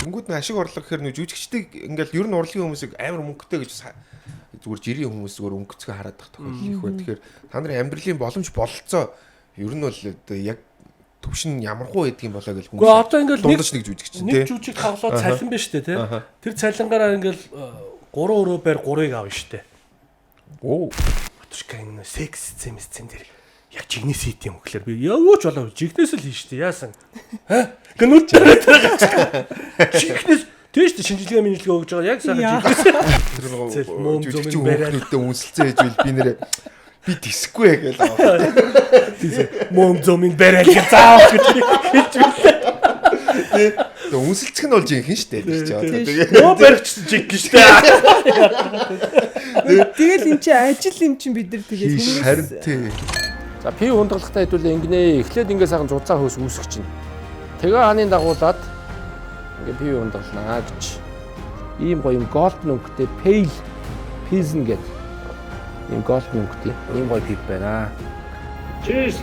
Тэнгүүд нь ашиг орлого гэхээр нөө жүжигчдийг ингээл ер нь урлагийн хүмүүсийг амар мөнгөтэй гэж зүгээр жирийн хүмүүс зүгээр өнгөцгөө хараад байх тохиолдол их байна. Тэгэхээр та нарын амьдралын боломж бололцоо ер нь бол одоо яг төвшин ямархуу байдгийг болоо гэж Гэхдээ одоо ингээл нэг дундаж нэг жүжигч нэг тий. жүжиг тоглоод цалин биш үү те. Тэр цалингаараа ингээл 3 өрөө байр 3-ыг авна штэ. Оо. Батушка энэ секс сцен дээр яг жигнэс хийт юм гэхлээр би юу ч болоо жигнэс л хийн штэ яасан. Ха? Гэнүт дээр гарч. Жигнэс тийм штэ шинжилгээ минжилгээ өгж байгаа яг сайхан Яа. жигнэс. Тэр Зэл, нөгөө мөн жүжигчин зөмөн бариад. хүүхнүүдтэй үнсэлцээ хийж байл би нэрээ би тисэхгүй ээ гээл аваа. Мөн зөмийн бариад гэж заавал гэж хэлж байлаа. Тэгээ үнсэлцэх нь бол жинхэнэ штэ тэр чинь одоо тэгээ. Мөн баригч жиг гэж штэ. Тэгэл эн чинь ажил юм чинь бид нар тэгэл Хийш, Харин тий. За пив хундаглахтаа хэдүүлээ ингэнэ. Эхлээд ингээ сайхан зузаан хөөс үүсгэж чинь. Тэгээ хааны дагуулад ингээ пив хундагланаа гэж. Ийм гоё юм голден өнгөтэй pale pilsen гэдэг. Ийм голден өнгөтэй ийм гоё пив байна. Cheers.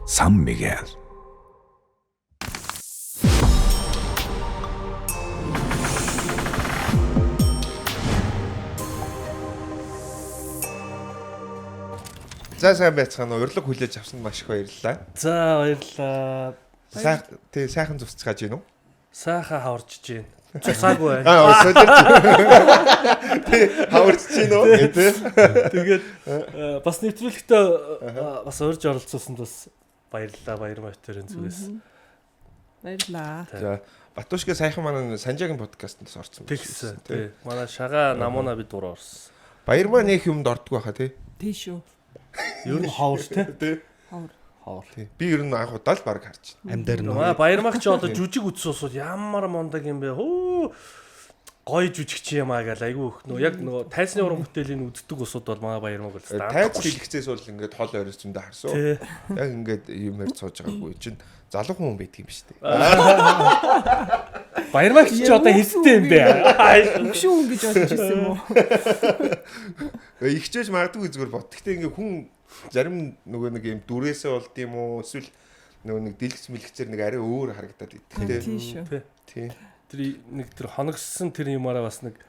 San Miguel. За сайн байцгаана уу. Урилга хүлээж авсанд маш их баярлалаа. За баярлалаа. Сайн тий сайхан зурцгааж гин үү? Сайхан хаварч гин. Цусаагүй байна. Аа солирч. Тий хаварч гин үү? Тий. Тэгээд бас нэвтрүүлэгтээ бас урьж оролцуулсанд бас баярлалаа баяр баярын зүгээс. Баярлаа. За Батушка сайхан манай Санжаагийн подкастт бас орсон. Тэгсэн тий. Манай шага намууна бид дур орсон. Баярмаа нэх юмд ордгоо хаа тий. Тийш үү. Ер нь ховор тий. Тий. Ховор. Ховор. Тий. Би ер нь анх удаа л баг харж байна. Амьдаар нь. Манай баярмагч одоо жүжиг үзсэн усууд ямар мундаг юм бэ? Хөө гоё жүжигч юм аа гэл айгүй их нөө яг нөгөө тайзны уран бүтээлийн үздэг усууд бол манай баярмаг бол Тайз хэлэхцээс бол ингээд хол ойроос зөндөө харсан. Тий. Яг ингээд юм ярьж сууж байгаагүй чинь залуу хүн байдаг юм биш үү? Баярмагч чи одоо хэстэй юм бэ? Өгшүүн хүн гэж бодож ирсэн юм уу? Ихчээж магадгүй зүгээр бот. Гэтэ ингээ хүн зарим нөгөө нэг юм дүрээсээ болд юм уу? Эсвэл нөгөө нэг дэлгэц мэлгэцээр нэг арай өөр харагдаад идэх тий. Тийш үү. Тий. Тэр нэг тэр хоногссон тэр юмараа бас нэг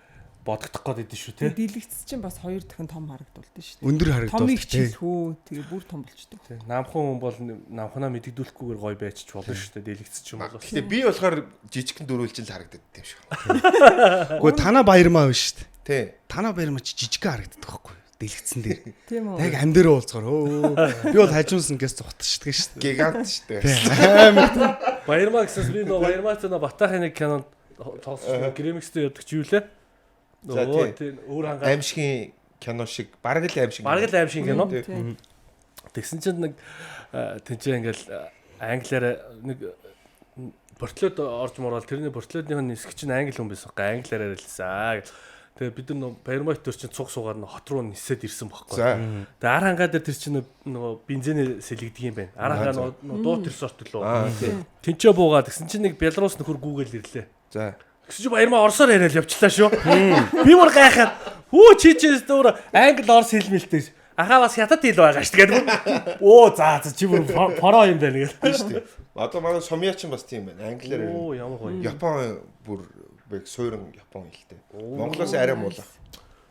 бодогдох гээд идэв шүү тий. Дэлгэц чинь бас хоёр дахин том харагдуулдаг шүү дээ. Өндөр харагдуулдаг. Томыг чилхүү тэгээ бүр том болчдөг. Тий. Намхан хүн бол намханаа мэдэгдүүлэхгүйгээр гоё байчиж болно шүү дээ. Дэлгэц ч юм бол. Гэтэ би болохоор жижигхэн дөрвөлжин л харагдаад идэв юм шиг. Гэхдээ танаа баярмаа биш шүү дээ. Тий. Танаа баярмаа чи жижигхэн харагддаг байхгүй юу? Дэлгэцэн дээр. Тийм үү? Яг амьдаар уулзгаар өө. Би бол хажуунс ингээс зугтчихдаг шүү дээ. Гигант шүү дээ. Амар. Баярмаа гэсэнс би нөгөө Баярмаатай нөгөө Батахын нэг кинонд тоглосон Гремикстэй явдаг чи юу лээ? За, Нөгөө тий. тий өөр хангаа Аимшигын кино шиг бараг л аимшиг. бараг л аимшиг кино. Тий. Тийм. Тэгсэн чинь нэг тэнцээ ингээл англиар нэг портлоод орж морол тэрний портлоодных нь нисгч чинь англи хүн байсан байхгүй англиар ярилсан. Тэгээ бид нар нөгөө Баярмайт төр чинь цуг суугаад нөгөө хот руу нисээд ирсэн байхгүй. За. Тэгээ ар хангаа дээр тэр чинь нөгөө бензиний сэлэгдэг юм байна. Ар хангаа нөгөө дуут ресорт лөө. Аа тий. Тэнцээ буугаад тэгсэн чинь нэг Белорус нөхөр гүүгээл ирлээ. За. Тэгсэн чинь Баярмаа орсоор яриад явчлаа шүү. Би бүр гайхаад хүү чи чи өөр англи орс хэлмэлтэй. Ахаа бас хятад хэл байгаа шүү гэдэг. Оо за за чи бүр форо юм байна гэл. Тийм шүү дээ. Одоо манай Сомья чинь бас тийм байна. Англиар ярина. Оо ямар гоё. Япон бүр яг суурин Япон хэлтэй. Монголоос арай муулах.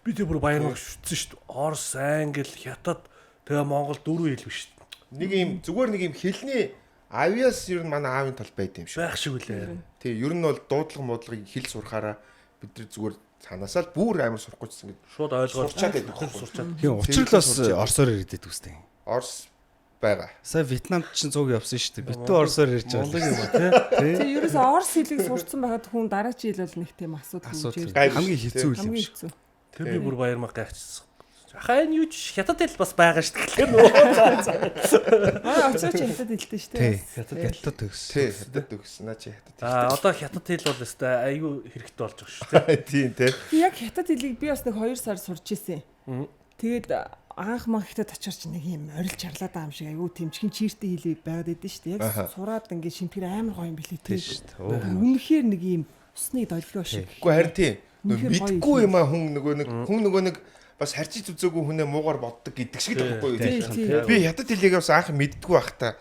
Би тэр бүр Баярмаа шүтсэн шүү дээ. Орс, англи, хятад тэгээ монгол дөрвөн хэл биш шүү дээ. Нэг юм зүгээр нэг юм хэлний авиас ер нь манай аавын тал байд юм шиг. Байх шиг үлээ. Тий, ер нь бол дуудлага муудлагыг хэл сурахаараа бид нар зүгээр цаанаасаа л бүр амар сурахгүйчсэн гэдэг. Шууд ойлгоод Сурчаад байдаг байхгүй. Сурчаад. Тийм учир л бас орсоор ирдэг үстэй. Орс байгаа. Сая Вьетнамд чинь цуг явсан шүү дээ. Битүү орсоор ирж байгаа. Монголыг юм а тий. Тэгээ ерөөсөө орс хэлийг сурцсан байхад хүн дараагийн хэл бол нэг тийм асуудал Асуудал. үүсэж Гайгүй Хамгийн шүү, хэцүү үйл юм Хамгийн шиг. хэцүү. Тэр би бүр Баярмаа гайхчихсан. Ахаа энэ юу ч хятад хэл бас байгаа шүү дээ. Тэгэхээр нөгөө за за. Манай очоо чи хятад хэлтэй шүү Тий. дээ. Хятад хятад төгс. Тий, хятад төгсөн. Наа чи хятад. Аа одоо хятад хэл бол өстой айгүй хэрэгтэй болж байгаа шүү дээ. Тийм тий. Би яг хятад хэлийг би бас нэг 2 сар сурч исэн. Тэгээд анх ман хятад очоор чи нэг юм орилж чарлаад байгаа юм шиг айгүй тэмцгэн чиртэй хэлийг байгаад идэв шүү дээ. Яг сураад ингээд шимтгэр амар гоё юм билээ Тийм тий. шүү дээ. Үнэхээр нэг юм усны долгио шиг. Үгүй харин тий. Нөгөө Үнэхээр гоё мэдгүй хэл. юм а хүн нөгөө нэг хүн нөгөө нэг бас харьцаж үзээгүй хүнээ муугар боддог гэдэг шиг л байхгүй юу? Тий, тий. Би хятад хэлийг бас анх мэддэггүй байх та.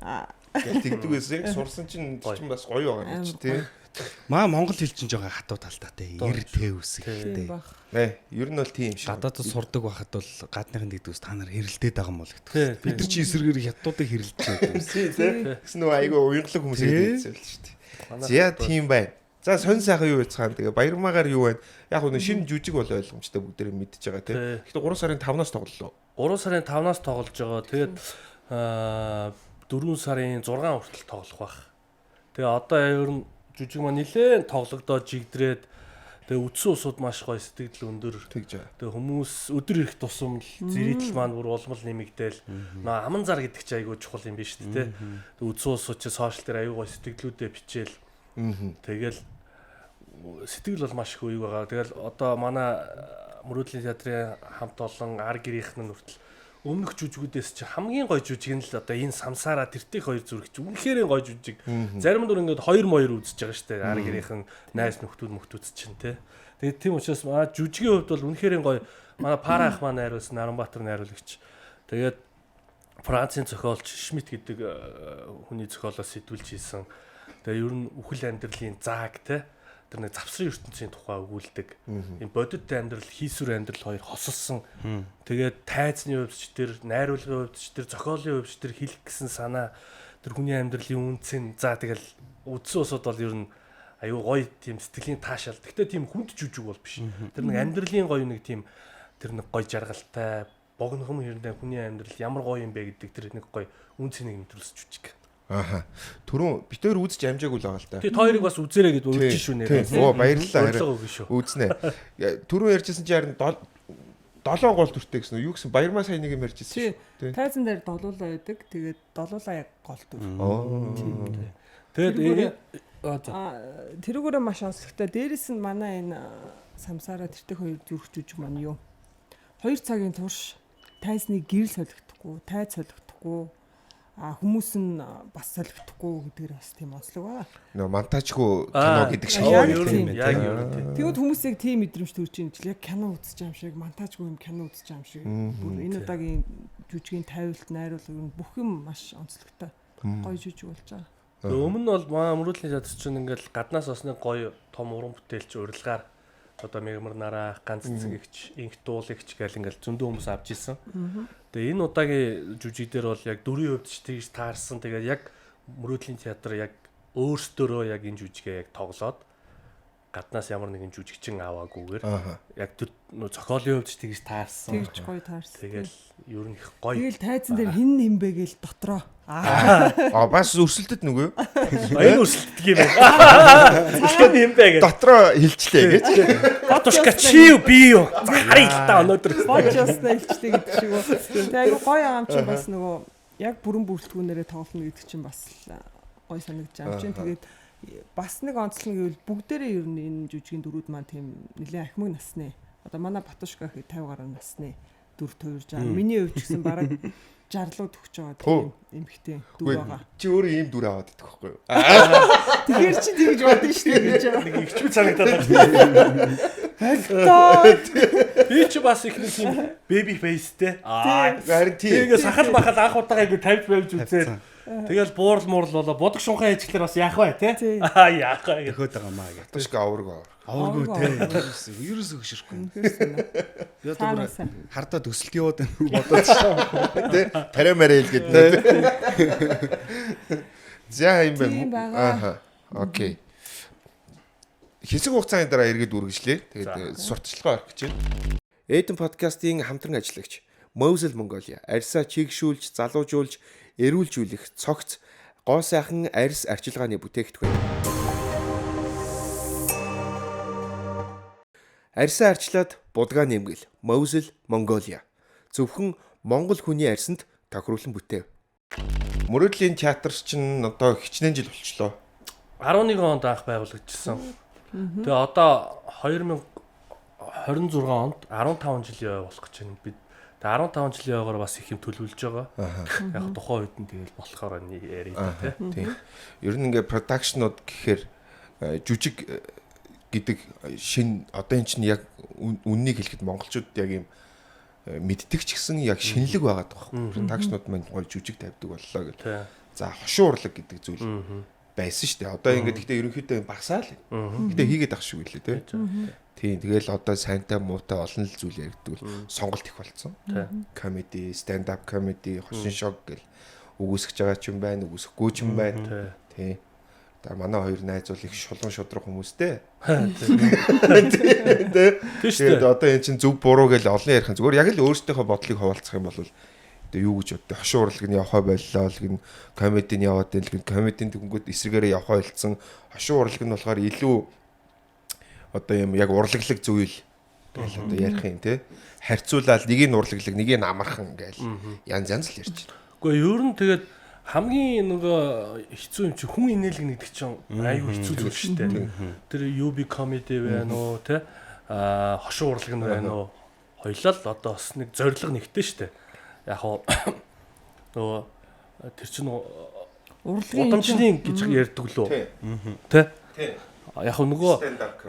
Аа, Гэл тэгдэг байсан. Яг сурсан чинь чинь бас гоё байгаа юм чи тий. Маа монгол хэл чинь жоохон хатуу талтай те. Эр тэ үсэг Тийм те. бах. Ер нь бол тийм шиг. Гадаадд сурдаг байхад бол гадныхан тэгдэг ус та нар хэрэлдээд байгаа юм бол гэдэг. Тий, Бид нар чи эсрэгээр хятадуудыг хэрэлдэж байдаг. Тий, тий. Тэгсэн нөгөө айгүй уянгалаг хүмүүс ирээд л шүү дээ. За тийм байна. За сонь сайхан юу байцгаан тэгээ баярмаагаар юу байна? Яг үнэ шинэ жүжиг бол ойлгомжтой бүгдээрээ мэдж байгаа тий. Гэхдээ 3 сарын 5-наас тоглолоо. 3 сарын 5-наас тоглож байгаа. Тэгээд 4 сарын 6 хүртэл тоглох байх. Тэгээ одоо ер нь жүжиг маань нилээн тоглогдоод жигдрээд тэгээ үдсэн усуд маш гоё сэтгэл өндөр. Тэгж байгаа. Тэгээ хүмүүс өдөр ирэх тусам л зэрэгдэл маань бүр улмал нэмэгдээл. Нөө аман зар гэдэг чи айгүй чухал юм биш үү те. Тэгээ үдсэн усуд чи сошиал дээр айгүй гоё сэтгэлүүдээ бичээл. Тэгэл сэтгэл бол маш их үеиг байгаа. Тэгэл одоо манай Мөрөөдлийн театрын хамт олон ар гэрийнхэн нь хүртэл өмнөх жүжигүүдээс чи хамгийн гоё жүжиг нь л одоо энэ самсаараа тэртех хоёр зүрх чи үнэхээр гоё жүжиг. Зарим дүр ингээд хоёр моёр үзэж байгаа штэ. Ар гэрийнхэн найз нөхдүүд мөхтүүд чинь те. Тэгээд тийм учраас манай жүжигийн хувьд бол үнэхээр гоё. Манай Пара ах маань найруулсан, Наранбаатар найруулагч. Тэгээд Францын зохиолч Шмидт гэдэг хүний зохиолоос сэтгүүлж хийсэн. Тэгээ ер нь үхэл амьдралын зааг те. Тэр нэг завсрын ертөнцийн тухай өгүүлдэг. Энэ бодит амьдрал, хийсвэр амьдрал хоёр хосолсон. Тэгээд тайзны хувьд ч тэр, найруулгын хувьд ч тэр, зохиолын хувьд ч тэр хэлэх гэсэн санаа тэр хүний амьдралын үнцэн. За тэгэл үдсэн усуд бол ер нь аюу гоё тийм сэтгэлийн таашаал. Гэхдээ тийм хүнд жүжиг бол биш. Тэр нэг амьдралын гоё нэг тийм тэр нэг гоё жаргалтай богинохон хэрэндээ хүний амьдрал ямар гоё юм бэ гэдэг тэр нэг гоё үн цэнийг мэдрүүлсэн жүжиг. Аха. Түрүүн бид хоёр үзэж амжаагүй л байгаа л та. Тий, та хоёрыг бас үзээрэй гэд урьж шүү нэрээ. Оо баярлалаа. Урилга өгнө шүү. Үзнэ. Түрүүн ярьжсэн чи харин 7 гол дүртэй гэсэн үү? Юу гэсэн Баярмаа сая нэг юм ярьжсэн шүү. Тий. Тайзан дээр долуулаа байдаг. Тэгээд долуулаа яг гол дүр. Тэгээд тэрүүгээрээ маш онцлогтой. Дээрэс нь манай энэ самсаараа тэртех хоёр зүрх жүжиг маань юу? 2 цагийн турш тайзны гэрэл солигдохгүй, тайз солигдохгүй. А хүмүүс нь бас солигдохгүй гэдгээр бас тийм онцлог байгаа. Нөө монтажгүй кино гэдэг шиг яг юм тийм. байна. Яг ер нь тийм. Тэгвэл хүмүүс яг тийм мэдрэмж төрж ийн жил яг кино үзэж байгаа юм шиг, монтажгүй юм кино үзэж байгаа юм шиг. Бүр энэ удаагийн жүжигийн тавилт, найруулга ер нь бүх юм маш онцлогтой. Гоё жүжиг болж байгаа. Өмнө нь бол манай Мөрөөдлийн театр чинь ингээл гаднаас бас нэг гоё том уран бүтээлч урилгаар одоо мегмар нараа, ганц цэцэгч, инх дуулагч гэл ингээл зөндөө хүмүүс авч ирсэн. Тэгээ энэ удаагийн жүжиг дээр бол яг дүрийн хувьд ч тэгж таарсан. Тэгээд яг Мөрөөдлийн театр яг өөрсдөрөө яг энэ жүжигээ яг тоглоод гаднаас ямар нэгэн жүжигчин аваагүйгээр яг тэр зохиолын хувьд ч тэгж таарсан. Тэгж гоё таарсан. Тэгэл ер нь их гоё. Тэгэл тайзан дээр хин нэм бэ гэл дотроо. Аа бас өрсөлдөд нүгөө. Энэ өрсөлддөг юм байна. Хин нэм бэ гэл. Дотроо хилчлээ гэж. Батушка чи юу би юу. За харъя л та өнөөдөр. Болж яснаа илчлээ гэдэг шиг үү. Тэгээ айгу гоё юм чинь бас нөгөө яг бүрэн бүрэлдэхүүнээрээ тоглоно гэдэг чинь бас гоё санагдаж байгаа юм чинь. Тэгээд бас нэг онцлог нь гэвэл бүгдээрээ ер нь энэ жүжигийн дөрүүд маань тийм нэлээд ахмаг насны. Одоо манай Батушка гэхэд 50 гаруй насны дүр төрж байгаа. Миний хувьд ч гэсэн бараг 60 руу төгсөж байгаа тийм эмэгтэй дүр байгаа. Чи өөрөө ийм дүр аваад идэх байхгүй юу? Тэгэхээр чи тэгж бодно шүү дээ гэж. Нэг ихчмэл санагдаад байна. Болтоо. Би чи бас их нэг тийм baby face-тэй. Аа. Харин тийм. Тэгээ сахал махал анх удаага айгу тавьж байвж үзээд тэгэл буурал муурал болоо бодог шунхаа ээжлэр бас яах вэ те? Аа яах вэ? Өхөөд байгаа маа гэх. Батушка авраг авраг. Аваргүй те. Ерөөсөө хөшөрөхгүй. Би одоо бүр хардаа төсөлт яваад байна уу бодоод шээ. Тэ тариа мараа хэлгээд нэ. За юм байна. Ааха. Окей. Хэсэг хугацааны дараа эргээд үргэлжлэе. Тэгээд сурталчилгаа орох гэж байна. Эден подкастын хамтран ажиллагч Mosel Mongolia арьсаа чигшүүлж, залуужуулж, эрүүлжүүлэх цогц гоо сайхан арьс арчилгааны бүтээгдэхүүн. Арьсаа арчлаад будгаа нэмгэл. Mosel Mongolia. Зөвхөн монгол хүний арьсанд тохируулан бүтээв. Мөрөөдлийн театр чинь одоо хичнээн жил болчлоо. 11 онд анх байгуулагдчихсан. Тэгээ одоо 2026 онд 15 жилийн ой болох гэж байна бид. Тэгээ 15 жилийн ойгоор бас их юм төлөвлөж байгаа. Яг тухайн үед нь тэгэл болохоор яриа та тий. Тийм. Ер нь ингээ продакшнууд гэхээр жүжиг гэдэг шин одоо эн чинь яг үннийг хэлэхэд монголчууд яг юм мэддэг ч гэсэн яг шинэлэг байгаад байгаа байхгүй. Продакшнууд маань гоё жүжиг тавьдаг боллоо гэл. За хошин урлаг гэдэг зүйл байсан шүү дээ. Одоо ингээд гэхдээ ерөнхийдөө багасаа л. Гэтэ хийгээд ах шиг үлээ те. Тийм тэгэл одоо сайнтай муутай олон л зүйл яригддаг л сонголт их болцсон. Comedy, stand up comedy, хошин шог гэл үгүйсгэж байгаа ч юм байна, үгүйсэхгүй ч юм байна. Тийм. Одоо манай хоёр найз бол их шулуун шудраг хүмүүстэй. Тэгээд одоо эн чинь зөв буруу гэж олон ярих юм. Зүгээр яг л өөрсдийнхөө бодлыг хуваалцах юм бол одоо юу гэж боддог. Хошин урлаг нь явхаа боллоо л гин комеди нь яваад байл гин комедийн тэгэнгүүт эсрэгээрээ явхаа болцсон. Хошин урлаг нь болохоор илүү одоо юм яг урлаглаг зүйл гэл одоо ярих юм те. Харьцуулаад нэг нь урлаглаг, нэг нь амархан гээл янз янз л ярьж байна. Үгүй ер нь тэгээд хамгийн нөгөө хэцүү юм чи хүн инээлэг гэдэг чинь айгүй хэцүү зүйл шүү дээ. Тэр UB comedy байна уу те, а хошин урлаг нь байна уу? Хоёлаа л одоо бас нэг зорилго нэгтэй шүү дээ. Яг хоо нөгөө тэр чинь урлагийн удамжны гэж ярьдаг лөө. Тэ? Яг хоо нөгөө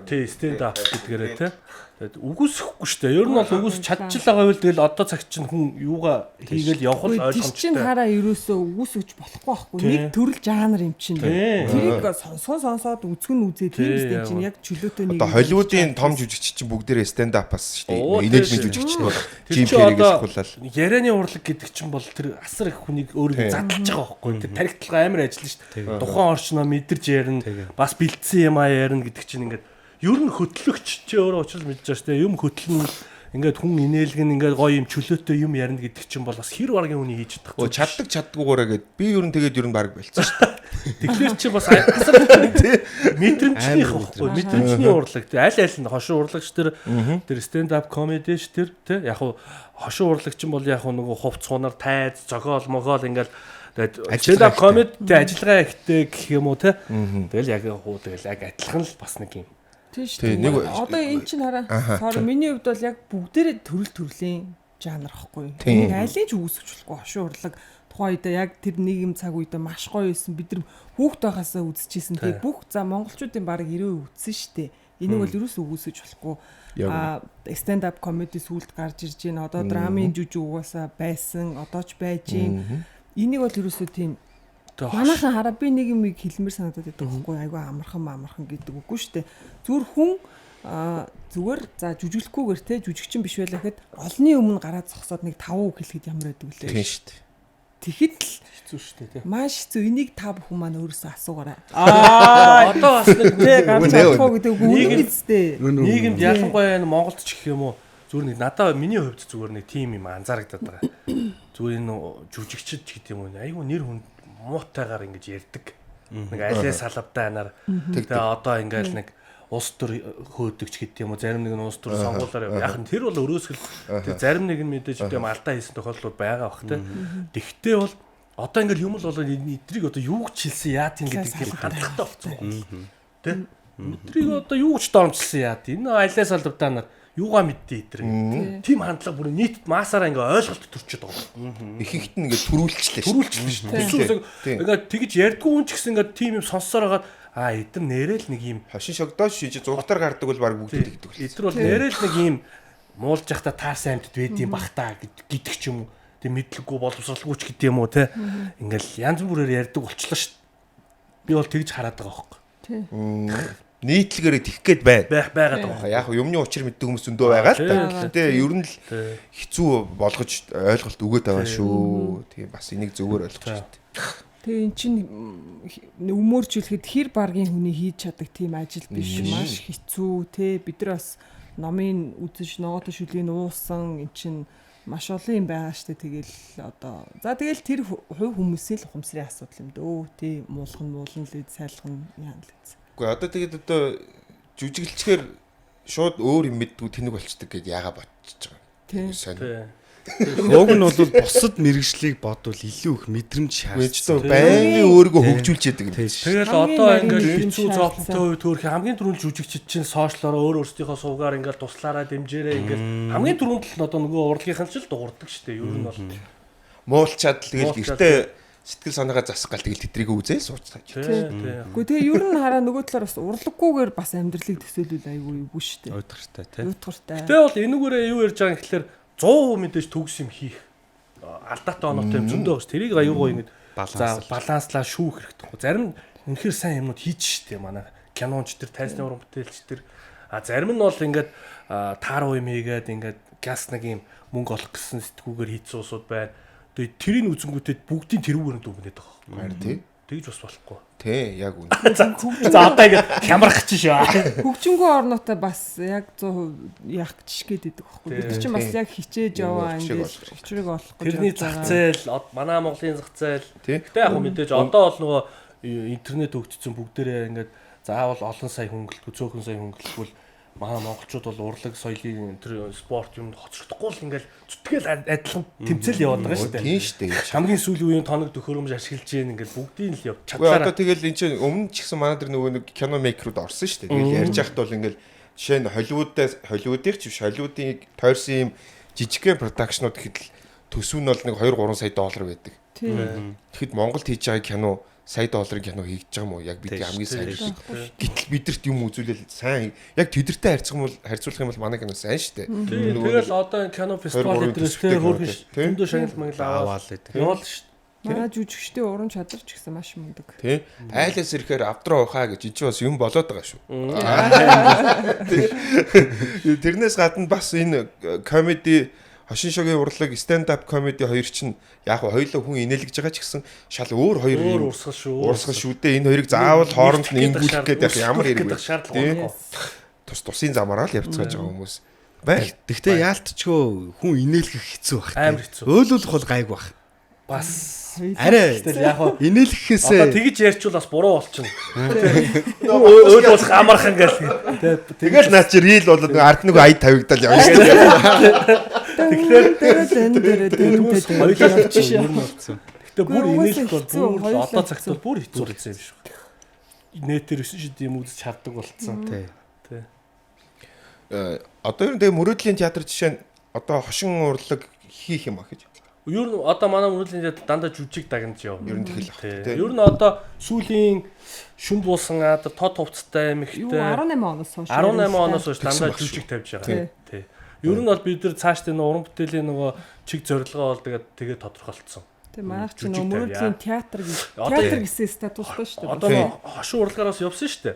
тий stand up гэдгээрээ те. Тэгээд үгүйсэхгүй шүү дээ. Ер нь бол үгүйс чадчихл байгаа байвал тэгэл одоо цаг чинь хүн юугаа хийгээл явах л ойлгомжтой. Тэр чинь хараа ерөөсөө үгүйсгэж болохгүй байхгүй. Нэг төрөл жанр юм чинь. Тэрийг сонсон сонсоод үзгэн үзээ тийм үстэй чинь яг чөлөөтэй нэг. Одоо Холливуудын том жүжигч чинь бүгдээрээ stand up бас шүү дээ. Инээлмийн жүжигч нь бол Жим Керригээс ахуулаад. Ярианы урлаг гэдэг чинь бол тэр асар их хүнийг өөрийгөө задлж байгаа байхгүй. Тэр тархитлага амар ажиллана шүү дээ. Тухайн орчноо мэдэрч ярина. Бас бэлдсэн юм а ярина гэдэг чинь ингээд ер нь хөтлөгч чи өөрөө учрал мэдж байгаа шүү дээ. Юм хөтлөн ингээд хүн инээлгэн ингээд гоё юм чөлөөтэй юм ярина гэдэг чинь бол бас хэр баргийн хүний хийж чадах. Чаддаг чаддгүйгээрээ гээд би ер нь тэгээд ер нь баг болцсон шүү дээ. Тэгэхээр чи бас асар мэдрэмжнийх байхгүй. Мэдрэмжний урлаг тий аль аль нь хошин урлагч тэр тэр stand up comedy ш тэр тий яг хуу хошин урлагч чинь бол яг хуу нөгөө хувц хунар тайз зогоол могоол ингээд тэгээд stand up comedy тий ажиллагаа ихтэй гэх юм уу тий. Тэгэл яг хуу тэгэл яг адилхан л бас нэг юм. Тийм шүү дээ. Одоо эн чинь хараа. Sorry миний хувьд бол яг бүгдээрээ төрөл төрлийн жанр ахгүй. Нэг алийг ч үүсгэж болохгүй. Хошин урлаг тухайн үедээ яг тэр нийгэм цаг үедээ маш гоё байсан. Бид нар хүүхд байхасаа үзчихсэн. Тэгээ бүх за монголчуудын бараг 90% үзсэн шүү дээ. Энийг бол ерөөсөө үүсгэж болохгүй. Аа stand up comedy сүүлд гарч ирж байна. Одоо драмын жүжиг угаасаа байсан, одоо ч байж юм. Энийг бол ерөөсөө тийм манайхан хараа би нэг юм хэлмээр санагдаад байдаг байхгүй айгүй амархан гэдэг үгүй шүү дээ. Зүгээр хүн зүгээр за жүжиглэхгүйгээр те жүжигчин биш байлаа гэхэд олонний өмнө гараад зогсоод нэг 5 үг хэлэхэд ямар байдаг вүлээ. Тийм шүү дээ. Тэгэхэд л хэцүү шүү дээ те. Маш хэцүү. Энийг та бүхэн маань өөрөөсөө асуугаарай. Аа одоо бас нэг те гарч чадахгүй гэдэг үг үнэн үстэй. Нийгэмд ялангуяа энэ Монголд ч гэх юм уу зүгээр нэг надаа миний хувьд зүгээр нэг тийм юм анзаарагдаад байгаа. Зүгээр энэ жүжигчд ч гэдэг юм уу айгүй нэр хүн муутайгаар ингэж ярьдаг. Нэг алиа салавдаа анаар. Тэгээ одоо ингээл нэг улс төр хөөдөгч гэдэг юм уу зарим нэг нь улс төр сонгуулаар яваа. Яг нь тэр бол өрөөсгөл. Тэгээ зарим нэг нь мэдээж тийм алдаа хийсэн тохиолдлууд байгаа бах те. Тэгтээ бол одоо ингээл юм л болоо эдрийг одоо юу ч хэлсэн яа тийм гэдэг тийм хандлагатай болцсон байна. Тэ? Эдрийг одоо юу ч доромжлсон яа тийм. Энэ алиа салавдаа анаар юугаа мэддээ эдрэг. Тийм хандлага бүр нийтэд маасаараа ингээ ойлголт төрчөөд байгаа юм. Ихэнхт нь ингээ төрүүлчлээ шүү. Төрүүлчлээ шүү. Ингээ тэгж ярьдгүй хүн ч гэсэн ингээ тийм юм сонссоор хагаад аа эдэр нэрэл нэг юм хошин шогдоо шиж зургатаар гардаг бол баг бүгд тэгдэг болсон. Эдэр бол нэрэл нэг юм муулж явахдаа таарсан амьтд байдсан бах та гэдэг ч юм уу. Тэг мэдлэггүй боловсралгүй ч гэдэг юм уу те. Ингээл янз бүрээр ярьдаг болчлоо шүү. Би бол тэгж хараад байгаа байхгүй. Тий. Нийтлэгээрээ тэгэх гээд байна. Байх байгаад байгаа. Яг юмны учир мэддэг хүмүүс зөндөө байгаа л та. Гэхдээ ер нь л хэцүү болгож ойлголт өгөөд байгаа шүү. Тийм бас энийг зөвөр ойлгож байна. Тэгээ эн чинь өмөөрчүүлэхэд хэр баргийн хүний хийж чаддаг тийм ажил биш. Маш хэцүү те. Бид нар бас номын үзэж ногоотой шүлгийг уусан эн чинь маш олон юм байгаа штэ. Тэгэл одоо за тэгэл тэр хувь хүмүүсийн л ухамсарын асуудал юм дөө. Тий муулах нь муулна л сайлах нь яана л гэсэн. Үгүй одоо тэгээд одоо жүжиглэхээр шууд өөр юм мэддгүй тэнэг болчдөг гэд яага ботчихж байгаа юм. Тий. Уг нь бол бусад мэрэгжлийг бодвол илүү их мэдрэмж шаардсан. Байнгын өөрийгөө хөгжүүлж яадаг юм. Тэгэл одоо ингээд хэцүү зовлонтой үе төрөх хамгийн түрүүнд жүжигчид чинь сошиалоор өөр өөрсдийнхөө сувгаар ингээд туслаараа дэмжээрээ ингээд хамгийн түрүүнд л одоо нөгөө урлагийнхан ч л дуурдаг шүү дээ. Ер нь бол муулчаад л тэгэл гэртээ сэтгэл санаагаа засах гал тэгэл тэдрийг үзээ сууцгааж. Үгүй тэгээ ер нь хараа нөгөө талаар бас урлаггүйгээр бас амьдралыг төсөөлөл айгүй юугүй шүү дээ. Уйтгартай тий. Уйтгартай. Гэтэ бол энүүгээрээ юу ярьж байгаа юм гэхэлэр 100% мэдээж төгс юм хийх алдаатай оноотой юм зөндөө байгаа ш. Тэрийг аюу гоо ингэж за баланслаа шүүх хэрэгтэй. Зарим үнэхээр сайн юмнууд хийж штэ манай кинонч төр тайзны уран бүтээлч төр. А зарим нь бол ингээд тааруу юм хийгээд ингээд газ нэг юм мөнгө олох гэсэн сэтгүүгээр хийцэн усуд байна. Тэгээ тэрийг үзэнгүүтээ бүгдийн тэрүүгээр нь дүгнээд байгаа байхгүй. Харин тий. Тэгж бас болохгүй. Тий, яг үнэ. За одоо ингээд хямрах чинь шүү. Хөгжингүү орнуудаа бас яг 100% яах гэж гээд идэг байхгүй. Бид чинь бас яг хичээж яваа ингээд учрыг олох гэж. Тэрний зах зээл, манай Монголын зах зээл. Гэтэ яг мэдээж одоо бол нөгөө интернет хөгжсөн бүгдээрээ ингээд заавал олон сая хөнгөлтгүй, цөөхөн сая хөнгөлтгүй манай монголчууд бол урлаг, соёлын тэр спорт юмд хоцрогдохгүй л ингээл зүтгэл адилхан тэмцэл яваад байгаа шүү дээ. Тийм шүү дээ. Хамгийн сүүлийн үеийн тоног төхөөрөмж ашиглаж гин ингээл бүгдийг л яв чадлаараа. Одоо тэгэл энэ чинь өмнө ч гэсэн манай тэр нөгөө нэг кино мейкерүүд орсон шүү дээ. Тэгэл ярьж байхад бол ингээл жишээ нь Холливуудаас Холливуудыг ч биш Холливуудын тойрсон юм жижигхэн продакшнууд гэхэд л төсөв нь бол нэг 2 3 сая доллар байдаг. Тэгэхэд Монголд хийж байгаа кино сая долларын кино хийж байгаа юм уу? Яг бид хамгийн сайн шиг. Гэтэл бидэрт юм үзүүлэл сайн. Яг тэдэртэй харьцуулах юм бол манай кино сайн шүү дээ. Тэгэл одоо кино фестивал эдрээс тэ хөөрхөн зөндөө шагнал маглал аваад яваал шүү дээ. Манай жүжигчдийн уран чадвар ч гэсэн маш мундаг. Тий. Айлаас ирэхээр авдраа ухаа гэж энэ ч бас юм болоод байгаа шүү. Тэрнээс гадна бас энэ комеди хошин шогийн урлаг, stand up comedy хоёр чинь яг хоёулаа хүн инээлгэж байгаа ч гэсэн шал өөр хоёр өөр урсгал шүү. Урсгал шүү дээ. Энэ хоёрыг заавал хооронд нь ингүүлэх гэдэг ямар хэрэг вэ? Шаардлага. Тус тусын замаараа л явцгааж байгаа хүмүүс. Бай. Тэгтээ яалтчгүй хүн инээлгэх хэцүү байх. Амар хэцүү. Өөлүүлэх бол гайгүй байх. Бас арай яг инээлгэхээсээ одоо тэгж ярьчвал бас буруу болчихно. Өөлүүлэх амархан гэл. Тэгэл наа чи рил болоод ард нэг ая тавигдал явна шүү дээ. Тэгэхээр энэ дээр хоёулаа ер нь болсон. Гэтэ бүр инээлэх бол бүр одоо цагт бол бүр хэцүү болсон юм шиг. Нэтээр 9 шид юм үзэж чаддаг болцсон. Тий. Тий. Одоо ер нь тэгээ мөрөөдлийн театр жишээ нь одоо хошин урлаг хийх юм а гэж. Ер нь одоо манай мөрөөдлийн театр дандаа жүжиг дагнаж явна. Ер нь тэгэл ах. Тий. Ер нь одоо сүүлийн шүн буусан ад тод хувцастай эмэгтэй 18 оноос хойш 18 оноос хойш дандаа жүжиг тавьж байгаа. Тий. Ер нь бол бид нар цаашдын уран бүтээлийн нөгөө чиг зорилгоо бол тэгээд тодорхойлцсон. Тийм манайх ч нөгөө мөрөөдлийн театр гэж театр гэсэн статустай шүү дээ. Одоо нөгөө хошин урлагаараас явсан шүү дээ.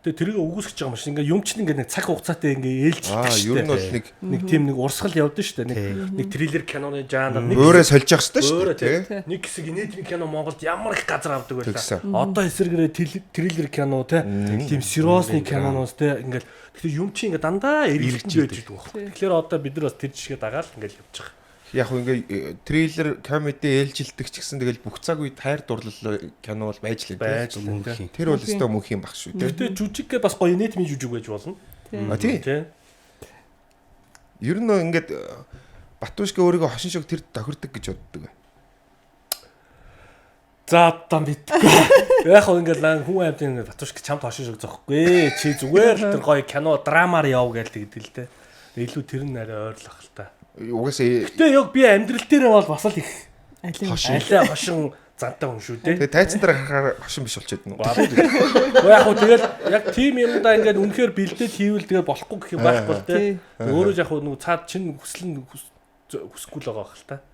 Тэгээ тэрийг үгүйсгэж байгаа юм шиг ингээ юм чинь ингээ нэг цаг хугацаатай ингээ ээлжлдэг шүү дээ. Ер нь бол нэг тийм нэг урсгал явдсан шүү дээ. Нэг триллер киноны жанр нэг өөрөө сольж явах хэрэгтэй шүү дээ. Нэг хэсэг инээдмийн кино Монголд ямар их газар авдаг байлаа. Одоо эсэргээрээ триллер кино те тийм сериосны киноноос те ингээл тэгэхээр юм чинь ингээ дандаа эргэлж байж байдаг байхгүй. Тэгэхээр одоо бид нар бас тэр жишгээ дагаал ингээл явж байгаа. Яг хөө ингээ триллер, комеди ээлжилдэг ч гэсэн тэгэл бүх цаг үед хайр дурлал кино бол байж л байж л. Тэр бол өстой мөнх юм баг шүү дээ. Гэтэ жүжиг гээ бас гоё инээдмийн жүжиг байж болно. А тий. Ер нь ингээд Батушка өөрийгөө хошин шог тэр тохирдог гэж боддог. За одоо мэдгүй. Яг хөө ингээд лан хүн амьтын ингээд Батушка чамд хошин шог зохгүй. Чи зүгээр л тэр гоё кино драмаар яв гэж тэгдэг л дээ. Илүү тэр нь арай ойрлох л та. Угаасаа Гэтэ яг би амьдрал дээр бол бас л их алей хошин зантай хүн шүү дээ. Тэгээ тайзан дээр харахаар хошин биш болчиход нү. Уу яг хөө тэгэл яг тим юмдаа ингээд үнэхээр бэлдээд хийвэл тэгээ болохгүй гэх юм байхгүй л дээ. Өөрөө яг хөө нөгөө цаад чин хүсэл нь хүсэхгүй л байгаа хэл та.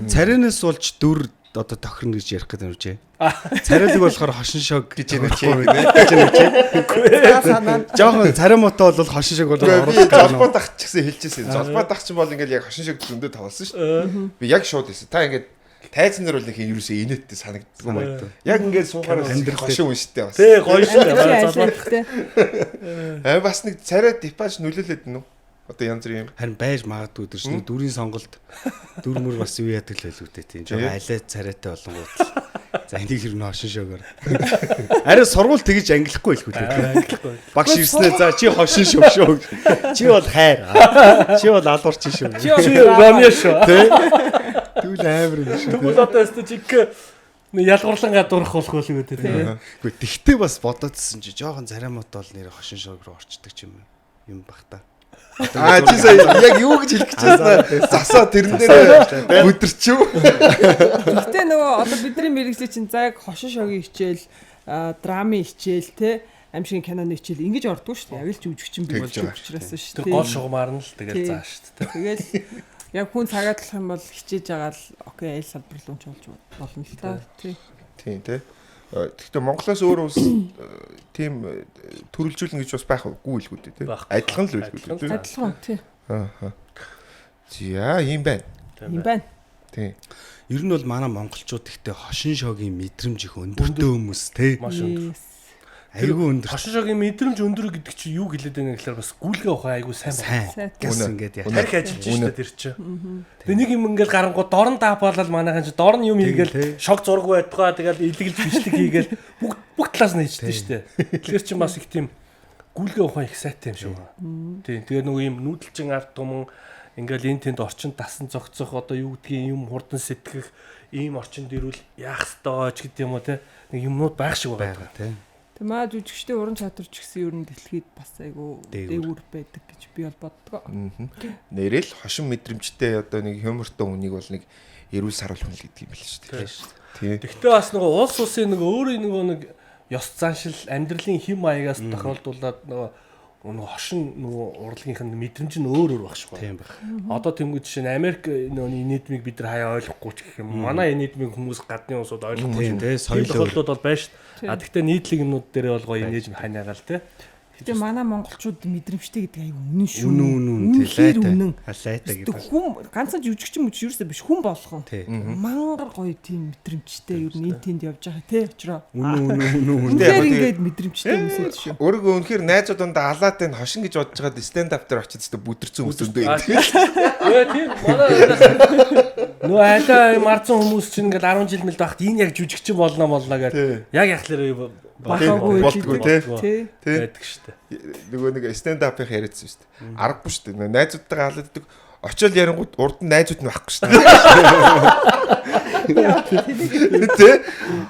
Царинаас болж дүр одоо тохирно гэж ярих гэдэг юм чи. Царайлаг болохоор хошин шог гэж юм чи. Гэж юм чи. Жохон царай муутай бол хошин шог бол оруулах. Золбоо дах ч гэсэн хэлчихсэн. Золбоо дах ч бол ингээл яг хошин шог зөндөө тавалсан шүү дээ. Би яг шууд хэлсэн. Та ингээд тайзан дээр бол нэг юм ерөөсөө инээдтэй санагддаг юм аа. Яг ингээд суухаар хошин үнштэй бас. Тий гоё шүү дээ. Золбоо. Аа бас нэг царай дипаж нөлөөлөд нү. Одоо янз бүрийн юм. Харин байж магадгүй тэр чинь дүрийн сонголт дүр мөр бас юу яадаг л байлгүй дээ тийм. Жог алей царайтай болонгууд. За энийг хэрнээ хошин шогоор. Арай сургууль тэгж ангилахгүй л хүү дээ. Багш ирснээ за чи хошин шог шүү. Чи бол хайр. Чи бол алуурч шүү. Чи Ромео шүү. Тэ. Тэгвэл амар юм шүү. Тэгвэл одоо өстө чиг ялгуурлан гадуурх болох байлгүй дээ тийм. Үгүй тэгтээ бас бодоодсэн чи жоохон царай муутай бол нэр хошин шог руу орчдөг юм юм бах та. Аа чи сая яг юу гэж хэлэх гэж байна? Засаа тэрэн дээр өдөрчв. Гэтэ нөгөө одоо бидний мэрэгжлийн чинь за яг хошин шогийн хичээл, драмын хичээл те аим шиг киноны хичээл ингэж ордгоо шүү дээ. Яг л жүжигчин би болж учраас шүү дээ. Тэр гол шугамар нь л тэгэл заа шүү дээ. Тэгэл Яг хүн цагаатлах юм бол хичээж байгаа л окей аль салбар руу ч болж болно л та. Тий. Тийм тий. Гэхдээ Монголоос өөр улс тийм төрөлжүүлнэ гэж бас байхгүй л үү тий. Адилхан л байлгүй тий. Адилхан тий. Аа. За ийм байна. Ийм байна. Тий. Ер нь бол манай монголчууд ихтэй хошин шогийн мэдрэмж их өндөртэй хүмүүс тий. Маш өндөр. Айгүй өндөр. Хошин шогийн мэдрэмж өндөр гэдэг чинь юу гэлээд байна гэхээр бас гүйлгээ ухаан айгүй сайн байна. Газ ингээд яа. Тарих ажиллаж штэ тэр чинь. Тэгээ нэг юм ингээл гарангуу дорн даапаалал манайхан чи дорн юм хийгээл шог зураг байтугай тэгэл илгэлж бичлэг хийгээл бүгд бүх талаас нь хийжтэй штэ. Тэгэхээр чинь бас их тийм гүйлгээ ухаан их сайтай юм шиг байна. Тийм. Тэгээ нөгөө юм нүүдэлчин ард түмэн ингээл энэ тэнд орчинд дасан зохицох одоо юу гэдгийг юм хурдан сэтгэх ийм орчинд ирвэл яах ёстой ч гэдэг юм уу те нэг юмнууд байх шиг байгаа те. Тэг маа жүжигчдийн уран чадвар ч гэсэн ер нь дэлхийд бас айгүй дээгүүр байдаг гэж би бол боддгоо. Нэрэл хошин мэдрэмжтэй одоо нэг хумортой хүнийг бол нэг эрүүл саруул хүн л гэдэг юм байна шүү дээ. Тийм. Тэгтээ бас нөгөө улс улсын нэг өөрийн нөгөө нэг ёс заншил амьдралын хэм маягаас тохиолдуулаад нөгөө хошин нөгөө урлагийнх нь мэдрэмж нь өөр өөр байх шиг байна. Тийм байх. Одоо тэнгуү жишээ нь Америк нөгөө инэдмийг бид нар хаяа ойлгохгүй ч гэх юм. Манай инэдмийг хүмүүс гадны улсууд ойлгохгүй юм тий. Соёл тохиолдлууд бол байна шүү дээ. А тэгтээ нийтлэг юмнууд дээрээ бол гоё инээж ханиагаал тий. Гэтэ манай монголчууд мэдрэмжтэй гэдэг аюу үнэн шүү. Үнэн үнэн тий. Үнэн. Лайтай гэдэг. Хүн ганцхан жүжигчин мүж ерөөсөө биш хүн болгон. Мангар гоё тийм мэдрэмжтэй ер нь энэ тэнд явж байгаа тий очроо. Үнэн үнэн үнэн. Үнэхээр ингээд мэдрэмжтэй хүмүүс байдаг шүү. Өөрийгөө үнэхээр найзууд дундаа алаатай нь хошин гэж бодож байгаад stand up дээр очиж өстө бүдэрсэн хүмүүс өндөө юм. Ээ тийм манай нөгөө алаа марцсан хүмүүс чинь ингээд 10 жил мэлд багт энэ яг жүжигчин болно молно гэдэг. Яг яхлаар болоогүй болтгүй тий. Байдаг шүү дээ. Нөгөө нэг stand up-ийн яриадсан шүү дээ. Аргагүй шүү дээ. Найзуудтайгаа халааддаг. Очил ярингууд урд нь найзууд нь байхгүй шүү дээ. Тэ?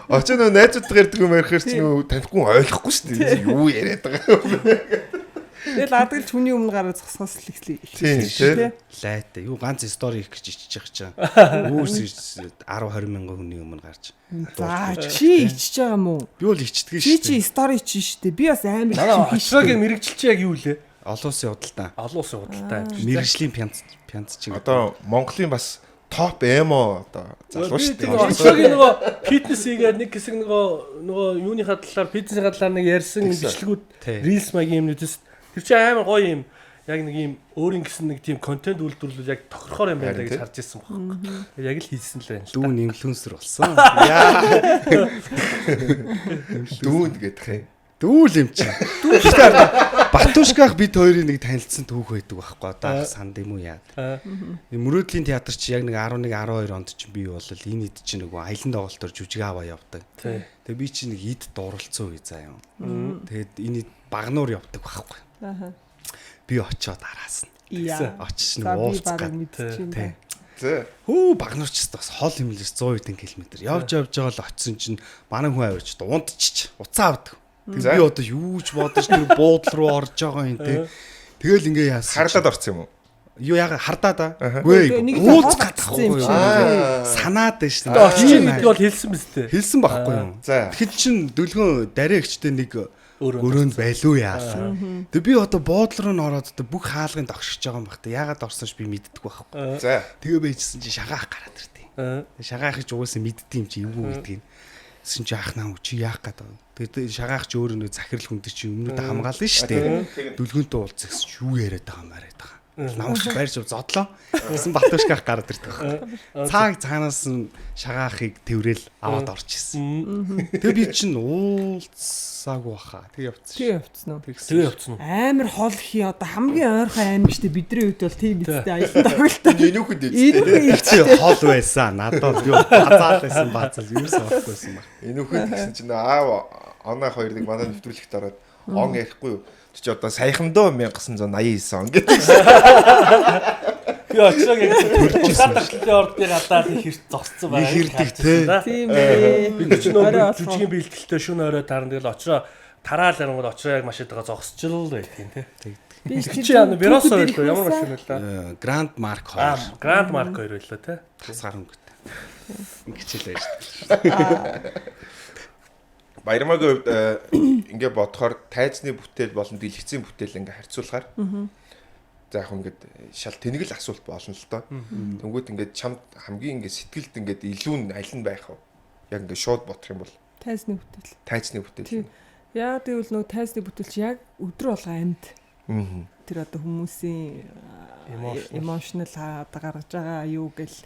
Очил нөгөө найзуудтайгаа ярьдаг юм ярихээр чи нөгөө танихгүй ойлгохгүй шүү дээ. Юу яриад байгаа юм бэ? Тэгэл адаглж хүний өмнө гараад зогсоос л ихлээ. Тийм тий. Лайтай. Юу ганц стори хийх гэж иччих чам. Үүс 10 20 мянган хүний өмнө гарч. За чи ичж байгаа юм уу? Би бол ичдэг шүү дээ. Чи стори ичж шүү дээ. Би бас амар иччих. Очрогийн мэрэгжил чи яг юу лээ? Олон улсын худалдаа. Олон улсын худалдаа. Мэрэгжлийн пянц пянц чинь. Одоо Монголын бас топ эмо одоо залуу шүү дээ. Очрогийн нөгөө фитнес хийгээд нэг хэсэг нөгөө юуныхаа талаар фитнесийн талаар нэг ярьсан бичлэгүүд рилс маягийн юмнуудээс тэр чинь амар гоё юм. Яг нэг юм өөрийн гэсэн нэг тийм контент үйлдвэрлэл яг тохирохоор юм байна гэж харж ирсэн байхгүй. Яг л хийсэн л байна шүү. Дүүн инфлюенсер болсон. Яа. Дүүн гэдэг юм. Дүүл юм чи. Дүүл. Батушках бид хоёрын нэг танилцсан түүх байдаг байхгүй. Одоо ах санд юм уу яа. Мөрөөдлийн театр чи яг нэг 11 12 онд чи би бол энэ ид чи нөгөө аялан доголтоор жүжиг аваа явдаг. Тэгээ би чи нэг ид дурлцсан үе заа юм. Тэгээд энэ багнуур явдаг байхгүй. Аа. Би очиод араас нь. Очиж нэг уулзах гэдэг. Тий. Хүү багнуурч бас хол юм лээс 100 хэдэн километр. Явж явж байгаа л очисон чинь манай хүн авирч унтчих. Уцаа авдаг. Тэгээ би одоо юу ч бодож тэр буудлал руу орж байгаа юм те. Тэгэл ингээ яасан. Харлаад орсон юм уу? Юу яага хардаа да. Үгүй уулз гатахгүй юу. Санаад байна шүү дээ. Очиж гэдэг бол хэлсэн биз дээ. Хэлсэн байхгүй юу? Тэгэхэд чин дөлгөн дараагчтай нэг өрөөнд байлуу яасан. Тэгээ би одоо буудлал руу н ороод одоо бүх хаалгын догшиж байгаа юм бах та. Яагаад орсон ч би мэддэггүй байхгүй. За. Тэгээ байжсэн чи шагаах гараад иртээ. Шагаах гэж угаасаа мэддээ юм чи эвгүй гэдгийг. Тэсэн чи ах наа чи яах гээд байгаа. Тэгээд шагаах чи өөрөө нэг захирал хүн дээр чи өмнөдөө хамгаална шүү дээ. Дүлгөнтэй уулзах гэсэн чи юу яриад байгаа юм яриад байгаа. Намайг чи байрч зодлоо. Гэсэн Батушках гараад ирдэг байхгүй. Цаг цаанаас нь шагаахыг тэврээл аваад орж ирсэн. Тэгээ би чинь уулзсаагүй баха. Тэг явцсан. Тэг явцсан уу? Тэг явцсан уу? Амар хол хий одоо хамгийн ойрхон аймаг штэ бидний үед бол тийм үстэй аялан тоглолттой. Энүүхэнд үстэй. Чи хол байсан. Надад юу базаал байсан базаал юу суулгахгүйсэн баг. Энүүхэнд гэсэн чинь аав оноо хоёрыг манай нэвтрүүлэгт ороод он ярихгүй юу? Чи одоо саяхан дөө 1989 он гэдэг. Би очрог яг төрчихсэн. Тарчлалын ордны гадаад их хэрт зогссон байгаа. Их хэрдэг те. Тийм ээ. Бид ч нөө жүжигийн бэлтгэлтэй шүн орой тарна тэгэл очроо тараал ярангууд очроо яг машинтайгаа зогсчил байх юм те. Би чи яа Веросо байлоо ямар машин байлаа? Гранд Марк 2. Гранд Марк 2 байлаа те. Тасгаар өнгөтэй. Ингэж л байж таа. Баярмаагийн хувьд ингээ бодохоор тайзны бүтээл болон дэлгэцийн бүтээл ингээ харьцуулахаар За яг ингээд шал тэнэгэл асуулт болно л доо. Тэнгүүт ингээд чамд хамгийн ингээд сэтгэлд ингээд илүү нь аль нь байх вэ? Яг ингээд шууд бодох юм бол Тайзны бүтээл. Тайзны бүтээл. Яг гэвэл нөгөө тайзны бүтээл чи яг өдөр болго амьд. Тэр одоо хүмүүсийн emotional одоо гаргаж байгаа юу гэл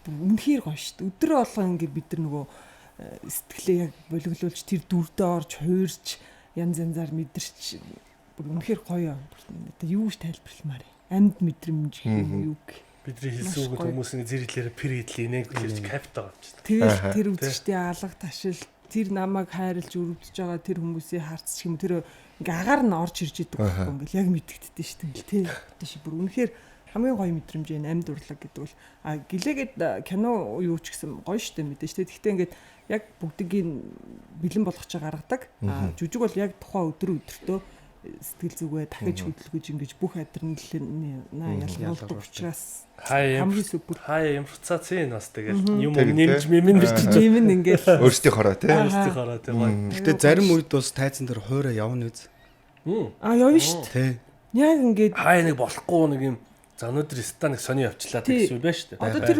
үнэхээр гоё шүү дээ. Өдөр болго ингээд бид нар нөгөө сэтгэлээ яг болиглуулж тэр дүрдээ орж хуурч янз янзаар мэдэрч бүр үнэхээр гоё юм. Одоо юу ч тайлбарламаар. Амьд мэдрэмж гэх юм юу гэх. Бидний хэлсэн үгэнд хүмүүс нэг зэр хэлээр пэр хэдлийн инээг хэлж капитал авчихсан. Тэгэл тэр үзэгчдийн алга ташил тэр намайг хайрлж өрөвдөж байгаа тэр хүмүүсийн харц ч юм тэр ингээ агаар нь орж ирж идэг байхгүй ингээл яг мэдэгддээ шүү дээ тий. Одоо чи бүр үнэхээр хамгийн гоё мэдрэмж энэ амьд урлаг гэдэг бол а гэлээгээд кино юу ч гэсэн гоё шүү дээ мэдээж тий. Гэхдээ ингээд яг бүгдийг бэлэн болгож гаргадаг. А жүжиг бол яг тухайн өдөр өдөртөө сэтгэл зүгээ дахиж хөдөлгөж ингэж бүх адреналинаа ялгуулдаг учраас хамгийн супер хаяа импровизацийн бас тэгэл юм нэмж мэмэн бичиж нэмэн ингээл өөрсдийн хороо тий өөрсдийн хороо тий. Гэтэ зарим үед бас тайзан дээр хуураа явна үз. А явна шүү дээ. Яг ингээд хаяа нэг болохгүй нэг юм за өнөөдөр ста нэг сони явчлаа гэсэн юм байна шүү дээ. Одоо тэр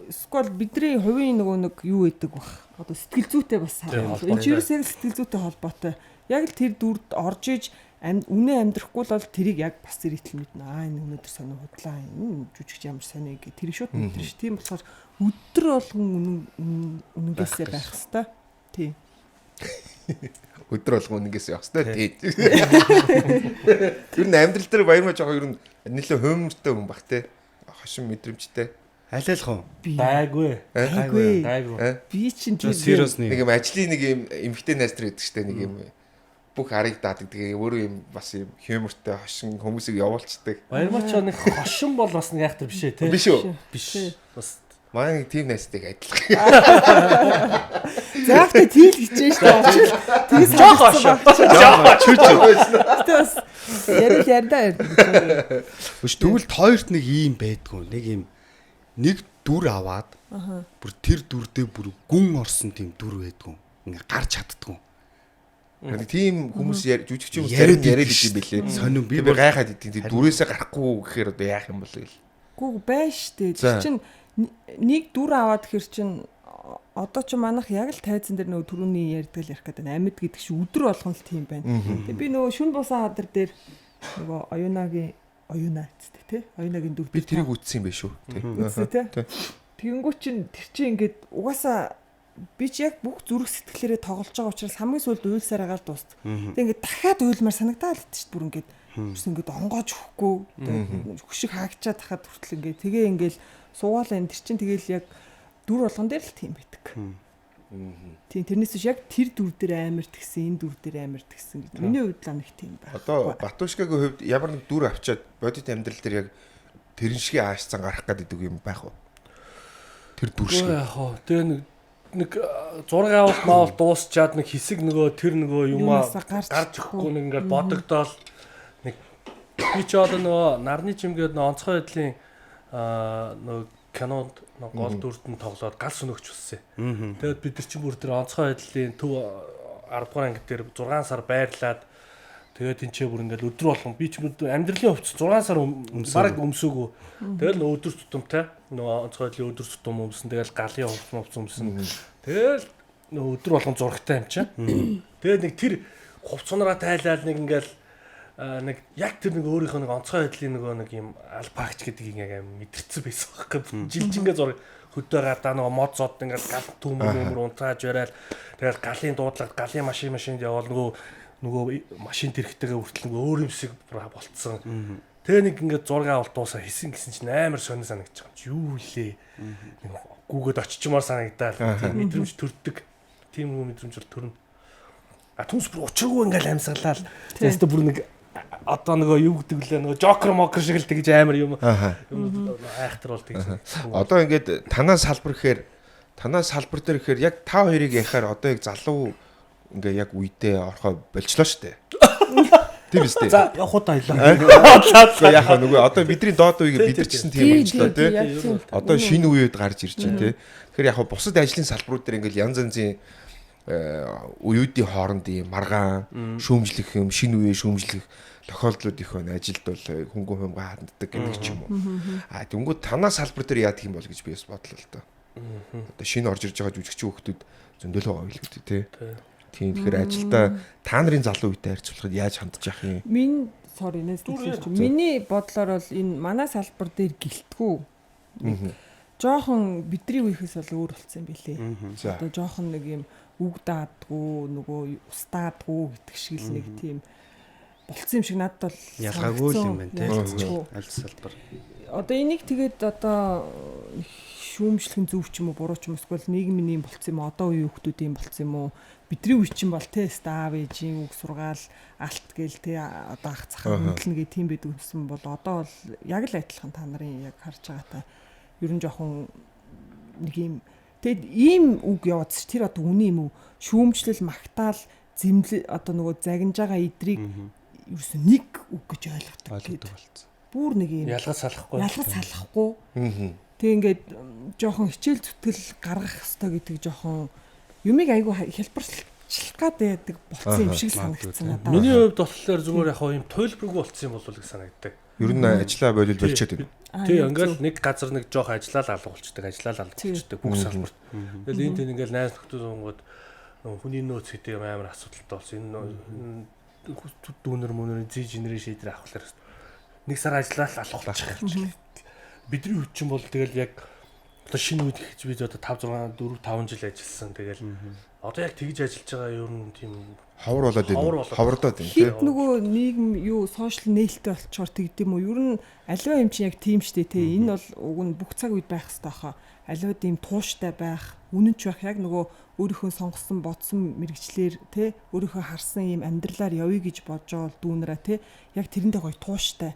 сквал бидний хувийн нөгөө нэг юу гэдэг бах. Одоо сэтгэл зүйтэй бас энэ ч ерөөс яг сэтгэл зүйтэй холбоотой. Яг л тэр дүрд орж иж үнэ амьдрахгүй л бол тэрийг яг бас зэрэгтэл мэднэ. Аа энэ өнөөдөр сони худлаа. Энэ жүжигч ямар сони гэх тэр шууд мэдэрч. Тийм болохоор өдөр болгон үнэн үнэнгээсээ байх хэвээр. Тий. Өдөр болгон үнэнгээсээ явах хэвээр. Тий. Ер нь амьдрал дээр баярмаа жоохон ер нь нэлээ хуймартай хүн бах те. Хошин мэдрэмжтэй. Алиалах уу? Дайгүй. Дайгүй. Дайгүй. Би чинь тийм нэг юм ажлын нэг юм эмгтэй найз нар гэдэг штэ нэг юм бүх арыг даадаг. Тэгээ өөрөө юм бас юм хьюмортой хошин хүмүүсийг явуулцдаг. Баярмаач нэг хошин бол бас нэг айхтар биш ээ тий. Биш үү? Биш. Бас манай нэг тим найзтайг адилхан. Заавтай тийм л хичээн шүү дээ. Тэгээс жоох хошин. Жоох чүч. Гэтэ бас яриад ярьдаа. Биш тэгвэл хоёрт нэг ийм байдгүй. Нэг ийм нэг дүр аваад бүр тэр дүрдээ бүр гүн орсон тийм дүр байдгүй. Ингээ гарч чаддгүй. Нэг тийм хүмүүс жүжигч хүмүүс зарим яриад идэв юм билээ. Сонин би гайхаад идэв. Тэр дүрээсээ гарахгүй гэхээр одоо яах юм бол гэл. Гүү байна штэ. Тэр чин нэг дүр аваад хэр чин одоо чи манайх яг л тайзан дээр нөгөө түрүүний ярьдаг л ярих гэдэг амьд гэдэг чи өдөр болгон л тийм байна. Тэгээ би нөгөө шүн бусан хадар дээр нөгөө оюунагийн оюуна үсттэй тий. Оюунагийн дүр. Би тэрийг үтсэн юм биш үү? Тий. Үтсэн тий. Тэгэнгүүт чин тэр чинь ингээд угаасаа би чи яг бүх зүрх сэтгэлээрээ тоглож байгаа учраас хамгийн сүүлд уйлсаар агаал дуустав. Тэг ингээд дахиад уйлмаар санагдаад л шүү дээ. Бүр ингээд ерөөс ингээд онгоож өгөхгүй хөшиг хаагчаад тахад хүртэл ингээд тэгээ ингээд суугаалаа энэ тэр чин тэгээл яг дүр болгон дээр л тийм байдаг. Тийм тэрнээс биш яг тэр дүр дээр амар тэгсэн, энэ дүр дээр амар тэгсэн гэж. Миний хувьд л нэг тийм байх. Одоо Батушкагийн хувьд ямар нэг дүр авчиад бодит амьдрал дээр яг тэрэн шиг аашцан гарах гэдэг юм байх уу? Тэр дүр шиг. Яг хоо тэгээ нэг зураг авалт маавал дуусчаад нэг хэсэг нөгөө тэр нөгөө юмаа гарч өгөхгүй нэг ингээд бодогдоол нэг би ч одоо нөгөө нарны чимгээд нөгөө онцгой байдлын нөгөө кинонд гол дүрд нь тоглоод гал сөнөгч болсон. Тэгээд бид нар чинь бүр тэр онцгой байдлын төв 10 дугаар анги дээр 6 сар байрлаад тэгээд тэнцээ бүр ингээд өдөр болгон би ч амьдралын хувьд 6 сар бараг өмсөөгөө. Тэгэл өдөр тутамтай нөгөө онцгой байдлын өдөр тутам өмсөн. Тэгэл галын хувцас мувц өмсөн. Тэгэл нөгөө өдөр болгон зурагтай юм чинь. Тэгээд нэг тэр хувцсанараа тайлаад нэг ингээд нэг яг тэр нэг өөрийнхөө нэг онцгой байдлын нөгөө нэг юм алпагч гэдэг юм яг мэдэрсэн байсан байхгүй. Жилжингээ зураг хөдөө гардаа нөгөө мод зод ингээд гал түүмэр нөмөр унтрааж барайл. Тэгэл галын дуудлагад галын машинд яваал нөгөө машин тэрхтэйгээ хүртэл нөгөө өөр юмсыг болцсон. Тэгээ нэг ингээд зураг авалт дуусаа хийсэн гэсэн чинь амар сонир санагдаж байгаа юм чи юу лээ. Нэг гүүгээд очичмаар санагдаал. Тийм мэдрэмж төрдөг. Тийм үү мэдрэмж бол төрнө. А түнс бүр учиргүй ингээд амьсгалаа. Тэстэ бүр нэг одоо нөгөө юу гэдэг лээ нөгөө жокер мокер шиг л тэгж амар юм айхтар бол тэгж. Одоо ингээд танаа салбар гэхээр танаа салбар дээр гэхээр яг та хоёрыг яхаар одоо яг залуу ингээ яг үедээ орохоо болчлоо шүү дээ. Тийм үстэй. За явах удаа хоёлаа. Яг нөгөө одоо бидний доод үеийг бид нар ч гэсэн тийм болчлоо тий. Одоо шинэ үеуд гарч ирж байна тий. Тэгэхээр яг бусад ажлын салбарууд дээр ингээл янз янзын Үеүүдийн хоорондын маргаан, шүүмжлэх юм, шинэ үеэ шүүмжлэх тохиолдлууд их байна. Ажилд бол хөнгөн хумгаа ханддаг гэдэг ч юм уу. А тэнгууд танаа салбар дээр яадаг юм бол гэж би бас бодлоо л доо. Одоо шинэ орж ирж байгаа жүжигчин хүүхдүүд зөндөл байгаа байлгүй дээ, тий. Тийм, тэгэхээр ажилдаа та нарын залуу үетэй харьцуулахад яаж хандж явах юм? Мин sorry нээс хэлсэн чинь миний бодлоор бол энэ манай салбар дээр гэлтгүү. Жохон бидний үеийнхээс бол өөр болсон юм билээ. Одоо жохон нэг юм үг даадгүй, нөгөө устаадгүй гэдэг шиг л нэг тийм болцсон юм шиг надад бол ялгаагүй л юм байна тий. Аль салбар. Одоо энийг тэгээд одоо шүүмжлэх нь зөв ч юм уу буруу ч юм эсвэл нийгмийн юм болцсон юм уу, одоо үеийн хүүхдүүд юм болцсон юм уу? Бидний үе чинь бол те став ээжийн үг сургаал алт гээл те одоо ах захаа хөдлөнө гэ тийм байдаг гэсэн бол одоо бол яг л адилхан та нарын яг харж байгаатай ер нь жоохон нэг юм. Тэгэд ийм үг яваадс тэр одоо үний юм уу? Шүүмжлэл, магтаал, зэмлэл одоо нөгөө загнаж байгаа идрийг ерөөсөө нэг үг гэж ойлгодог болсон. Бүр нэг юм ялгаж салахгүй. Ялгаж салахгүй. Тэг ингээд жоохон хичээл зүтгэл гаргах ёстой гэдэг жоохон юмыг айгүй хялбарчлах гад байдаг болцсон юм шиг санагдсан надад. Миний хувьд болохоор зүгээр яг юм туйлбаргүй болцсон юм болов уу гэж санагддаг. Ер нь ажиллаа болил болчиход байна. Тий, ингээл нэг газар нэг жоох ажиллаа л алга болчдөг, ажиллаа л алга болчдөг бүх салбарт. Тэгэл энэ тэн ингээл найз нөхдөд сунгууд хүний нөөц гэдэг юм амар асуудалтай болсон. Энэ дүүнер мөнөр Z generation эдэр авахлаар нэг сар ажиллаа л алга болчих. Бидний үед чинь бол тэгэл яг одоо шинэ үед гэж би одоо 5 6 4 5 жил ажилласан. Тэгэл одоо яг тэгж ажиллаж байгаа ер нь тийм ховор болоод байна. Ховордоод байна тий. Хит нөгөө нийгэм юу сошиал нээлттэй болчоор тэгдэм үү? Ер нь аливаа юм чинь яг тийм штэ тий. Энэ бол уг нь бүх цаг үед байх хэрэгтэй хаа. Аливаа тийм тууштай байх, үнэнч байх яг нөгөө өөрийнхөө сонгосон, бодсон мэрэгчлэр тий, өөрийнхөө харсан ийм амьдралаар явъя гэж бодож байгаа бол дүүнраа тий. Яг тэрэндээ гоё тууштай.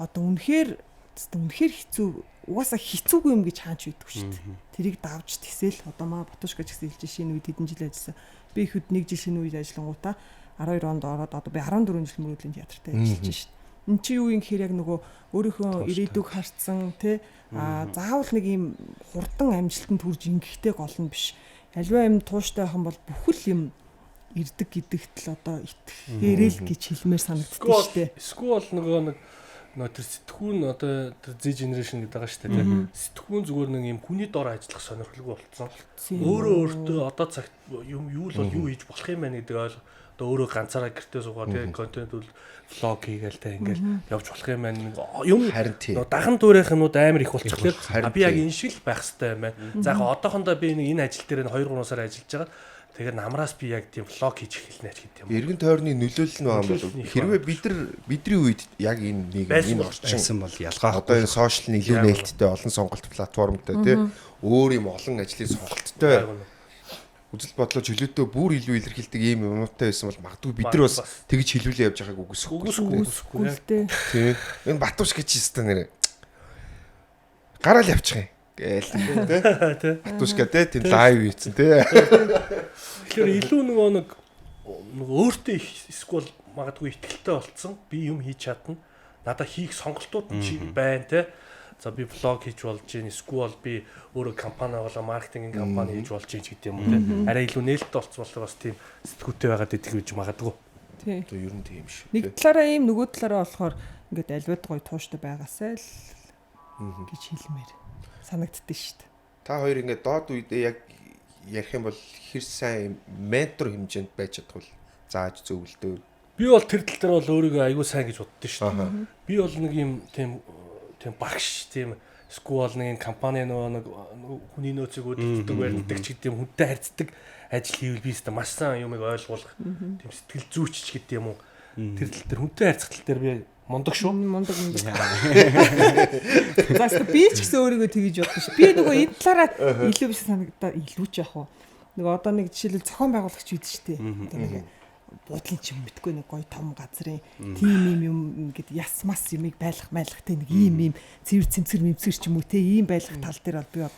Одоо үнэхээр хэцүү, угаасаа хэцүүгүй юм гэж хаач байдгүй шүү дээ. Тэрийг давж тэсэл одоо маа Батушка ч гэсэн хэлж шинэ үед хэдэн жил ажилласан. Би ихэд нэг жил шинэ үед ажиллангуудаа 12 онд ороод одоо би 14 жил мөрөөдлийн театрт ажиллаж шин. Энд чи юу юм гэхээр яг нөгөө өөрийнхөө ирээдүг харцсан тий, а заавал нэг юм хурдан амжилтанд хүрж ингэхтэй гол нь биш. Аливаа юм тууштай байх юм бол бүхэл юм ирдэг гэдэгт л одоо итгэхээрээ л гэж хэлмээр санагддаг шүү дээ. Эсвэл нөгөө нэг нөө тэр сэтгүүн одоо тэр Z generation гэдэг байгаа шүү дээ тийм. Сэтгүүн зүгээр нэг юм хүний дор ажиллах сонирхолгүй болцсон. Өөрөө өөртөө одоо цагт юм юу л бол юу хийж болох юм байна гэдэг ойл одоо өөрөө ганцаараа гэртээ суугаа тийм контент үл влог хийгээл тийм ингээл явж болох юм байна. Юм нөө даган дуурайх юмнууд амар их болчихлоо. Би яг энэ шиг л байх хэрэгтэй юм байна. За яг одоохондоо би нэг энэ ажил дээр 2 3 сар ажиллаж байгаа. Тэгэхээр намраас би яг тийм влог хийж эхэлнэ ч гэдэг юм. Эргэн тойрны нөлөөлөл нь байгаа юм бол хэрвээ бид нар бидний үед яг энэ нэг энэ орчин байсан бол ялгаа одоо энэ сошиал нь илүү нээлттэй олон сонголт платформтой тий өөр юм олон ажлын сонголттой үзэл бодлоо чөлөөтэй бүр илүү илэрхийлдэг ийм юмнуудтай байсан бол магадгүй бид нар бас тэгж хилүүлээ явж байгааг үгүйсэхгүй тий. Тий. Энэ Батуш гэж хийсэн нэрээ. Гараал явчих юм. Гээл тий. Батушка тий тийм лайв хийсэн тий. Тэгэхээр илүү нөгөө нэг өөртөө их эсвэл магадгүй ихтгэлтэй болцсон. Би юм хийж чадна. Надаа хийх сонголтууд чи байна тий. За би блог хийж болж гин, эсвэл би өөрөө компани болоо маркетингийн компани хийж болж гин ч гэдэг юм уу тий. Арай илүү нээлттэй болцсон болохоор бас тийм сэтгүүтэй байгаад идэх гэж магадгүй. Тий. Одоо ер нь тийм шүү. Нэг талаараа ийм, нөгөө талаараа болохоор ингээд альвад гоё тууштай байгаасай л гэж хэлмээр санагддээ шүү дээ. Та хоёр ингээд доод үедээ яг ярих юм бол хэр сайн ментор хэмжээнд байж чадах вэ? Зааж зөвлөдөө. Би бол тэр тал дээр бол өөрийгөө аягүй сайн гэж боддоо шүү дээ. Би бол нэг юм тийм багш, тийм эсвэл нэг юм компани нөгөө нэг хүний нөөцийг хөдөлгдөг, барилдаг ч гэдэг юм хүнтэй харьцдаг ажил хийвэл би өстө маш сайн юмыг ойлгуулах тийм сэтгэл зүйч ч гэдэг юм уу. Тэр тал дээр хүнтэй харьцах тал дээр би мундаг шүү. Мундаг. За би ч гэсэн өөрийгөө тэгж бодсон шүү. Би нөгөө энэ талаараа илүү биш санагдаа илүү ч яах вэ? Нөгөө одоо нэг жишээлбэл зохион байгуулагч үйд шүү дээ. Одоо нэг буудлын ч юм мэдгүй нэг гоё том газрын тийм юм ингээд яс мас юмыг байлгах майлах те нэг ийм цэвэр цэмцгэр мэмцгэр ч юм уу те ийм байлгах тал дээр бол би бол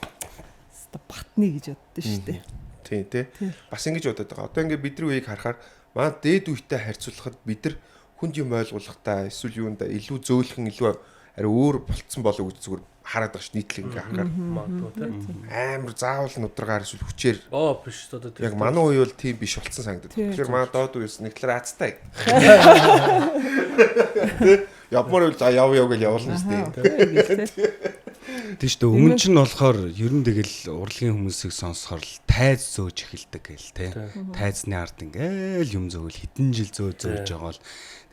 батны гэж боддоо шүү дээ. Тийм те. Бас ингэж бодод байгаа. Одоо ингээд бидний үеийг харахаар манай дээд үетэй харьцуулахад бид нар хүнд юм ойлгуулахдаа эсвэл юунда илүү зөөлхөн илүү арай өөр болцсон болов гэж зүгээр хараад байгаа ш нийтлэг ингээ харахаар Магадгүй тий. амар заавал нударгаар эсвэл хүчээр Оо биш одоо тэр яг манай үе бол тийм биш болцсон санагдаад. Тий. Тэгэхээр манай доод үеэс нэг талаар азтай. Явмаар үл за яв яв гэж явуулна шүү дээ. Тийм шүү дээ. Өмнө чинь болохоор ер нь тэгэл урлагийн хүмүүсийг сонсохоор л тайз зөөж эхэлдэг гээл те. Тайзны ард ингээл юм зөөл хэдэн жил зөө зөөж байгаа л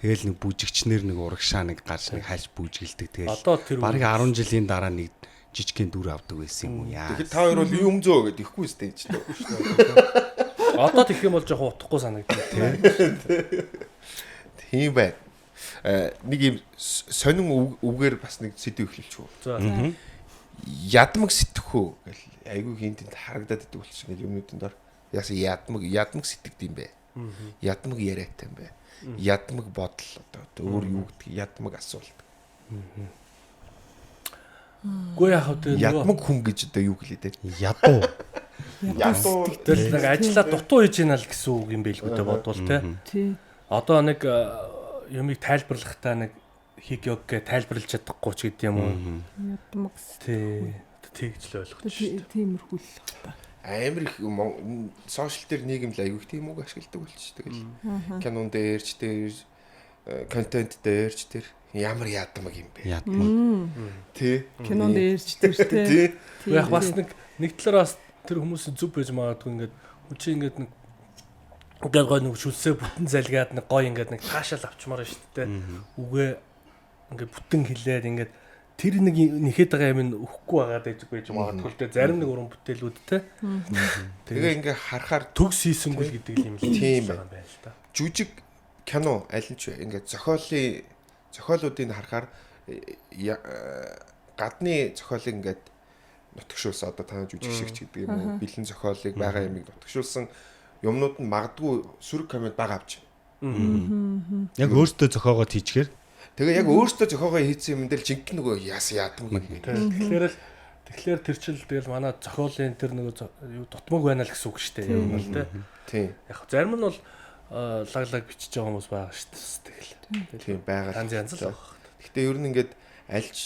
тэгэл нэг бүжигчнэр нэг урагшаа нэг гарч нэг хальж бүжгэлдэг. Тэгэл Одоо тэр бараг 10 жилийн дараа нэг жижигхэн дүр авдаг байсан юм уу яа. Тэгэхээр та хоёр бол юм зөө гэдэг ихгүй сте ч дээ. Одоо тэгэх юм бол жоохон утгагүй санагдав тий. Тийм байна. Нэг юм сонин үгээр бас нэг сэдв эхлүүлчих үү. За. Ядмаг сэтгэхөө гэл айгүй хинт энд харагдаад идэг болчихсон гэл юмнуудын дор. Яасан ядмаг сэтгэд юм бэ? Ядмаг яриатай юм бэ? Ядмаг бодол одоо өөр юу гэдэг ядмаг асуулт. Үгүй яах вэ нөгөө Ядмаг хүн гэж одоо юу гэлээ дээ? Ядуу. Ядуу тэгэл нэг ажиллаа дутуу хийж ийна л гэсэн үг юм байлгүй дээ бодвол тий. Тий. Одоо нэг юмыг тайлбарлахдаа нэг хиг ёг гэ тайлбарлаж чадахгүй ч гэдэг юм уу. Ядмаг Тий. Тэгж л ойлгож шүү дээ. тиймэрхүү л бах та. Амар их сошиал дээр нийгэм л айгүй их тийм үг ашигладаг болчих. Тэгэл кинон дээр ч тэр контент дээр ч тэр ямар ядмаг юм бэ? Ядмаг. Тий. Кинонд дээрч тэр тий. Тий. Яг бас нэг талаар бас тэр хүмүүсийн зүв байж магадгүй ингээд хүн чинь ингээд нэг ингээд гой нэг шүлсээ бүтэн залгаад нэг гой ингээд нэг таашаал авчмаар байна шүү дээ. Үгээ ингээд бүтэн хилээд ингээд тэр нэг нэхэд байгаа юм нь өгөхгүй байгаа дэж байж магадгүй л дээ. Зарим нэг уран бүтээлүүд те. Тэгээ ингээ харахаар Төгс хийсэнгүүл гэдэг юм л Тийм байгаа юм байна л да. жүжиг кино аль нь ч вэ ингээ зохиолуудыг харахаар гадны зохиолыг ингээд нутагшуулсан одоо та жүжиг шигч гэдэг юм уу бэлэн зохиолыг байгаа юмыг нутагшуулсан юмнууд нь магадгүй сөрөг комент бага авч. Яг өөртөө зохиогоод хийчихээр Тэгээ яг өөртөө зохиогоо хийсэн юм дээр жинхэнэ нөгөө яасан яадмаг юм бэ. Тэгэхээр тэр чил тэгэл манай зохиолын тэр нөгөө юу дутмаг байна л гэсэн үг шүү дээ. Юм бол те. Тийм. Яг зарим нь бол лаг лаг бичиж байгаа хүмүүс байгаа шүү дээ. Тэгэл. Тийм байгаа. Янз янз л баг. Гэтэ ер нь ингээд альч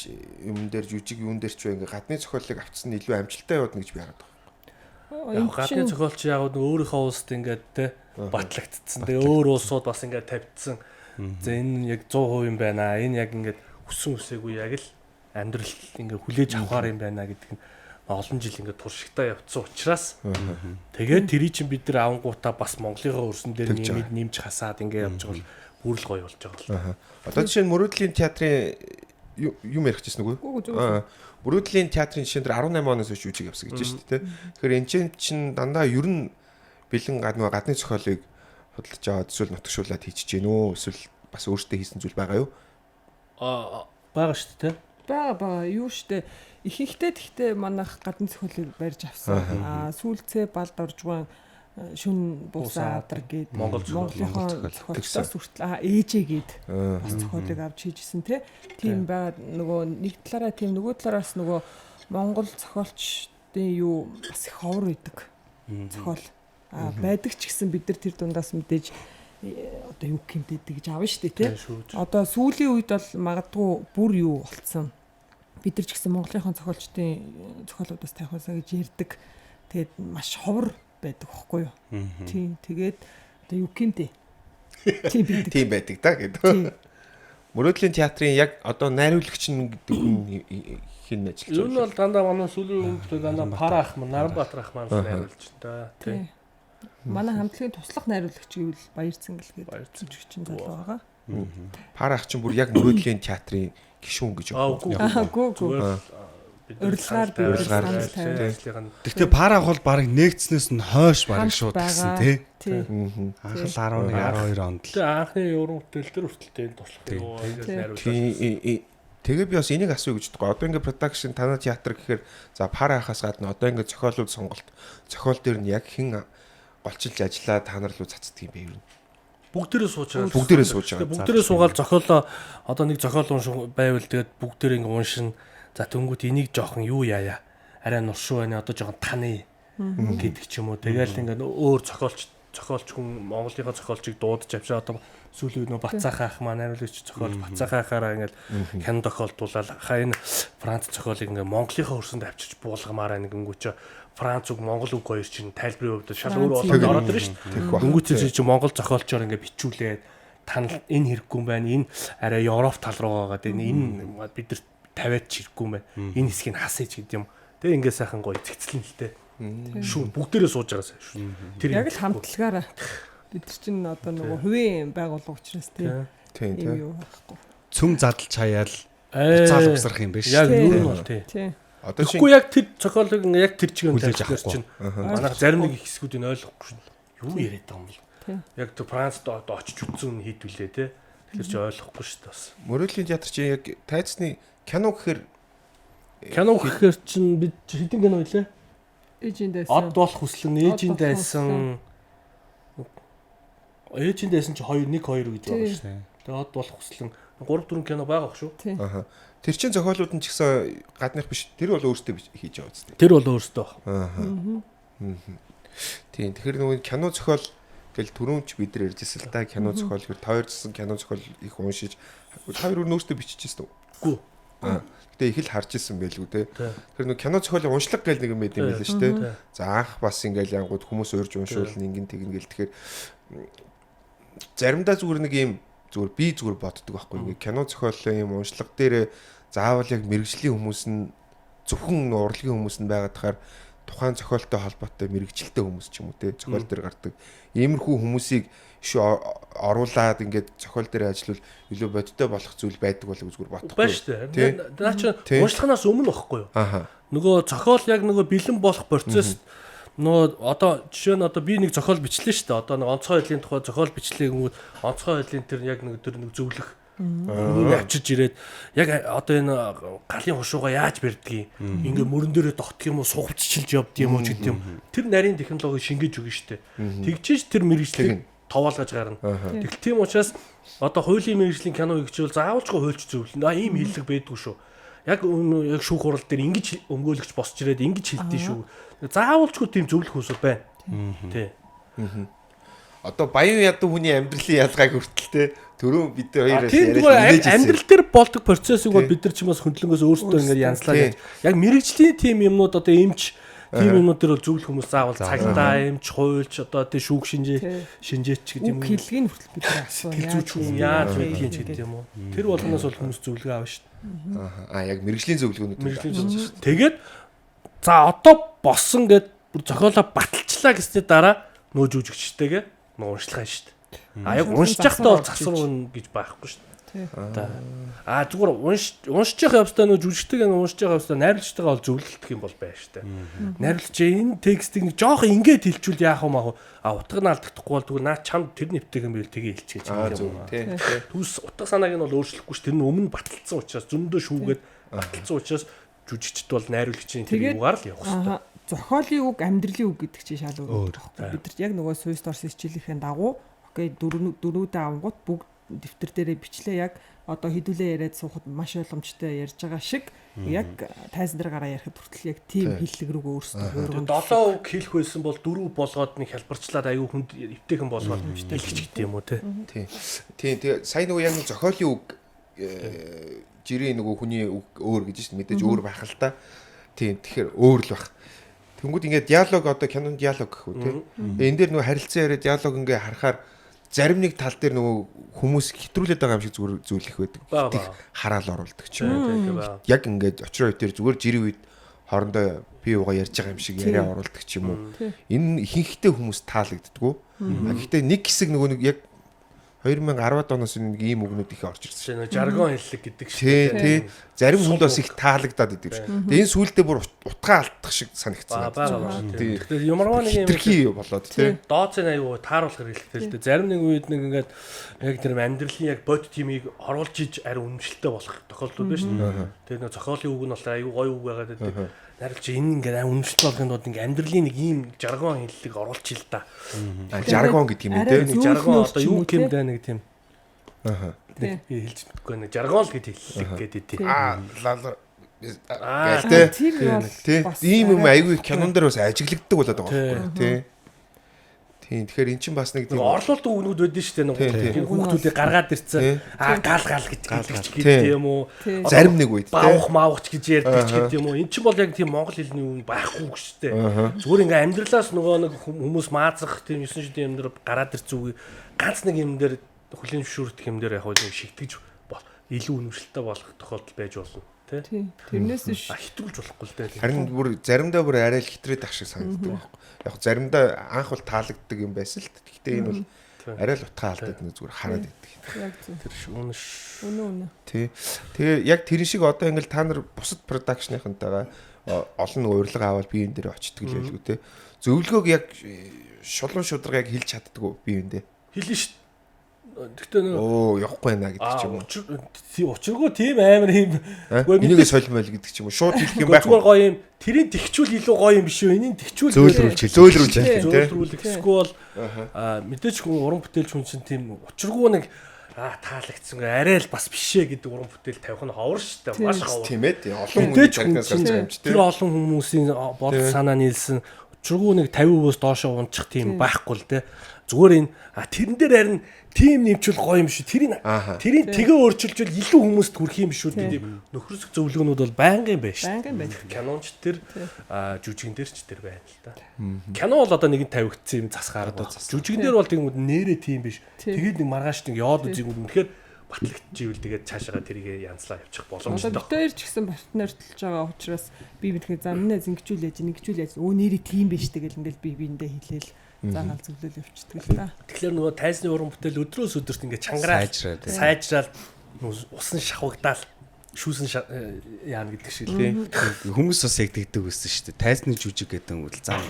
юм дээр жүжиг юун дээр ч вэ ингээд гадны зохиолыг авцсан нь илүү амжилттай явуулна гэж би хараад байгаа. Яг гадны зохиолч яг нь өөрийнхөө улсад ингээд те батлагдцсан. Тэгээ өөр улсууд бас ингээд тавьдсан. За энэ яг 100% юм байна. Энэ яг ингээд хүссэн үсээгүй яг л амьдрал ингээд хүлээж авахар юм байна гэдэг нь олон жил ингээд туршигтаа явцсан учраас тэгээд тэрий чинь бид нар авангуудаа бас Монголынхоо өрсөн дээр нэмээд нэмж хасаад ингээд явж байгаа бол бүр л гоё болж байгаа л. Аа. Одоо жишээ нь Мөрөөдлийн театрын юм ярих гэсэн үг үү? Үгүй Мөрөөдлийн театрын жишээн дээр 18 оноос хойш жүжиг явсан гэж шүү дээ. Тэгэхээр энэ чинь дандаа ер нь бэлэн гадны зохиолыг худалдаж аваад эсвэл нутагшуулад хийчихэж гин үү? Эсвэл бас өөртөө хийсэн зүйл байгаа юу? Аа байгаа шүү дээ. Бага юу штэ. Ихэнхдээ тэгтээ манайх гадны зохиолыг барьж авсан. Аа сүүлцээ балд оржгон шүн буусан адар гээд Монголынхоо зохиолчдоос хүртэл ээжээ гээд бас зохиолыг авч хийжсэн те. Тийм байгаа нөгөө нэг талаараа тийм нөгөө талаараас нөгөө Монгол зохиолчдын юу бас их ховор байдаг. Зохиол байдаг ч гэсэн бид нар тэр дундаас мэдээж одоо юу гэмтэйдэг гэж авна шүү дээ тий. Одоо сүүлийн үед бол магадгүй бүр юу болцсон. Бид нар ч гэсэн Монголынхон зохиолчдын зохиолуудаас тавихаасаа гэж ярьдаг. Тэгээд маш ховор байдаг байхгүй юу? Тийм. Тэгээд одоо юу гэмтэй. Тийм байдаг. Тийм байдаг та гэдэг. Мөрөөдлийн театрын яг одоо найруулагч нь гэдэг хүн хэн ажиллаж байгаа. Ер нь бол дандаа манай сүүлийн үед дандаа Пара ах маань, Наранбаатар ах маань найруулж та. Тийм. Манай хамтлагийн туслах найруулагч гэвэл Баярцэнгэл гэдэг жүжигчин залуу байгаа. Пара ах чинь бүр яг Мөрөөдлийн театрын гишүүн гэж байна. Үгүй үгүй. Урилгаар би Гэхдээ Пара ах бол бараг нэгдснээс нь хойш бараг шууд гисэн тий. Анх л 11 12 онд л. Тэгээ анхны уран бүтээл төр хүртэл тийм туслах юу найруулагч. Тэгээ би бас энийг асууя гэж бодгоо. Одоо ингээ production танай театр гэхээр за Пара ахаас гадна одоо ингээ зохиолууд сонголт. Зохиол дээр нь яг хэн голчилж ажиллаа та нар руу цацдаг юм бэ ер нь. Бүгдээрээ сууж байгаа. Бүгдээрээ сууж байгаа. Бүгдээрээ суугаал зохиолоо одоо нэг зохиол унших байвал тэгээд бүгдээрээ ингээ уншина. За тэнгүүт энийг жоохон юу яая. Арай нуршуу байна. Одоо жоохон таны гэдэг ч юм уу. Тэгээл ингээ өөр зохиолч зохиолч хүн Монголынхаа зохиолчийг дуудаж авчаа одоо сүүлийн үед нөө Бацаахан ах маань найруулагч зохиолч Бацаахан ахаараа ингээл хян тохиолдуулаад хаа энэ Франц зохиолыг ингээ Монголынхаа хөрсөнд авчирч буулгамаар байна гингүү чи Франц үг Монгол үг хоёр чинь тайлбарын хувьд шал өөр болоод ороод ирнэ шүү дээ. Дөнгөж чи Монгол зохиолчоор ингээ бичүүлээд танал энэ хэрэггүй юм байна. Энэ арай Европ тал руу байгаа. Энэ бид нар тавиад ч хэрэггүй юм байна. Энэ хэсгийг хасъя ч гэдэг юм. Тэгээ ингээ сайхан гоё зэгцлэн л дээ. Шүү бүгдээрээ сууж байгаас шүү. Тэр яг л хамтлагаараа бид нар чинь одоо нөгөө хувийн байгууллага учраас тийм тийм юу байхгүй. Цөм задлж хаяал буцаал угсрах юм биш. Яг юу нь бол тийм. Одоо Тэгэхгүй яг тэр зохиолыг яг тэр чигээр хүлээж авахгүй чинь манайх зарим нэг их хэсгүүдийг ойлгохгүй шин. Юу яриад байгаа юм бол. Яг тэр Францд одоо очиж үтсэн хийдвүлээ те. Тэгэхээр чи ойлгохгүй шүү дээ бас. Мөрөөдлийн театр чинь яг тайцны кино гэхээр чинь бид хэдэн кино илээ? Ээжийн дайсан. Од болох хүслэн, ээжийн дайсан. Ээжийн дайсан чи 2 1 2 гэж байгаа шүү дээ. Тэгээ од болох хүслэн 3 4 кино байгаа шүү. Аа. Тэр чин зохиолууд нь ч гэсэн гадных биш. Тэр бол өөртөө хийж байгаа үстэй. Тэр бол өөртөө. Аа. Тийм. Тэгэхээр нөгөө кино зохиол гэл түрүүнч бид нар ярьжсэн л та кино зохиол гэхэр та хоёр гэсэн кино зохиол их уншиж та хоёр өөртөө биччихсэн үү? Үгүй. Аа. Гэтэ их л харж исэн байлгүй те. Тэгэхээр нөгөө кино зохиолын уншлага гэл нэг юм байт юм байл шүү дээ. За анх бас ингээл янгууд хүмүүс урьж уншуулна ингэн тэгнэ гэл тэгэхээр заримдаа зүгээр нэг юм зүгээр би зүгээр боддог байхгүй ингээ кино зохиолын юм уншлага дээр заавал яг мэрэгжлийн хүмүүс нь зөвхөн урлагийн хүмүүс нь байгаад тахаар тухайн зохиолтой холбоотой мэрэгжилтэй хүмүүс ч юм уу те зохиол дээр гардаг иймэрхүү хүмүүсийг шүү оруулаад ингээд зохиол дээр ажиллавал илүү бодиттой болох зүйл байдаг болов зүгээр бодохгүй байна шүү дээ. Наа чи уншлаганаас өмнө багхгүй юу? Аа. Нөгөө зохиол яг нөгөө бэлэн болох процесс нөгөө одоо жишээ нь одоо би нэг зохиол бичлээ шүү дээ. Одоо нэг онцгой байдлын тухай зохиол бичлээ гингүүд онцгой байдлын тэр яг нэг тэр нэг зөвлөх Нэг авчиж ирээд яг одоо энэ галын хушууга яаж барьдгийг ингээ мөрөн дээрээ дотг юм уу сувччилж явд юм уу ч гэдэг юм. Тэр нарийн технологиг шингээж өгнө штэ. Тэгжиж тэр мэрэгжлийг товоолгож гарна. Тэгвэл тийм учраас одоо хуулийн мэрэгжлийн кино хийгчвэл заавалчгүй хуульч зөвлөнө. А ийм хиллэг байдгүй шүү. Яг яг шүүх хурал дээр ингэж өмгөөлөгч босч ирээд ингэж хэлдэж шүү. Заавалчгүй тийм зөвлөх хүмүүсүүд байна. Тий. Одоо баян ядуу хүний амьдралын ялгааг хүртэл те түрүүн бид хоёр яриад амьдрал дээр болдог процессыг бол бид нар ч юм бас хөндлөнгөөс өөрсдөө ингээд янзлаа гэж. Яг мэрэгжлийн тийм юмнууд одоо эмч тийм юмнууд дээр бол зөвлөх хүмүүс заавал цагдаа, эмч, хуульч одоо тий шүүх шинжээч гэдэг юм. Хэллэгийг хүртэл бид нар асуу. Зүүч хүн яаж байдгийг ч гэдэг юм уу. Тэр болгоноос бол хүмүүс зөвлөгөө авна шүү дээ. Аа яг мэрэгжлийн зөвлөгөөнүүд. Мэрэгжлийн зөвлөгөө. Тэгээд за одоо болсон гэд бүр зохиолоо баталчлаа гэсний дараа нөө жүжигчтэйгээ нөө уншлах шүү дээ. А яг уншиж байхдаа бол засвар үн гэж байхгүй шүү дээ. А зүгээр уншиж явах явцдаа нөө жүжигчтэйгээ уншиж явах явцдаа найруулагчтайгаа бол зөвлөлдөх юм бол байна шүү дээ. Найруулагч энэ текстийг нэг жоохон ингээд хэлчихвэл яах вэ маах вэ? А утга нь алдагдахгүй бол тэгвэл наа чамд тэр нэвтэйг юм байл тгээ хэлчихэж юм. Түүс утга санааг нь бол өөрчлөхгүй ш. Тэр нь өмнө баталсан учраас зөндөө шүүгээд баталсан учраас жүжигчд бол найруулагчийн тэр юугаар л явах хэрэгтэй. Зохиолын үг, амьдралын үг гэдэг чинь шал өөр байхгүй. Бид нар яг нөгөө суйст орсон хичээлийнхээ дагуу окей дөрүүдээ авангууд бүгд дэвтэр дээрээ бичлээ яг одоо хідүүлээ яриад суухад маш ойлгомжтой ярьж байгаа шиг яг тайзан дээр гараа ярихад хүртэл яг тийм хэллэг рүүгээ өөрсдөө хувирган 7 үг хэлэх байсан бол 4 болгоод нэг хялбарчлаад аюу хүнд эвтэйхэн болгоод хэлчих гэдэг юм уу те. Тийм. Тийм тэгээ сая нөгөө яг нэг зохиолын үг жирийн нөгөө хүний үг өөр гэж шин мэдээж өөр байх л та. Тийм тэгэхээр өөр л байх. Тэнгүүд ингээд диалог одоо кинонд диалог гэх үү те. Энэ дээр нөгөө харилцан яриа диалог ингээ харахаар зарим нэг тал дээр нөгөө хүмүүс хэтрүүлээд байгаа юм шиг зүгээр зүйл их байдаг. Их хараал оруулдаг ч юм уу. Яг ингээд очроо үеэр зүгээр жирийн үед хоорондоо бие уугаа ярьж байгаа юм шиг яриа оруулдаг ч юм уу. Энэ ихэнхдээ хүмүүс таалагддгүү. Гэхдээ нэг хэсэг нөгөө нэг яг 2010-ад оноос нэг ийм үгнүүд их орж ирсэн. Нэг жаргон хэллэг гэдэг шиг. Тий, тий. Зарим хүнд бас их таалагдаад идэв шиг. Тэгээ энэ сүүлдээ бүр утгаа алдах шиг санагдсан. Тэгэхээр ямарваа нэг юм хитрхи болоод тий. Дооцын аюу тааруулах хэрэгтэй л дээ. Зарим нэг үед нэг ингээд яг тэр амьдралын яг бод тимийг оруулж иж ари үнэмшилтэй болох тохиолдлууд байна шүү дээ. Тэгээ нэг зохиолын үг нь болохоор аюу гоё үг байгаад байдаг. Найруулж энэ ингээд аим үнэмшилтэй болохын тулд ингээд амьдралын нэг ийм жаргон хэллэг оруулчих л да. Жаргон гэдэг юм те. Нэг жаргон одоо юу юм дэ нэг тийм. Аа. Нэг би хэлж мэдэхгүй нэг жаргон л гэд хэллэг гэдэг тийм. Аа гээл те. Тий. Ийм юм айгүй кинон дээр бас ажиглагддаг болоод байгаа байхгүй тий. Тийм, тэгэхээр эн чинь бас нэг тийм орлуулдаг үгнүүд байдэн шүү дээ. Нэг хүүхдүүдийг гаргаад ирсэн. Аа гал гал гэж гэдэг ч гэдэг юм уу. Зарим нэг үед тийм. Баавах маавах ч гэж ярьдаг ч гэдэг юм уу. Эн чинь бол яг тийм монгол хэлний үг байхгүй шүү дээ. Зүгээр ингээ амьдралаас нөгөө нэг хүмүүс маазах тийм 9 шидийн юм дээр гараад ирсэн үг ганц нэг юм дээр хүлийн зөвшөөрөх юм дээр яг нэг шигтгэж илүү үнэмшилтэй болох тохиолдол байж болно. Тий. Тэрнээс биш хитрүүлж болохгүй л дээ. Харин бүр заримдаа бүр арай л хитрээд ах шиг санагддаг байхгүй. Яг заримдаа анх бол таалагддаг юм байсан л. Гэхдээ энэ бол арай л утгаа алдаад нэг зүгээр хараад байдаг. Яг зөв. Тэр үнэ. Үнэ үнэ. Тий. Тэгээ яг тэрэн шиг одоо ингээл та нар бусад продакшныхантайгаа олон урилга аваад би энэ дээр очдөг л байлгүй те. Зөвлөгөөг яг шулуун шударга яг хэлж чаддаг уу би энэ дээр? Хэлнэ шүү. Тэгтээ нөө оо явахгүй байна гэдэг ч юм уу. Учиргүй тийм амар юм. Энийг солимойл гэдэг ч юм уу. Шууд хэлэх юм байх. Зүгээр гоё юм. Тэрийн тэгчүүл илүү гоё юм биш үү? Энийг тэгчүүл зөөлрүүлж тий. Зөөлрүүлэх эсвэл мэдээч хүн уран бүтээлч хүн чинь тийм учиргүй нэг таалагдсан арай л бас бишээ гэдэг уран бүтээл тавих нь ховор шүү дээ. Маш ховор. Тийм ээ. Олон хүний тархинаас гарч байгаа юм чи тий. Тэр олон хүмүүсийн бодол санаа нийлсэн учиргүй нэг 50%-өөс доошоо унчих тийм байхгүй л дээ. Зүгээр энэ тэрэн дээр харин тийм нэмчүүл гоё юм шүү. Тэрийг тэгээ өөрчилжүүл илүү хүмүүст хүрэх юм шүү гэдэг нөхөрсөг зөвлөгөөнүүд бол байнгын байна шүү. Байнгын байна. Кинонч тэр жүжигэн дээр ч тэр байна л да. Кино бол одоо нэгэн тавигдсан юм зас гараад. Жүжигэн дээр бол тэгмүүд нэрээ тийм биш. Тэгээд нэг маргааш нэг яваад үзийгүүд үнэхээр батлагдчихвэл тэгээд цаашаага тэрийг янзлаа явчих боломжтой. Одоо бид хоёр ч гэсэн партнерлж байгаа учраас би мэдхээ за минь зингчүүлээж нэгчүүлээж өө нэрээ тийм биш тэгэл ингээл би биэндээ хэлээл заагаал зөвлөл явчихдаг л та. Тэгэхээр нөгөө тайзны уран бүтээл өдрөөс өдөрт ингээд чангараад сайжраал усан шавхагдаал шүүсэн яана гэдэг шиг л тийм. Хүмүүс бас яг тэгдэг байсан шүү дээ. Тайзны жүжиг гэдэг нь бол зам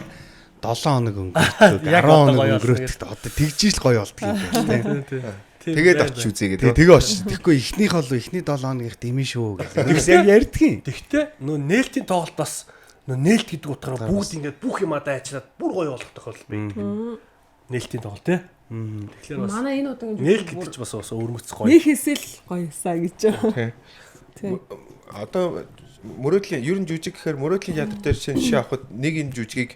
7 хоног өнгөрөөд 10 хоног өнгөрөөд одоо тэгжиж л гоё болдго юм байна тийм. Тэгээд очиж үзье гэдэг. Тэгээ очиж. Тэгэхгүй эхнийх бол эхний 7 хоногийнх дэмий шүү гэдэг. Тэгс яг ярьдгийн. Тэгтээ нөө нээлтийн тоглолт бас нөө нээлт гэдэг утгаараа бүгд ингээд бүх юмаа дайчлаад бүр гоё болох тохиолдол байдаг. Нээлтийн тоглолт тий. Тэгэхээр бас манай энэ удаагийн нээлт гэдэг чинь бас өвөрмөц гоё. Нэг хэсэл гоёсаа гэж. Тий. Одоо мөрөөдлийн ер нь жүжиг гэхээр мөрөөдлийн театр дээр жишээ авахад нэг энэ жүжигийг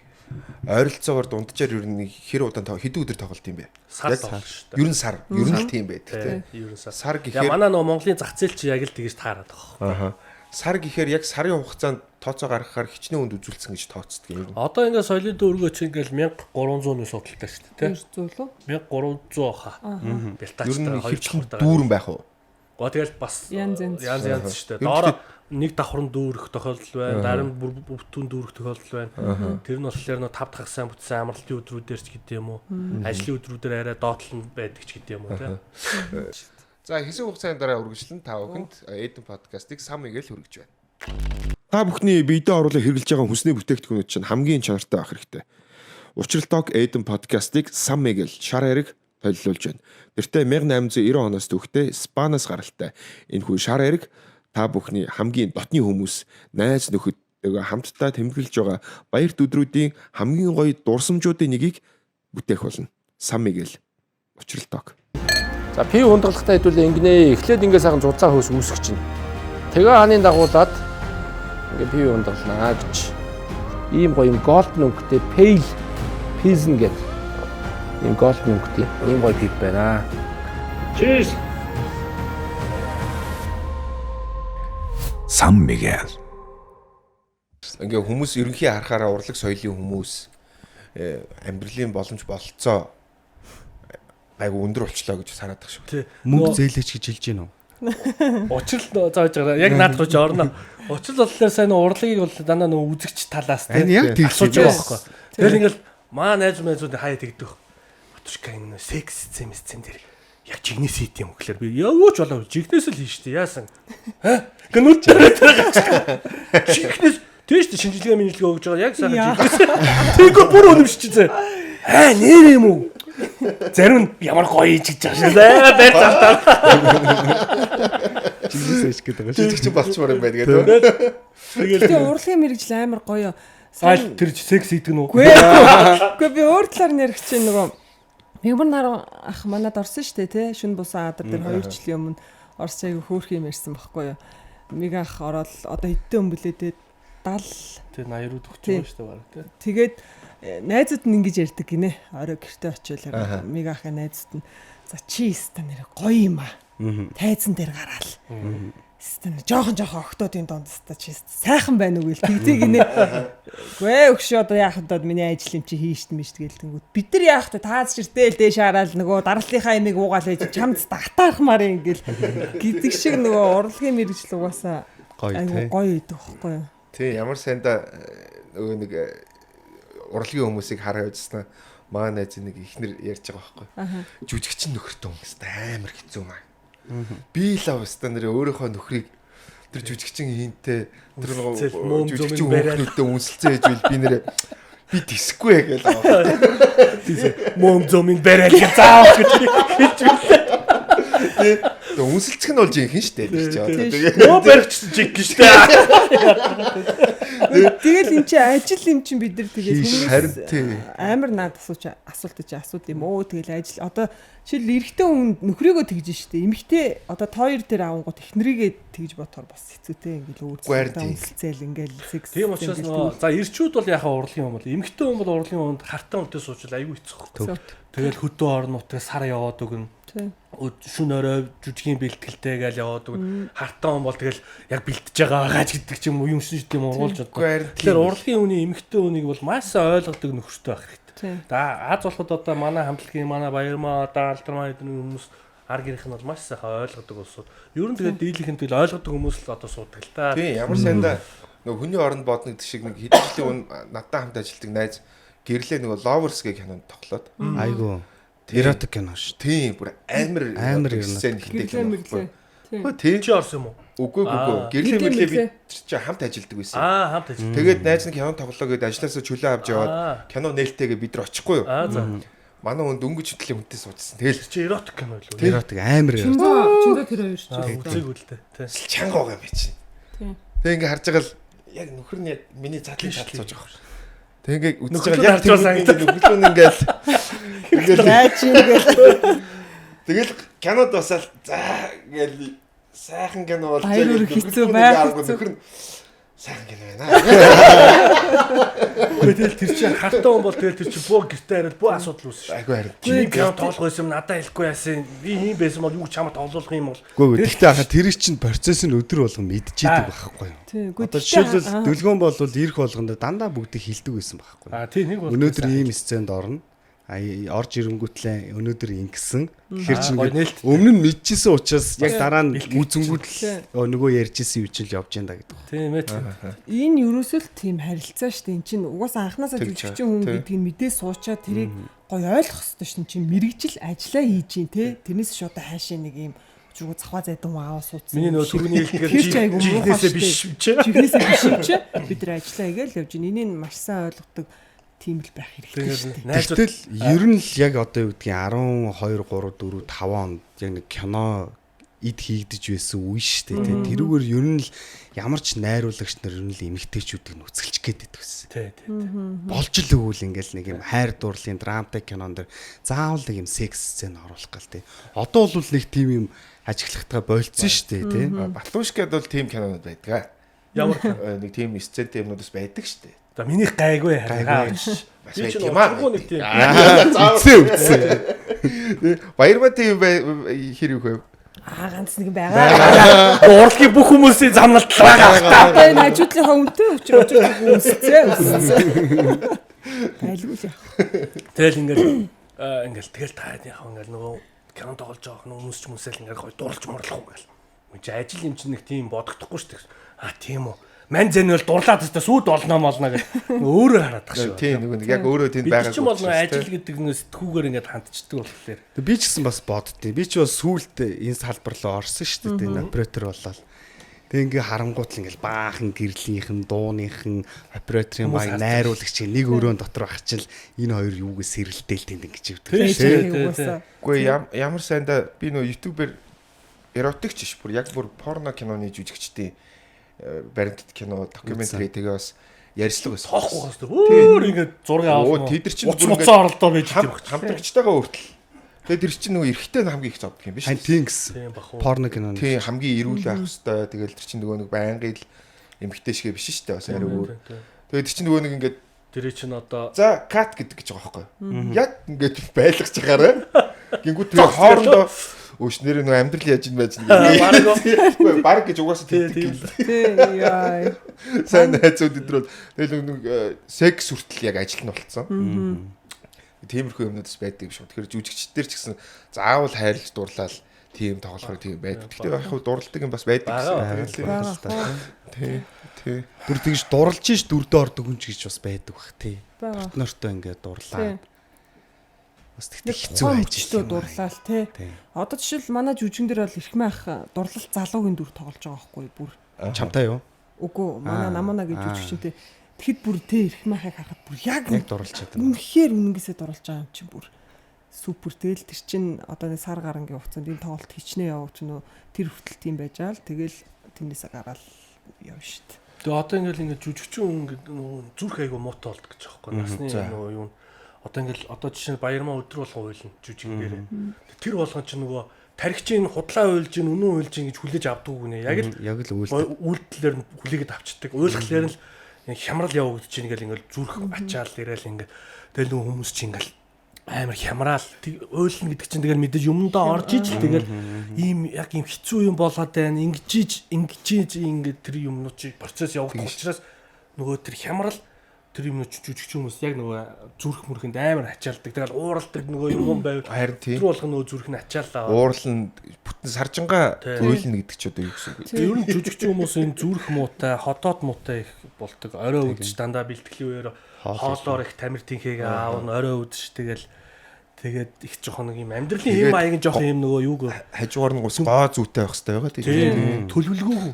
ойролцоогоор дунджаар ер нь хэр удаан хэдэн өдөр тоглолт юм бэ? Сар тоглолт шүү дээ. Ер нь сар. Ер нь л тийм байдаг тий. Ер нь сар. Сар гэхээр манай нөгөө Монголын зах зээл чи яг л тэгж таарад байгаа. Аа. Сар гэхээр яг сарын хугацаанд тооцоо гаргахаар хичнээн хүнд үзүүлсэн гэж тооцдог юм. Одоо ингээ соёлын дүүргөө чи ингээл 1300 судалтай шүү дээ тий. 200 лөө? 1300 хаа. Бэлтаачтай хоёр давхартайгаа. Дүүрэн байх уу? Гоо тэгэл бас янз янз шүү дээ. Доороо нэг давхрын дүүрэх тохиолдол байна, дараа нь бүтэн дүүрэх тохиолдол байна. Тэр нь болохоор нөө тав дахь сайн бүтсэн амралтын өдрүүдээр ч гэдэг юм уу, ажлын өдрүүдээр арай доотлон байдаг ч гэдэг юм уу тий. За хэсэг хугацааны дараа үргэлжлэн та бүхэнд Эден подкастыг сам игээл хүргэж байна. Та бүхний биедээ оруулан хэрэглэж байгаа хүнсний бүтээгдэхүүнүүд чинь хамгийн чанартай байх хэрэгтэй. Учралтог Эден подкастыг сам игээл шар хэрэг толилуулж байна. Тэртээ 1890 оноос түүхтэй Испаниас гаралтай энэхүү шар хэрэг та бүхний хамгийн дотны хүмүүс, найз нөхөдтэйгээ хамтдаа тэмдэглэж байгаа баярт өдрүүдийн хамгийн гоё дурсамжуудын нэгийг бүтээх болно. Сам игээл учралтог. За пив хундаглахтаа хэдүүлээ ингэнэ. Эхлээд ингээ сайхан зузаан хөөс үүсгэж чинь. Тэгээ хааны дагуулад ингээ пив хундагланаа гэж. Ийм гоё юм голден өнгөтэй pale pilsen гэдэг ийм голден өнгөтэй ийм гоё пив байна. Cheers. Сан Мигел. Ингээ хүмүүс ерөнхий харахаараа урлаг соёлын хүмүүс амьдралын боломж бололцоо айгу өндөр болчлоо гэж санаад байгаа шүү. Мөнгө зээлээч гэж хэлж гин үү? Учрал зааж байгаа. Яг наадах руу ч орно. Учрал болохоор сайн урлагийг бол дандаа нөгөө үзэгч талаас тийм асууж байгаа байхгүй. Тэгэл ингээл маа найз майзууд хаяа тэгдэх. Батушка энэ секс сцен дээр яг жигнэс хийт юм гэхлээр би юу ч болоо жигнэс л хийн штэ яасан. Ха? Ингээ нүд дээр гарчихдаг. Жигнэс тийм штэ шинжилгээ минжилгээ өгж байгаа яг сайхан жигнэс. Тэгвэл бүр үнэмшчихсэн. Аа нэр юм уу? Зарим нь ямар гоё хийж гэж байгаа шээ. Байр залтаа. Жигнэс ээж гэдэг байгаа. Жижиг чинь болчмоор юм байна гэдэг. Тэгэл урлагийн мэрэгжил амар гоё. Сайн тэр секс хийдэг нь үү? Үгүй би өөр талаар нь ярих чинь нөгөө Мягмар нар ах манад орсон шүү дээ тий. Шүн бусан адар дээр 2 жилийн өмнө Орос аяг хөөх юм ярьсан байхгүй юу. Миг ах ороод одоо хэдэн өн блээ дээ 70 тий 80 руу төгсөж байгаа шүү дээ бараг тий. Тэгээд Найзууд нь ингэж ярьдаг гинэ. Орой гэртээ очиод яг мегаха найзууд нь за чи ста нэр гоё юм аа. Тайзан дээр гараал. Ста нэр жоохон жоохон октоодын донд ста чи сайхан байна уу гэл тэгтээ гинэ. Гүй ээ өгшөө одоо яах вэ миний ажил юм чи хийшт мишт гэл тэнгүүд. Бид нар яах вэ тааз ширтэл дээш хараад нөгөө дарлалынхаа имийг уугаал ээж чамд татаархмаар юм гэл гэдэг шиг нөгөө урлагийн мэрэгжил угаасаа Гоё айгу тий. гоё идэг байхгүй юу? Тий, ямар сайнда нөгөө нэг урлагийн хүмүүсийг хараа явжснаа маа найз нэг ихнэр ярьж байгаа байхгүй. Жүжигчин нөхөртөө хүмүүст амар хэцүү маа. Би л авста нэр өөрийнхөө нөхрийг тэр жүжигчин хинтээ тэр Үнсэлцэл, нөгөө мөөм жүжигчин зөмийн бариад. хүүхнүүдтэй үнсэлцээ хийж байл би нэрэ би тэсэхгүй гээл аа. Мөөм зөмийн барайл гэж заавал гэж хэлж байлаа. Тэгээ үнсэлцэх нь бол жинхэнэ шүү дээ тэр чинь одоо тэгээ. Мөө баригчсан жиг гэж дээ. Тэгэл эн чинь ажил юм чинь бид нар тэгэл Хийш, Харин тий. амар наад асууч асуулт чи асууд юм өө тэгэл ажил одоо жишээл эрэгтэй хүн нөхрийгөө тэгж штэ эмэгтэй одоо та хоёр дээр авангууд эхнэрийгээ тэгж бодохоор бас хэцүүтэй ингээл өөр Үгүй харин тий. үнсэлцэл ингээл секс Тийм учраас нөгөө за ирчүүд бол яхаа урлагийн юм бол эмэгтэй хүн бол урлагийн хүнд хартан хүнтэй суучвал айгүй хэцүү. Тэгэл хөдөө орон нутгаа сар яваад өгнө. Шүн орой жүжигийн бэлтгэлтэй гээл яваад өгнө. Хартан хүн бол тэгэл яг бэлтэж байгаа байгаа ч гэдэг ч юм уу юм шиг тийм ургуулж Үгүй чаддаг. харин тий. Тэгэхээр урлагийн хүний эмэгтэй хүнийг бол маш сайн ойлгодог нөхөртэй байх хэрэгтэй. Тийм. За аз болоход одоо манай хамтлагийн манай Баярмаа одоо Алдармаа гэдэг хүмүүс ар гэрийнх нь бол маш сайхан ойлгодог улсууд. Ер нь тэгээд дийлийнх нь тэгэл ойлгодог хүмүүс л одоо суудаг л та. Тийм ямар сайнда нөгөө хүний оронд бодно гэдэг шиг нэг хэдэн жилийн өмнө надтай хамт ажилладаг найз гэрлээ нөгөө Lovers гэх кинонд тоглоод. Айгу. Тий. Эротик кино шүү. Тийм бүр амар Амар одоо сцен ихтэй Гэрлээ кино мэрлээ. байхгүй. Тийм. Хөө тий. Чи орсон юм уу? Үгүй үгүй үгүй. Аа. Гэрлээ Гэрлээ мэрлээ бид мэрлээ. чи хамт ажилладаг байсан. Аа хамт ажил. Тэгээд найз нь кино тоглоо гэдээ ажилласаа чөлөө авч яваад Аа. кино нээлттэйгээ бид нар очихгүй юу? Аа за. Манай хүн дөнгөж хөтлийн хүнтэй суудсан. Тэгэл Тэр чи эротик кино илүү. Эротик амар эротик. Чинзо чинзо тэр хоёр ч Аа үзээгүй л дээ. Тий. чанга байгаа юм чинь. Тийм. Тэг ингээ харж байгаа л яг нөхөр нь яг миний задлын Тийм чадал шүү сууж байгаа юм. Тэг ингээ үзэж Нөхөр байгаа нь яг харж тэр нөхөр нь ингээл ингээл Яаж юм гээл тэгэл кинод басаал за ингээл сайхан кино болж Баяр байгаа. хүрэх хэцүү байх хэцүү. Нөхөр нь сайхан кино байна. Үгүй тэгэл тэр чи хартан хүн бол тэгэл тэр чи бөө гэртээ хараад бөө асуудал үүснэ шүү. Айгүй харин. Чи кино тоглох байсан юм надад хэлэхгүй яасан. Би ийм байсан бол юу чамд тоглуулах юм бол. Үгүй үгүй. Гэхдээ хаа тэр чинь процесс нь өдөр болгон мэдчихэдэг байхгүй юу? Тийм. Үгүй Одоо тэгтээ жишээлбэл аа, дүлгөөн бол ирэх болгонд дандаа бүгдийг хилдэг байсан байхгүй юу? Аа тий нэг бол. Өнөөдөр ийм сценд орно. А орж ирэнгүүтлээ өнөөдөр ингэсэн. Тэгэхээр Аа, чинь гоё ингээд нээлттэй. өмнө нь мэдчихсэн учраас яг дараа нь Бэлтгэж үзэнгүүт л нөгөө ярьжсэн юм чинь л явж ийн да гэдэг. Тийм ээ. Энэ ерөөсөө л тийм харилцаа шүү дээ. Эн чинь угаасаа анханасаа Тэгж жүжигчин хүн тий. гэдгийг мэдээ суучаа тэрийг гоё ойлгох хэрэгтэй шин чинь мэрэгжил ажиллаа хийж гин те. Тэрнээс ш одоо хаашаа нэг юм зүгүү цавхаа зайдан аваа суудсан. Миний юм нөгөө шиг. түрүүний хэлдгээр Тэр чи айгу муухай жигнэсээ шүү биш дээ. чи. Жигнэсээ биш юм чи. Бид нар ажиллаа хийгээл явж гин. Энийг маш сайн ойлгодог тийм л байх хэрэгтэй шүү дээ. Найзууд Тэгтэл ер нь л яг одоо юу гэдгийг 12 3 4 5 онд яг нэг кино ид хийгдэж байсан үе шүү дээ. тэ. Тэрүүгээр ер нь л ямар ч найруулагч нар ер нь л эмэгтэйчүүдийг нүцгэлж гээд байдаг гэсэн. тий тий. Болж л өгвөл ингээл нэг юм хайр дурлалын драмтай кинон дэр заавал нэг юм секс сцен оруулах гал тий. Одоо бол нэг тийм юм ажиглахтайгаа болцсон шүү дээ тий. Батлуушкад бол тийм кинонууд байдаг. Ямар кино? Нэг тийм сцентэй юмнууд бас байдаг шүү дээ. За минийх гайгүй харин. Гайгүй. Бас Би байт чинь юм аа. учиргүй нэг тийм. Үцээ үцээ. Баярмаа тийм хэр юу вэ? Аа ганц нэг байгаа. Урлагийн бүх хүмүүсийн замналт байгаа. Одоо энэ хажуудлынхаа үнтэй учир учир үнсцээ үнсцээ. Айлгүй л яах. Тэгэл ингээл ингээл тэгэл та яг ингээл нөгөө кино тоглож байгаа хүмүүс ч хүмүүсэл ингээл гой дурлж морлох уу гэл. Үгүй чи ажил юм чинь нэг тийм бодогдохгүй шүү дээ. А тийм үү. Ман зэн бол дурлаад өстө сүйд олно молно гэх. Өөрөө хараад тах шүү. Тийм нөгөө нэг яг өөрөө тэнд Бид байгаа. чинь бол нөгөө ажил гэдэг нэг сэтгүүгээр ингээд хандчихдаг болохоор. Тэг би ч гэсэн бас боддیں۔ Би ч бас сүүлд энэ салбар руу орсон шүү дээ. Энэ оператор болоод. Тэг ингээ харангуут л ингээл баахан гэрлийнхэн, дууныхан, операторын Хүмүүс баг харж найруулагч нэг өрөөнд дотор байх чил энэ хоёр юугээ сэрэлдээл тэнд ингэж явдаг. Тийм Байж шүү. байгаа угаасаа. Үгүй ямар сайнда би нөгөө ютубер эротик ч биш бүр яг бүр порно киноны жүжигчдийн баримтат кино докюментари тэгээ бас ярьслаг байсан. Тоохгүй гоо шүү. Өөр ингээд зураг авах. Оо, тэд нар чинь уц бүр ингээд муцаа оролдоо байж идэв. Хамтрагчтайгаа хүртэл. Тэгээ тэр чинь нөгөө эрэгтэй нь хамгийн их зовдөг юм биш Хань үү? тийм гэсэн. Тийм бах уу. Порно кино. Тийм хамгийн эрүүл байх хэвээр. Тэгэл тэр чинь нөгөө нэг байнгын л эмэгтэй шигэ биш шүү дээ. Бас арай өөр. Тэгээд тэр чинь нөгөө нэг ингээд Тэр чинь одоо За cut гэдэг гэж байгаа байхгүй. Яг ингээд байлгаж байгаарай. Гингүү тэгээ хоорондоо өөш нэр нөө амьдрал яаж ин байж Бараг баг гэж угаасаа тэгдэг. Тий яа. Сайн найзууд өдрөө тэгэл нэг секс хүртэл яг ажил нь болцсон. Тиймэрхүү юмнууд бас байдаг юм шиг. Тэгэхээр жүжигчдэр ч гэсэн заавал хайрлаж дурлал тийм тоглохоор тийм байдаг. Гэхдээ яг хөө дурладаг юм бас байдаг гэсэн. Тий. Тий. Бүр тэгж дурлж ш дүрдээ ордог хүн ч гэж бас байдаг бах тий. Байгаа. Партнертой ингээд дурлаа. Бас тэгтээ Хэцүү хэцүү ажил ажил дурлал тий. Одоо жишээл манай жүжигэн дээр бол эрхмэн ах дурлал залуугийн дүр тоглож байгаа байхгүй бүр. Чамтай юу? Үгүй манай намана гэж жүжигчэнтэй. Тэгэхэд бүр тий эрхмэн ахыг харахад бүр яг Яг дурлж чадна. Үнэхээр үнэнгээсээ дурлж байгаа юм чинь бүр супер. Тэгэл тэр чин одоо нэг сар гарангийн хугацаанд энэ тоглолт хичнээн явууч нөө тэр хүртэл тийм байж аа л тэгэл тэрнээсээ гараал явна шүү дээ. Тэгээ одоо ингээл ингээд жүжигчин хүн ингээд нөгөө зүрх айгу муутай болдог гэж аахгүй насны нөгөө юу одоо ингээл одоо жишээ нь баярмаа өдөр болгон уйлна жүжигэн дээр. Тэр болгон чинь нөгөө тархичин худлаа уйлж гин үнэн уйлж гин гэж хүлээж авдаггүй гинэ. Яг л яг л үйлдэл үйлдэлээр нь хүлээгээд авчдаг. Уйлхлаар нь хямрал явагдаж чинь ингээл ингээл зүрх ачаал ирээл ингээд тэгэл нөгөө хүмүүс чинь ингээл амар хямраал уйлна гэдэг чинь тэгэл мэдээж юмдаа орж ижил тэгэл ийм яг ийм хэцүү юм болоод байна ингэж ингэж ингээд тэр юмнууд чи процесс явагдах учраас нөгөө тэр хямрал тэр юмнууд жүжигч хүмүүс яг нөгөө зүрх мөрөнд амар ачаалдаг тэгэл ууралдаг нөгөө юм байв Харин тийм. Тэр болгоно нөгөө зүрх нь ачаалаа Уурлан бүтэн саржингаа уйлна гэдэг чи одоо юу гэсэн үг вэ? Ер нь жүжигч хүмүүс энэ зүрх муутай, ходоод муутай их болдог. Орой үдч дандаа бэлтгэлийн үеэр хоолоор их тамир тэнхээгээ аавна, орой үдч тэгэл тэгээд их жоохон нэг юм амьдралын хэм маяг нь жоохон юм нөгөө юуг хажуугаар нь ус гоо зүйтэй байх хэрэгтэй байгаа тийм төлөвлөгөөгүй.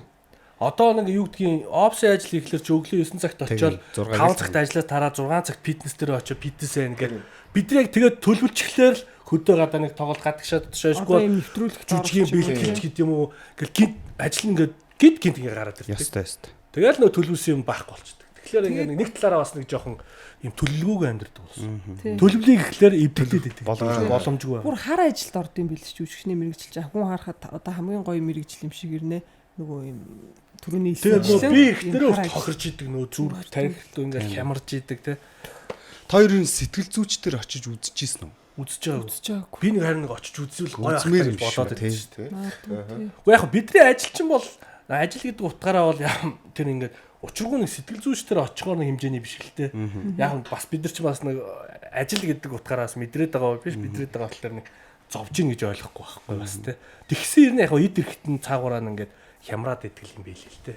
Одоо нэг юу гэдгийг офсын ажил хийхлээр чи өглөө 9 цагт очиод 5 цагт ажиллаа тараа 6 цагт фитнес дээр очиод фитнес ээ ингээд бид нар яг тэгээд төлөвлөчихлөөр л хөдөө гадаа нэг тоглолт гадагшаад шашгүй нэвтрүүлэх жүжигийн бэлтгэлч гэдэг юм уу ингээл гинт ажил ингээд гинт гинт ингээ гараад ирдэг. Ёстой ёстой. Тэгэл нөө төлөвлөсөн юм байхгүй болчдөг. Тэгэхээр ингээ нэг талаараа бас нэг жоохон юм төлөвлөгөөгүй амьдэрдэг болсон. Төлөвлөгийг ихлээр эвдэглээд идэг. Боломжгүй. Бүр хар ажилд орд юм бил ч жүжигчний мэрэгжил чинь хүн харахад одоо хамгийн гоё мэрэгжил юм шиг ирнэ. Нөгөө юм түрүүний хэлсэн. Би ихнэрээ тохирж идэг нөгөө зүрх тархилт ингээл хямарж идэг те. Та хоёрын сэтгэл зүйчдэр очиж үзчихсэн үү? Үзэж байгаагүй. Би нэг харин нэг очиж үзвэл гоё Үзмээр ахтай юм бодоод шүү, байсан шүү дээ. Гэхдээ яг бидний ажил чинь бол ажил гэдэг утгаараа бол тэр ингээд учиргүй нэг сэтгэл зүйчдэр очихоор нэг хэмжээний биш л те. Яг бас бид нар ч бас нэг ажил гэдэг утгаараас мэдрээд байгаа биш мэдрээд байгаа болохоор нэг зовж ийн гэж ойлгохгүй байхгүй бас те. Тэгсэн юм яг эд эрэхтэн цаагаараа ингээд хямраад идэх юм байл л те.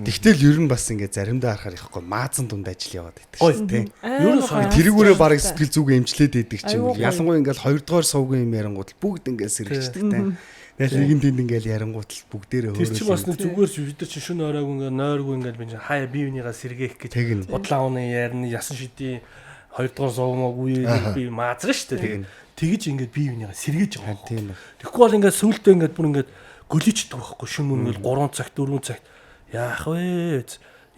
Тэгтэл ер нь бас ингээд заримдаа харахаар ихгүй маазан дунд ажил яваад идэх шүү дээ. Ер нь соёл. Тэрүүгээрээ бараг сэтгэл зүг эмчлээд идэх ч юм бол ялангуяа ингээд хоёрдугаар сувгийн юм ярангууд л бүгд ингээд сэргэждэг те. Тэгэл нэгэн тэнд ингээд ярангууд л бүгдээрээ Тэр чинь бас нэг зүгээр бид нар чинь шүн оройг ингээд нойргүй ингээд би чинь хаяа бие бинийгаа сэргээх гэж худлаа унын ярина ясан шидийн хоёрдугаар сувмаг үе би маазраа шүү дээ. Тэгэж ингээд бие бинийгаа сэргээж байгаа. Тийм. Тэгэхгүй бол ингээд сүултээ ингээд бүр ингээд гөлийчдэг байхгүй шүн мөн ингээд 3 цагт 4 цагт яах вэ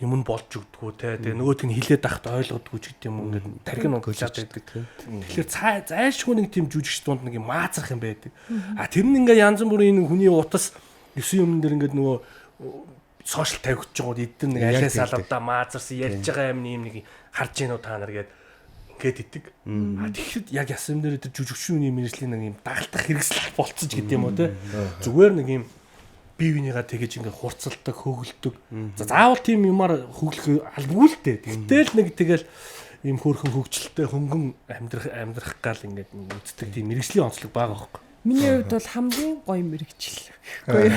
юм нь болж өгдгүү те тэгээ нөгөөдг нь хилээд ахт ойлгодгүй ч гэдэг юм ингээд тархи нь унтчаад байдаг. Тэгэхээр зайлшгүй нэг тийм жүжигч дунд нэг юм маазрах юм байдаг. А тэр нь ингээд янз бүрийн хүний утас 9 юм дээр ингээд нөгөө сошиал тавигдж байгаа эдгээр нэг алиас алавдаа маазарсан ярьж байгаа юм юм нэг харж гинүү та нар гээд ингээд идэг. А тэгэхэд яг ясан дээр тэр жүжигчний мэргэжлийн нэг юм дагалдах хэрэгсэл болцсон ч гэдэг юм уу те. Зүгээр нэг юм бие бинийгаа тэгэж ингээд хурцлдаг, хөглөдөг. За заавал тийм юмар хөглөх албагүй л дээ. Тэгтэл нэг тэгэл ийм хөөрхөн хөгжилтэй хөнгөн амьдрах гал ингээд үздэг тийм мэргэжлийн онцлог байгаа хөөхгүй. Миний хувьд бол хамгийн гоё мэргэжил. Үгүй.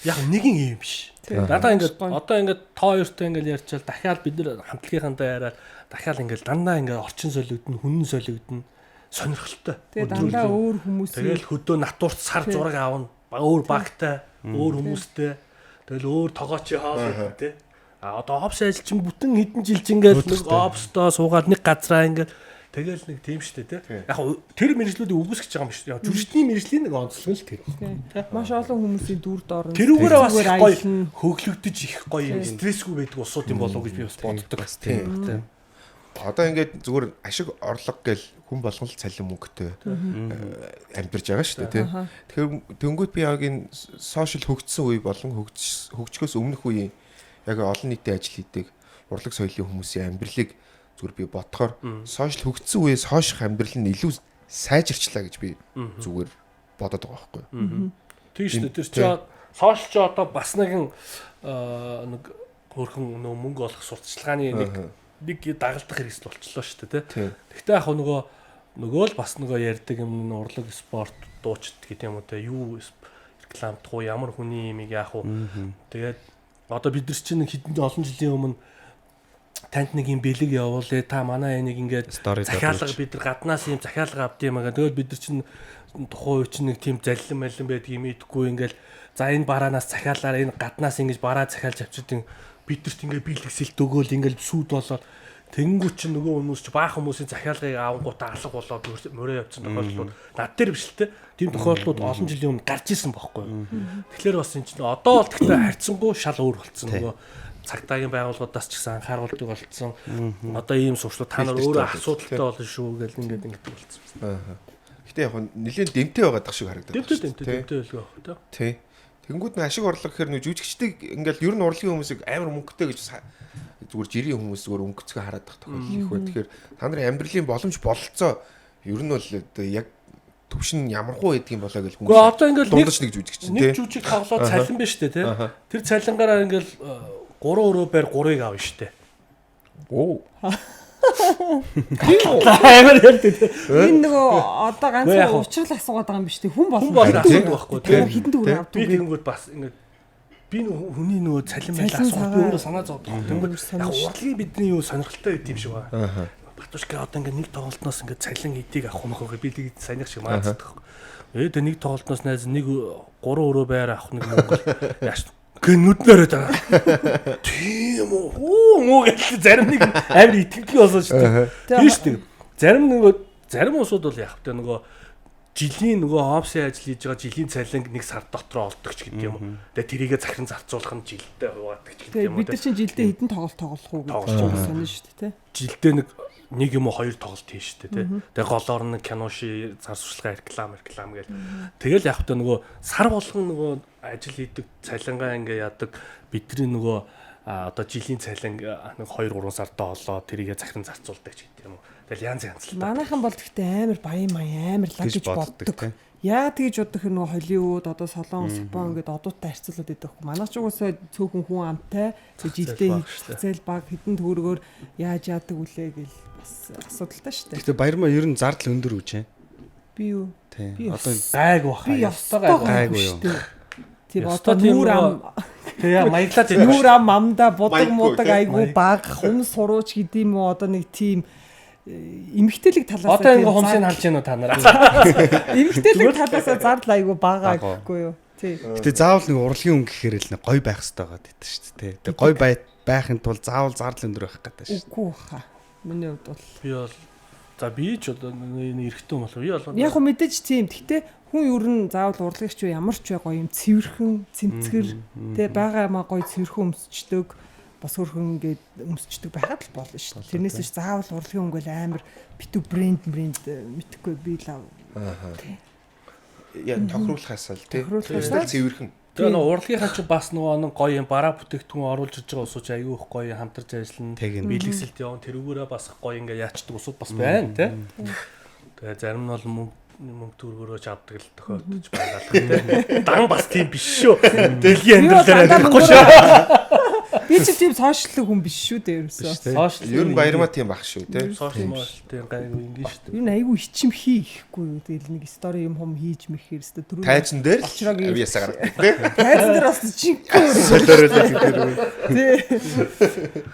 Яг нэгэн юм биш. Надаа ингээд одоо ингээд та хоёртой ингээд ярьчаал дахиад бид нар хамтлагийнхантаа яриад дахиад ингээд дандаа ингээд орчин солигдно, хүнэн солигдно, сонирхолтой. Тэгээ дандаа өөр хүмүүс. Тэгэл хөдөө натурт сар зураг аавна. Өөр багтай, өөр хүмүүстэй. Тэгэл өөр тогоочийн хоол гэдэг те. А одоо офс ажил чинь бүтэн хэдэн жил чинь ингээд нэг офсдоо суугаад нэг газраа ингээд тэгэл нэг тийм штэ те. Яг тэр мэргэжлүүдийг үгүйсгэж байгаа юм биш. Яг жүжигчний мэргэжлийн нэг онцлог л тэр. Маш олон хүмүүсийн дүрд орно. Тэрүүгээрээ бас их гоё хөглөгдөж их гоё юм стрессгүй байдаг улсууд юм болов уу гэж би бас боддог. Тийм. Одоо ингээд зүгээр ашиг орлого гэл хүн болгон л цалин мөнгөтэй амьдарч байгаа шүү дээ тий. Тэгэхээр тэнгуут би яг энэ сошиал хөгжсөн үе болон хөгжихөөс өмнөх үеийн яг олон нийтийн ажил хийдэг урлаг соёлын хүмүүсийн амьдралыг Зүгээр би бодохоор сошиал хөгжсөн үеэс хойших амьдрал нь илүү сайжирчлаа гэж би зүгээр бодоод байгаа байхгүй юу. Тийм шүү дээ. Тэр чинь сошиал чи одоо бас нэгэн нэг хөрхөн нөө мөнгө олох сурталчилгааны нэг дагалдах хэрэгсэл болчлоо шүү дээ, тий. Гэхдээ яг нөгөө л бас нөгөө ярьдаг юм нь урлаг, спорт, дуучид гэдэг юм уу те, юу рекламдах уу, ямар хүний имийг яах уу. Тэгээд одоо бид нар чинь хэдэн олон жилийн өмнө танд нэг юм бэлэг явуулъя, та манай энийг ингээд захиалга бид нар гаднаас юм захиалга авд юм аа. Тэгэл бид нар чинь тухайн үе чинь нэг тийм заллин маллин байдаг юм идэхгүй ингээл за энэ бараанаас захиалаар энэ гаднаас ингэж бараа захиалж авчиад бидэрт ингээд бэлгэсэлт өгөөл ингээл сүд болоод тэнгүү чинь нөгөө хүмүүс чи баах хүмүүсийн захиалгыг авангуудаа алга болоод мөрөө явцсан тохиолдлууд над дээр биш л те. Тийм тохиолдлууд олон жилийн өмнө гарч исэн бохгүй. Тэгэхээр бас энэ чинь одоо бол гэхдээ харьцангуй шал өөр болцсон. Нөгөө цагдаагийн байгууллагуудаас ч гэсэн анхааруулдаг болцсон. Одоо ийм сурчлууд та нар өөрөө асуудалтай болно шүү гэл ингээд ингээд болцсон. Аа. Гэтэ яг нэлээд дэмтэй байгаад тах шиг харагдаад байна. Дэмтэй байлгүй байх тий. Тий. Тэнгүүд нь ашиг орлого гэхэр нөө жүжигчдийг ингээл ер нь урлагийн хүмүүсийг амар мөнгөтэй гэж зүгээр жирийн хүмүүс зүгээр өнгөцгөө хараад тах тохиолдол их байна. Тэгэхээр та нарын амьдралын боломж бололцоо ер нь бол яг төвшин ямархуу байдаг юм болоо гэж хүмүүс. Гэхдээ одоо ингээл дундаж нэг жүжигч тий. Нэг жүжиг тоглоод цалин биш үү тий. Тэр цалингаараа ингээл 3 өрөө байр 3-ыг авна штэ. Оо. Амар ярьдаг тий. Энэ нөгөө одоо ганцхан учрал асуугаад байгаа юм биш тий. Хүн болно байхгүй тий. Хэдэн төгрөг авдаг. Би тэгэнгүүт бас ингээд би хүний нөгөө цалин байл асуух би өөрөө санаа зовдог. Тэнгүүт яг урлагийн бидний юу сонирхолтой байд юм шиг байна. Батушка одоо ингээд нэг тоглолтноос ингээд цалин эдийг авах юм аа би тэг саяных шиг маацдаг. Өө тэг нэг тоглолтноос найз нэг 3 өрөө байр авах нэг мөнгө яаш гэн нүднээрээ даа. Тийм үү. Хүү мүү гэж зарим нэг амар итгэдэг болсон шүү дээ. Тийм шүү дээ. Зарим нөгөө зарим улсууд бол яг тэ нөгөө жилийн нөгөө хомсын ажил хийж байгаа жилийн цалинг нэг сар дотроо олдог ч гэдэг юм уу. Тэгээ тэрийгэ захиран зарцуулах нь жилдээ хуваадаг ч гэдэг юм уу. Бид нар чинь жилдээ хэдэн тоглолт тоглох уу гэдэг чинь сонин шүү дээ, тэ. Жилдээ нэг юм уу хоёр тоглолт хийн шүү дээ, тэ. Тэгээ голоор нэг кино ши цар сурталчилгаа реклам гэл. Тэгэл яг тэ нөгөө сар болгон нөгөө ажил хийдэг цалингаа ингээ яадаг бидний нөгөө одоо жилийн цалин нэг 2 3 сардаа олоо тэрийгэ захиран зарцуулдаг ч гэдэг юм уу. Тэгэл янз янз л та. Манайхан бол гэхдээ амар баян маян амар лаг гэж боддог. Яа тэгж бодох юм нөгөө Холливуд одоо Солонгос Япон ингээд одуудтай харьцуулаад байдаг хгүй. Манайх ч угаасаа цөөхөн хүн амтай жилдээ зээл баг хэдэн төгрөгөөр яаж яадаг үлээ гэл бас асуудалтай шүү дээ. Гэхдээ баярмаа ер нь зардал өндөр үуч ээ. Би юу? Би одоо гайг баха. Би ёстой гайгүй юу? Тийм одоо нүүр ам тэгээ маяглаад байдаг. Нүүр ам амдаа будаг мудаг айгу баг хум сурууч гэдэг юм уу одоо нэг тийм эмэгтэйлэг талаас одоо ингээ хумсыг харж гэнэ үү та нар. Эмэгтэйлэг талаас зардал айгу бага гэхгүй юу. Тий. Гэтэ заавал нэг урлагийн өнгө гэхээр л нэг гой байх хэрэгтэй байгаа гэдэг шүү дээ. Тэгээ гой байхын тулд заавал зардал өндөр байх гэдэг шүү. Үгүй хаа. Миний хувьд бол би бол за би ч одоо энэ эрэгтэй юм болов. Би бол яг хөө мэдээж тийм. Гэтэ хүн ер нь заавал урлагч юу ямар ч бай гоё юм цэвэрхэн, цэмцгэр тэ байгаа юмаа гоё цэвэрхэн өмсчдөг бас хөрхөн ингээд өмсчдөг байхад л болно шүү дээ. Тэрнээс биш заавал урлагийн өнгөл амар битүү брэнд мэдэхгүй би л аа. Яа тохируулахаас л тий. Тэгэл цэвэрхэн. Тэгээ нөгөө урлагийнхаа чи бас нөгөө нэг гоё юм бараа бүтээгдэхүүн оруулж иж байгаа усууч аюу их гоё хамтарч ажиллана. Биелэгсэлт явна тэрүүгээрээ бас гоё ингээ яачдаг усууд бас байна тий. Тэгээ зарим нь бол мөнгө төгрөгөөрөө ч авдаг л тохиолдож байгаа л тий. Дан бас тийм биш шүү. Дэлхийн амьдрал дээр амьдрахгүй шүү. Би чи тийм сошиал хүн биш шүү дээ ерөөсөө. Сошиал ер нь баярмаа тийм баг шүү тий. Сошиал мошиал тийм гайгүй ингэ шүү дээ. Ер нь айгүй хичимхий ихгүй юу. Тэгэл нэг стори юм хум хийж мэхээр өстө түрүү. Тайзан дээр л авьяасаа гаргадаг тий. Тайзан дээр бас жинхэнэ солиорол гэдэг үү. Тий.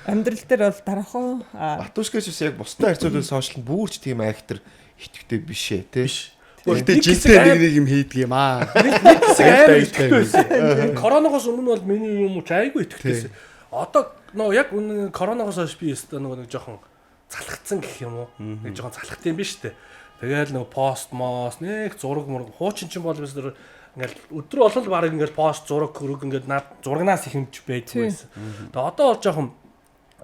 Амьдрал дээр бол дараахан. Батушкаш бас яг бусдад харьцуулбал сошиал нь бүрч тийм айхтар итгэвтэй биш ээ тий. Биш. Гэтэ жилдээ нэг нэг юм хийдэг юм аа. Нэг хэсэг амар итгэвтэй байсан. Коронавигоос өмнө бол миний юм уу ч айгүй итгэвтэйсэн. Одоо нөө яг үнэн коронавигоос хойш би өстө нөгөө нэг жоохон залхацсан гэх юм уу. Нэг жоохон залхат юм биш үү. Тэгээл нөгөө пост мос нэг зураг мураг хуучин чинь бол бид нар ингээл өдрө болол баг ингээл пост зураг хөрөг ингээд над зурагнаас их хэмж байдгүй байсан. Тэгээ одоо бол жоохон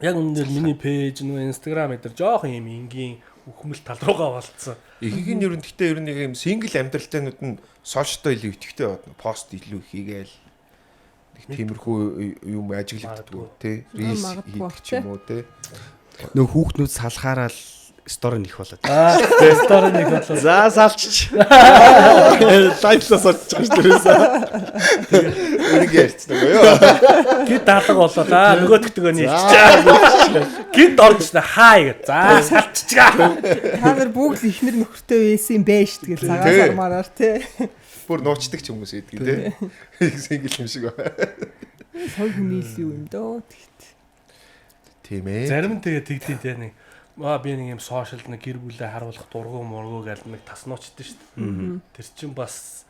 яг үнэн дээр миний пэйж нөгөө Instagram энэ төр жоохон юм энгийн үхмэл тал руугаа болцсон. Ихэнх нь ер нь гэхдээ ер нь нэг юм сингл амьдралтайнууд нь сошиалтай илүү итгэвтэй байна. Пост илүү хийгээл нэг тиймэрхүү юм ажиглагддаг тий. Рилс хийдэг ч юм уу тий. Нөө хүүхнүүд салахаараа л story нэх болоод. Аа, story нэг болоо. За салчч. Лайвлаас олчих шүү дээ. Үнийг ярьцдаг юу? Гид даалга болоо да. Нөгөөдөгтөгөө нийлчихээ. Гид орж ирсэн хай гэд. За салччихаа. Та нар бүгд л ихнэр нөхөртэй байсан юм бэ шүү дээ цагаан сармаараар тий. Бүр нуучдаг ч хүмүүс байдаг тий. Single юм шиг байна. Сой хүний л юу юм дөө тэгт. Тийм ээ. Зарим нь тэгээ тэгдэв тий нэг би нэг юм сошиал нэг гэр бүлээ харуулах дургу мургу гэл нэг таснуучдээ шүү дээ. Тэр чинь бас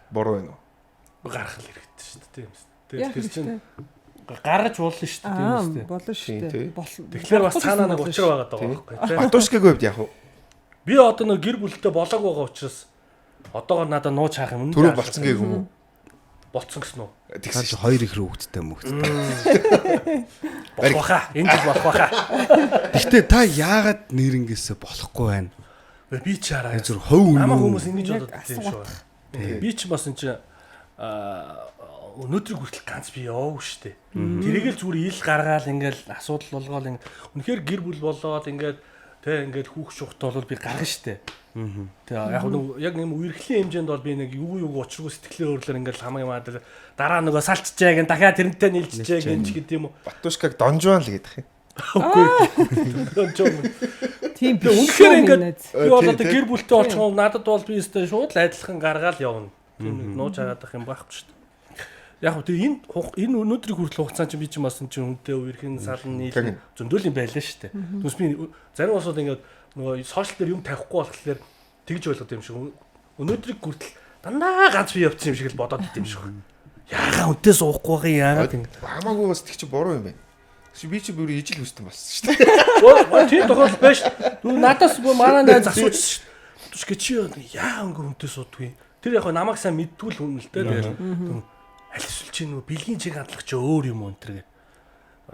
буруу байна уу? Гарах л хэрэгтэй шүү дээ тийм үү. Тэр чинь гаргаж уулна шүү дээ тийм үү. Болно шүү дээ. Тэгэхээр бас цаанаа нэг учир байгаа даа байхгүй тийм. Батушкагийн хувьд яг уу? Би одоо нэг гэр бүлтэй болоог байгаа учраас одоогор надад нууж хаах юм. Түрүү болцсон гээг юм уу? Болцсон гэсэн үү? Тэгсэн чи хоёр их хүүхэдтэй мөхтэй. Болох баха. Энэ жил болох баха. Гэхдээ та яагаад нэрнгээсээ болохгүй байна? Би ч хараа. Зүр хувь үнэн. Намайг хүмүүс ингэж бодод тийм шүү. Би ч бас энэ чи өнөөдрийг хүртэл ганц би яваагүй шүү дээ. Тэрийг л зүгээр ил гаргаал ингээл асуудал болгоол ингээ үнэхээр гэр бүл болоод ингээд тэ ингээд хүүхд шухт бол би гаргана шүү дээ. Тэгээ яг нэг яг нэг үерхлийн хэмжээнд бол би нэг юу учиргүй сэтгэлийн өөрлөөр ингээл хамаг юм аа дараа нөгөө салчжээ гэн дахиад тэрнтэй нийлжжээ гэн ч гэдэг юм уу. Батушкаг донжуан л гэдэг юм. Үгүй. Донжуан. Тийм биш. Үнэхээр ингээд би бол одоо гэр бүлтэй болчихоо надад бол би өстэй шууд л адилхан гаргаал явна. Тийм нэг нууж хагаад ах юм байхгүй шүү дээ. Яг хөө тэгээ энэ өнөөдрийг хүртэл хугацаанд чинь би ч бас энэ чинь хүнтэй үерхэн салан нийлэн зөндөл юм байлаа шүү дээ. Түүнээс би зарим улсууд ингээд нөгөө сошиал дээр юм тавихгүй болохоор тэгж ойлгоод юм шиг. Өнөөдрийг хүртэл дандаа ганц би явцсан юм шиг л бодоод идэм юм шиг. Яагаад үнтэй суухгүй байгаа юм яагаад ингэ. Хамаагүй бас тэг чи буруу юм байна. Би чи бүр ижил хүстэн болсон шүү дээ. Тийм тохиолдол байж шүү. Надаас манай найз асуужсэн шүү дээ. Түшгэ чи яа өнгө хүнтэй суудгүй. Тэр яг намайг сайн мэддгүй л хүн л дээ. Тэгэл аль эсвэл чи нөгөө бэлгийн чиг хандлага чи өөр юм уу энэ төр гэдэг.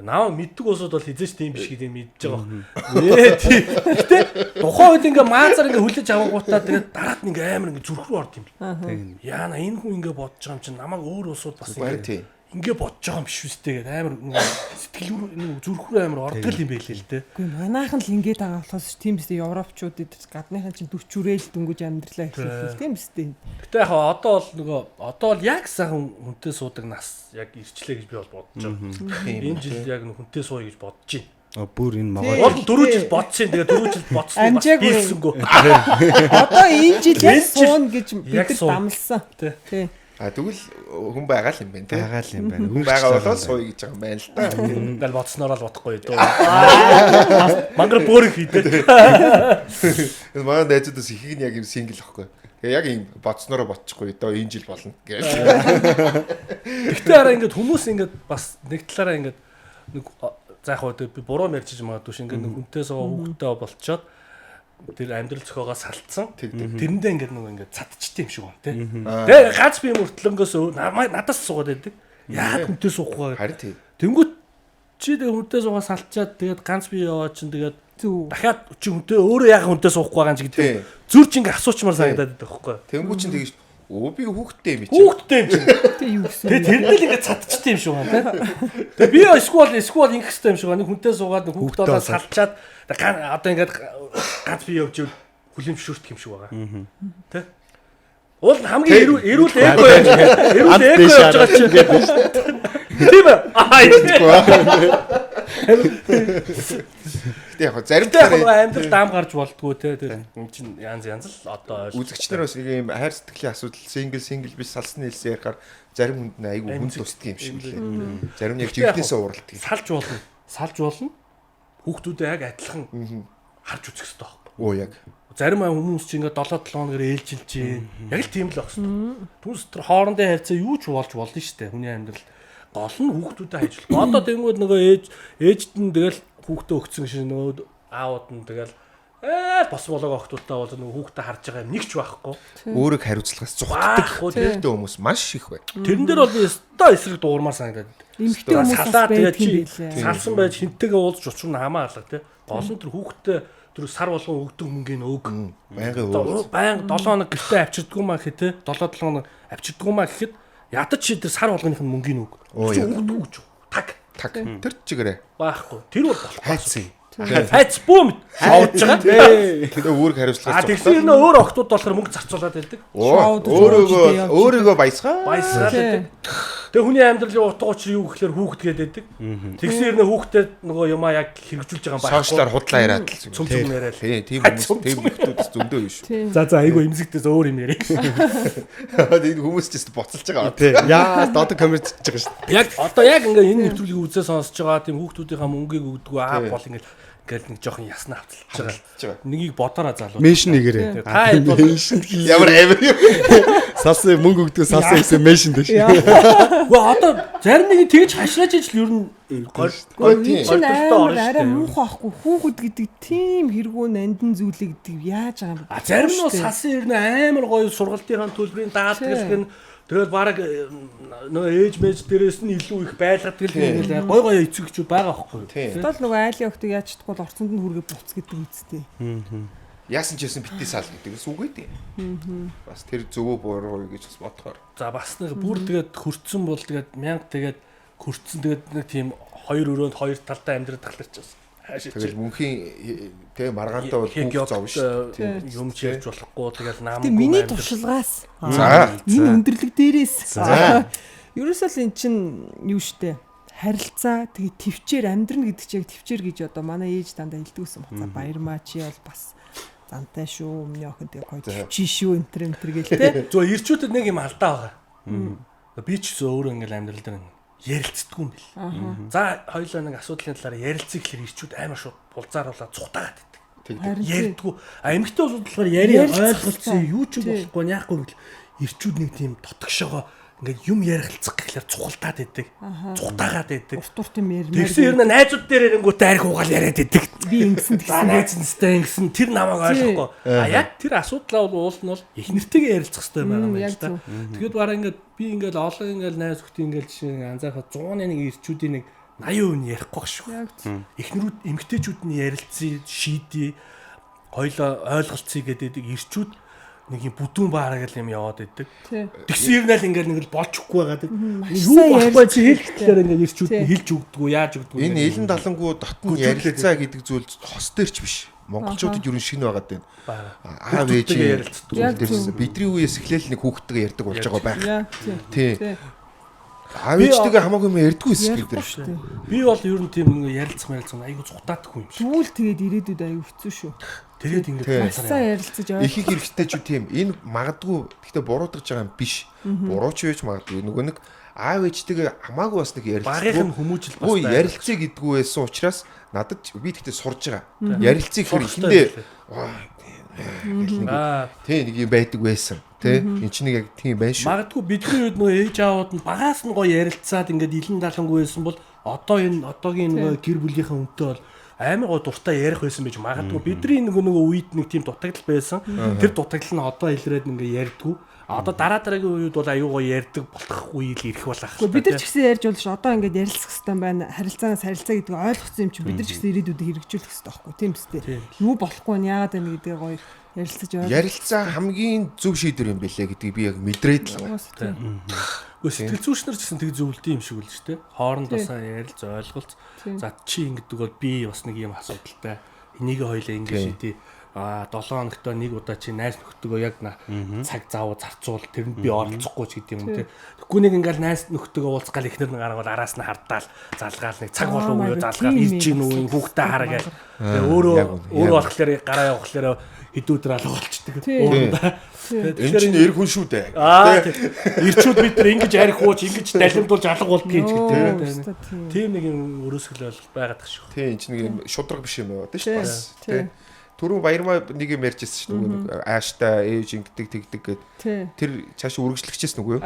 Наа мэддэг усуд бол хизээч тийм биш гэдгийг мэдж байгаа. Ээ тийм. Гэтэ тухайн үед ингээ маазар ингээ хүлээж авангуудаа тэгээд дараад нь ингээ амар ингээ зүрх рүү орд юм. Яана энэ хүн ингээ бодож байгаа юм чинь намайг өөр усуд бас ингээ ингээ бодож байгаа юм биш үстэй гэдэг амар сэтгэл рүү зүрх рүү амар ордог юм байлээ л дээ. Үгүй манайхан л ингээд байгаа болохоос тийм биз дээ европчууд эд гадныхан чинь 40 үрээл дөнгөж амьдралаа эхлэв тийм биз дээ. Гэтэ яг одоо бол нөгөө одоо бол яг сайхан хүнтэй суудаг нас яг ирчлээ гэж би бол бодож байгаа. Энэ жил яг хүнтэй сууя гэж бодож байна. Бүр энэ могоо. Бол 4 жил бодсон. Тэгээ 4 жил бодсон бас биелсэнгүү. Одоо энэ жил яг сууна гэж бид нар дамлсан. Тий. А тэгвэл хүн байгаа л юм байна тий. Байгаа л юм байна. Хүн байгаа болоод сууя гэж байгаа юм байна л да. Ингээл бодснороо л бодохгүй дөө. Мангар бөөрөх хийдэ. Манай найзуудаас ихийг нь яг юм single ахгүй. Тэгээ яг юм бодснороо бодчихгүй дөө энэ жил болно гэж. Тэгтээ хараа ингээд хүмүүс ингээд бас нэг талаараа ингээд нэг за яг хөө би буруу ярьчих магадгүй ш ингээд нэг хүнтэй суугаа хүүхдтэй болчоод тэр амьдрал зохиогоо салтсан. Тэрэндээ ингээд нэг ингээд цадчихдээ юм шиг байна тий. Тэгээ гац би мөртлөнгөөс надаас суугаад байдаг. Яагаад хүнтэй суухгүй вэ? Харин тий. Тэнгүүт чи тэгээ хүнтэй суугаа салтчаад тэгээд ганц би яваа чинь тэгээд дахиад чи хүнтэй өөрөө яагаад хүнтэй суухгүй байгаа юм чи гэдэг. Зүр чи ингээд асуучмаар санагдаад байдаг байхгүй. Тэнгүүт чинь тэгэж өө би хүүхдтэй юм чи. Хүүхдтэй юм чи. Тэг юу гэсэн. Тэгээ тэрэндээ л ингээд цадчихдээ юм шиг байна тий. Тэгээ би эсвэл ингэх хэрэгтэй юм шиг байна. Нэг хүнтэй суугаад хүүхдээ болоо салчаад одоо ингээд ганц би явж ивэл хүлэмжшүүртэх юм шиг байгаа. Тэ? Уул нь хамгийн эрүүл эго явж байгаа. Эрүүл эго явж байгаа чинь. Тийм ээ. Аа. Гэтэ яг зарим талаар амьдрал даам гарч болдгоо те. Тэр юм чинь янз янз л одоо үзэгч нар бас нэг юм хайр сэтгэлийн асуудал single биш салсны хэлсэн ярихаар зарим хүнд нь айгүй хүн тусдаг юм шиг лээ. Зарим нь яг жигнэсээ уралдаг. Салж болно. Салж болно. Хүүхдүүдээ яг адилхан харж үзэх хэрэгтэй байхгүй. Оо яг. Зарим хүмүүс чинь ингээд 7-7 хоногор ээлжилж гин. Яг л тийм л байх хэрэгтэй. Түүнээс тэр хоорондын харьцаа юу ч болж болно шүү дээ. Хүний амьдрал гол нь хүүхдүүдэд хайжлах. Одоо тэнгууд нөгөө ээжд нь тэгэл хүүхдээ өгцөн шиг нөгөө аауд нь тэгэл бос болоог охтуудтай бол нөгөө хүүхдээ харж байгаа юм нэг ч байхгүй. Өөрийг хариуцлагаас зугтдаг хэрэгтэй хүмүүс маш их байна. Тэрэн дээр бол өстой эсрэг дуурмаар санагдаад. Эмэгтэй хүмүүс бас байдаг юм билээ. Салсан байж хинтэйгээ уулзч учир нь хамаа алга тий. Гол нь тэр хүүхдээ тэр сар болгон өгдөг мөнгөний өг. Байнгын уулз. Байнга 7 хоног гэртээ авчирдгүй маа гэхэд тий. 7-7 хоног авчирдгүй маа гэхэд ядаж чи тэр сар болгоных нь мөнгөний өг. Чи өгдөг гэж. Таг. Тэр чигээрээ. Байхгүй. Тэр бол болохгүй. Хайцсан. Фейсбુક шоуж байгаа. Тэгээ үүрэг хариуцлагаас А тэгсэн юм өөр охтууд болохоор мөнгө зарцуулаад байдаг. Өөрөөгөө өөрийгөө баясгаа. Баясгаад байдаг. Тэгээ хүний амьдралын утга учир юу гэхээр хүүхэд гээд байдаг. Тэгсэн юм хүүхдэд нөгөө юмаа яг хэрэгжүүлж байгаа юм байна. Сошиалар худлаа яриад л цөм цөм яриад. Тийм тийм хүмүүс тийм хүмүүс зөндөө биш. За за айгу эмзэгдээс өөр юм яриа. Энэ хүмүүс ч гэсэн буцалж байгаа. Тийм. Яа одоо коммент хийж байгаа шүү дээ. Яг одоо яг ингээ энэ нэвтрүүлгийг үзээ сонсож байгаа тийм хүүхдүүдийнхаа мөнгийг өгдөг аа бол ингээ ингээл нэг жоохон ясна авцалж байгаа. Нэгийг бодоороо залуу. Меншн нэгээрээ. Та хэд бол ямар амир юм. Салсан мөнгө өгдөг салсан гэсэн меншн дэш. Гэхдээ одоо зарим нэг тэгж хашрааж ижил ер нь гордолтой арай муухай ахгүй хүүхэд гэдэг тийм хэрэгүү нандин зүйлийг гэдэг яаж байгаа юм. А зарим нь бол салсан ер нь амар гоё сургалтынхаа төлбөрийн даалгавал гэн тэгэл баг нөгөө ээж мэж дээрээс нь илүү их байлгадаг л нэг гой гой эцэгчүүд байгаа байхгүй. Тэгвэл нөгөө айлын охтыг яаж чадахгүй бол орцонд нь хүргээ буц гэдэг үсттэй. Яасан ч яасан битгий сал гэдэг бас үг ээ. Бас тэр зөвөө буруу гэж бас бодохоор. За бас нэг бүр тэгээд хөрцөн бол тэгээд мянга тэгээд хөрцөн тэгээд нэг тийм хоёр өрөөнд хоёр талдаа амьдраад тахлаар ч бас. Тэгэл мөнхийн тэ маргаантай бол хүүхд зов шүү дээ. Юм ч ярьж болохгүй тэгэл нам. Тэг миний туршлагаас. За энэ өндөрлөг дээрээс. Ерөөсөө л эн чин юу штэ харилцаа тэгээ төвчээр амьдрна гэдэг чинь яг төвчээр гэж одоо манай ээж дандаа хэлдэг байсан баца баярмаа чи бол бас зантай шүү миний охин тэгээ гоё төвчий шүү энтер энтер гээл те. Зөв ирчүүдэд нэг юм алдаа байгаа. Би ч гэсэн өөрөө ингээл амьдрал дээр ярилцдаггүй юм бэл. За хоёлаа нэг асуудлын талаар ярилцъя гэхэлэр ирчүүд амар шууд булзааруулаад цухтаагаад байдаг. Ярьдгүү. А эмэгтэй бол болохоор яри ойлголцсон юу ч болохгүй яахгүй гэвэл ирчүүд нэг тийм дотгошоогоо ингээд юм ярилцах гэхлээр цухалтаад байдаг. Цухтаагаад байдаг. Урт урт юм ярмаар. Тэгсэн юм найзууд дээр ирэнгүүтээ арх угаал яриад байдаг. Би ингэсэн тэгсэн. За найз нстэй ингэсэн тэр намайг ойлгохгүй. А яг тэр асуудлаа бол уул нь бол их нэртэйгээ ярилцах хэрэгтэй байгаа юм байна л да. Тэгээд бараа ингээд би ингээд олон ингээд найз хүүхдийн ингээд жишээ анзаархад 100-ны нэг ирчүүдийн нэг 80% нь ярихгүй шүү. Эхнэрүүд эмэгтэйчүүд нь ярилцъя, шийдье, хоёлоо ойлголцъё гэдэг ирчүүд нэг юм бүдүүн баараг л юм яваад идэг. Тэгсэн юм л ингээд нэг л болж өгөхгүй байгаа. Юу болохгүй чи хэлэх тэгэхээр ингээд ирчүүд нь хэлж өгдөггүй, яаж өгдөггүй. Энэ элен далангуу дотн ярилцаа гэдэг зүйл хос дээр ч биш. Монголчуудад ер нь шинэ байгаад байна. Аав ээжээ ярилцдаг. Бидний үеэс эхлээл нэг хүүхдтэйгээ ярьдаг болж байгаа байх. Тий. Аав ээжтэйгээ хамаагүй юм ярьдгүй эсэх бид нар шүү. Би бол ер нь тийм нэг ярилцах мэрилцах айгүй цухтаадаггүй юм шиг. Тэгвэл тэгээд ирээдүйд айгүй хэцүү шүү. Тэгээд ингээд сайн ярилцаж ойлгох. Их их эрэгтэй ч тийм энэ магадгүй гэхдээ буруутгаж байгаа юм биш. Буруу ч байж магадгүй. Нөгөө нэг аав ээжтэйгээ хамаагүй бас нэг ярилцдаг. Багийнх нь хүмүүжил бас байх. Ярилцъя гэдгүү байсан учраас надад би тэгтээ сурж байгаа. Ярилцъя гэхээр эхэндээ тий нэг юм байдаг байсан. Тэ эн чинь нэг яг тийм байна шүү. Магадгүй бидний үед нөгөө ээж аауд нь багаас нь гоё ярилцаад ингээд илэн далангүй байсан бол одоо энэ одоогийн нөгөө гэр бүлийнхээ үнтэй бол амар гоё дуртай ярих байсан байж магадгүй. Бидний нөгөө үед нэг тийм дутагдал байсан. Тэр дутагдал нь одоо илрээд ингээд ярьдгүү. Одоо дараа дараагийн үед бол аюу гоё ярьдаг болох үе л ирэх болох. Бид нар ч гэсэн ярьж болно ш. Одоо ингээд ярилцах хэрэгтэй байна. Харилцаанаас харилцаа гэдгийг ойлгоцсон юм чинь бид нар ч гэсэн ирээдүйдээ хэрэгжүүлэх хэрэгтэй байхгүй тийм үстэй. Юу болохгүй нь яагаад байна гэдгээ гоё ярилцаж ойлгох. Ярилцаа хамгийн зөв шийдвэр юм бэлээ гэдгийг би яг мэдрээд л байгаа. Гэхдээ сэтгэл зүйч нар ч гэсэн тэг зөвлөдөг юм шиг үл шүү дээ. Хоорондоо сайн ярилц ойлголц. За чи ингэдэг бол би бас нэг юм асуудалтай. Энийг хоёлаа ингэ шийдээ. А 7 хоногтой нэг удаа чи найз нөхдөгөө яг цаг зав зарцуул тэрэнд би оролцохгүй ч гэдэг юм те. Тэгэхгүй нэг ингээл найз нөхдөгөө уулзах гал ихнэр нь гаргавал араас нь хардаал залгаал нэг цаг болов уу залгаал ирж гин үү хүүхдээ хараа гээл. Тэгээ өөрөө өөрөө болохоор гараа явахлаараа хэдэн өдөр алга болчдөг. Энэ чинь эр хүн шүү дээ. Ирчүүд бид нар ингэж арх ууж ингэж далимдуулж алга болдгийг ч гэдэг. Тийм нэг юм өрөөсгөл ойлголт байгаад тах шүү. Тийм энэ чинь нэг юм шудраг биш юм байна шүү бас. Тийм. Түрүү баярмаа нэг юм ярьж ирсэн шүү нөгөө нэг ааштай ээж ингэдэг тэгдэг гэд. Тэр цааш үргэлжлэхчээсэн үгүй юу?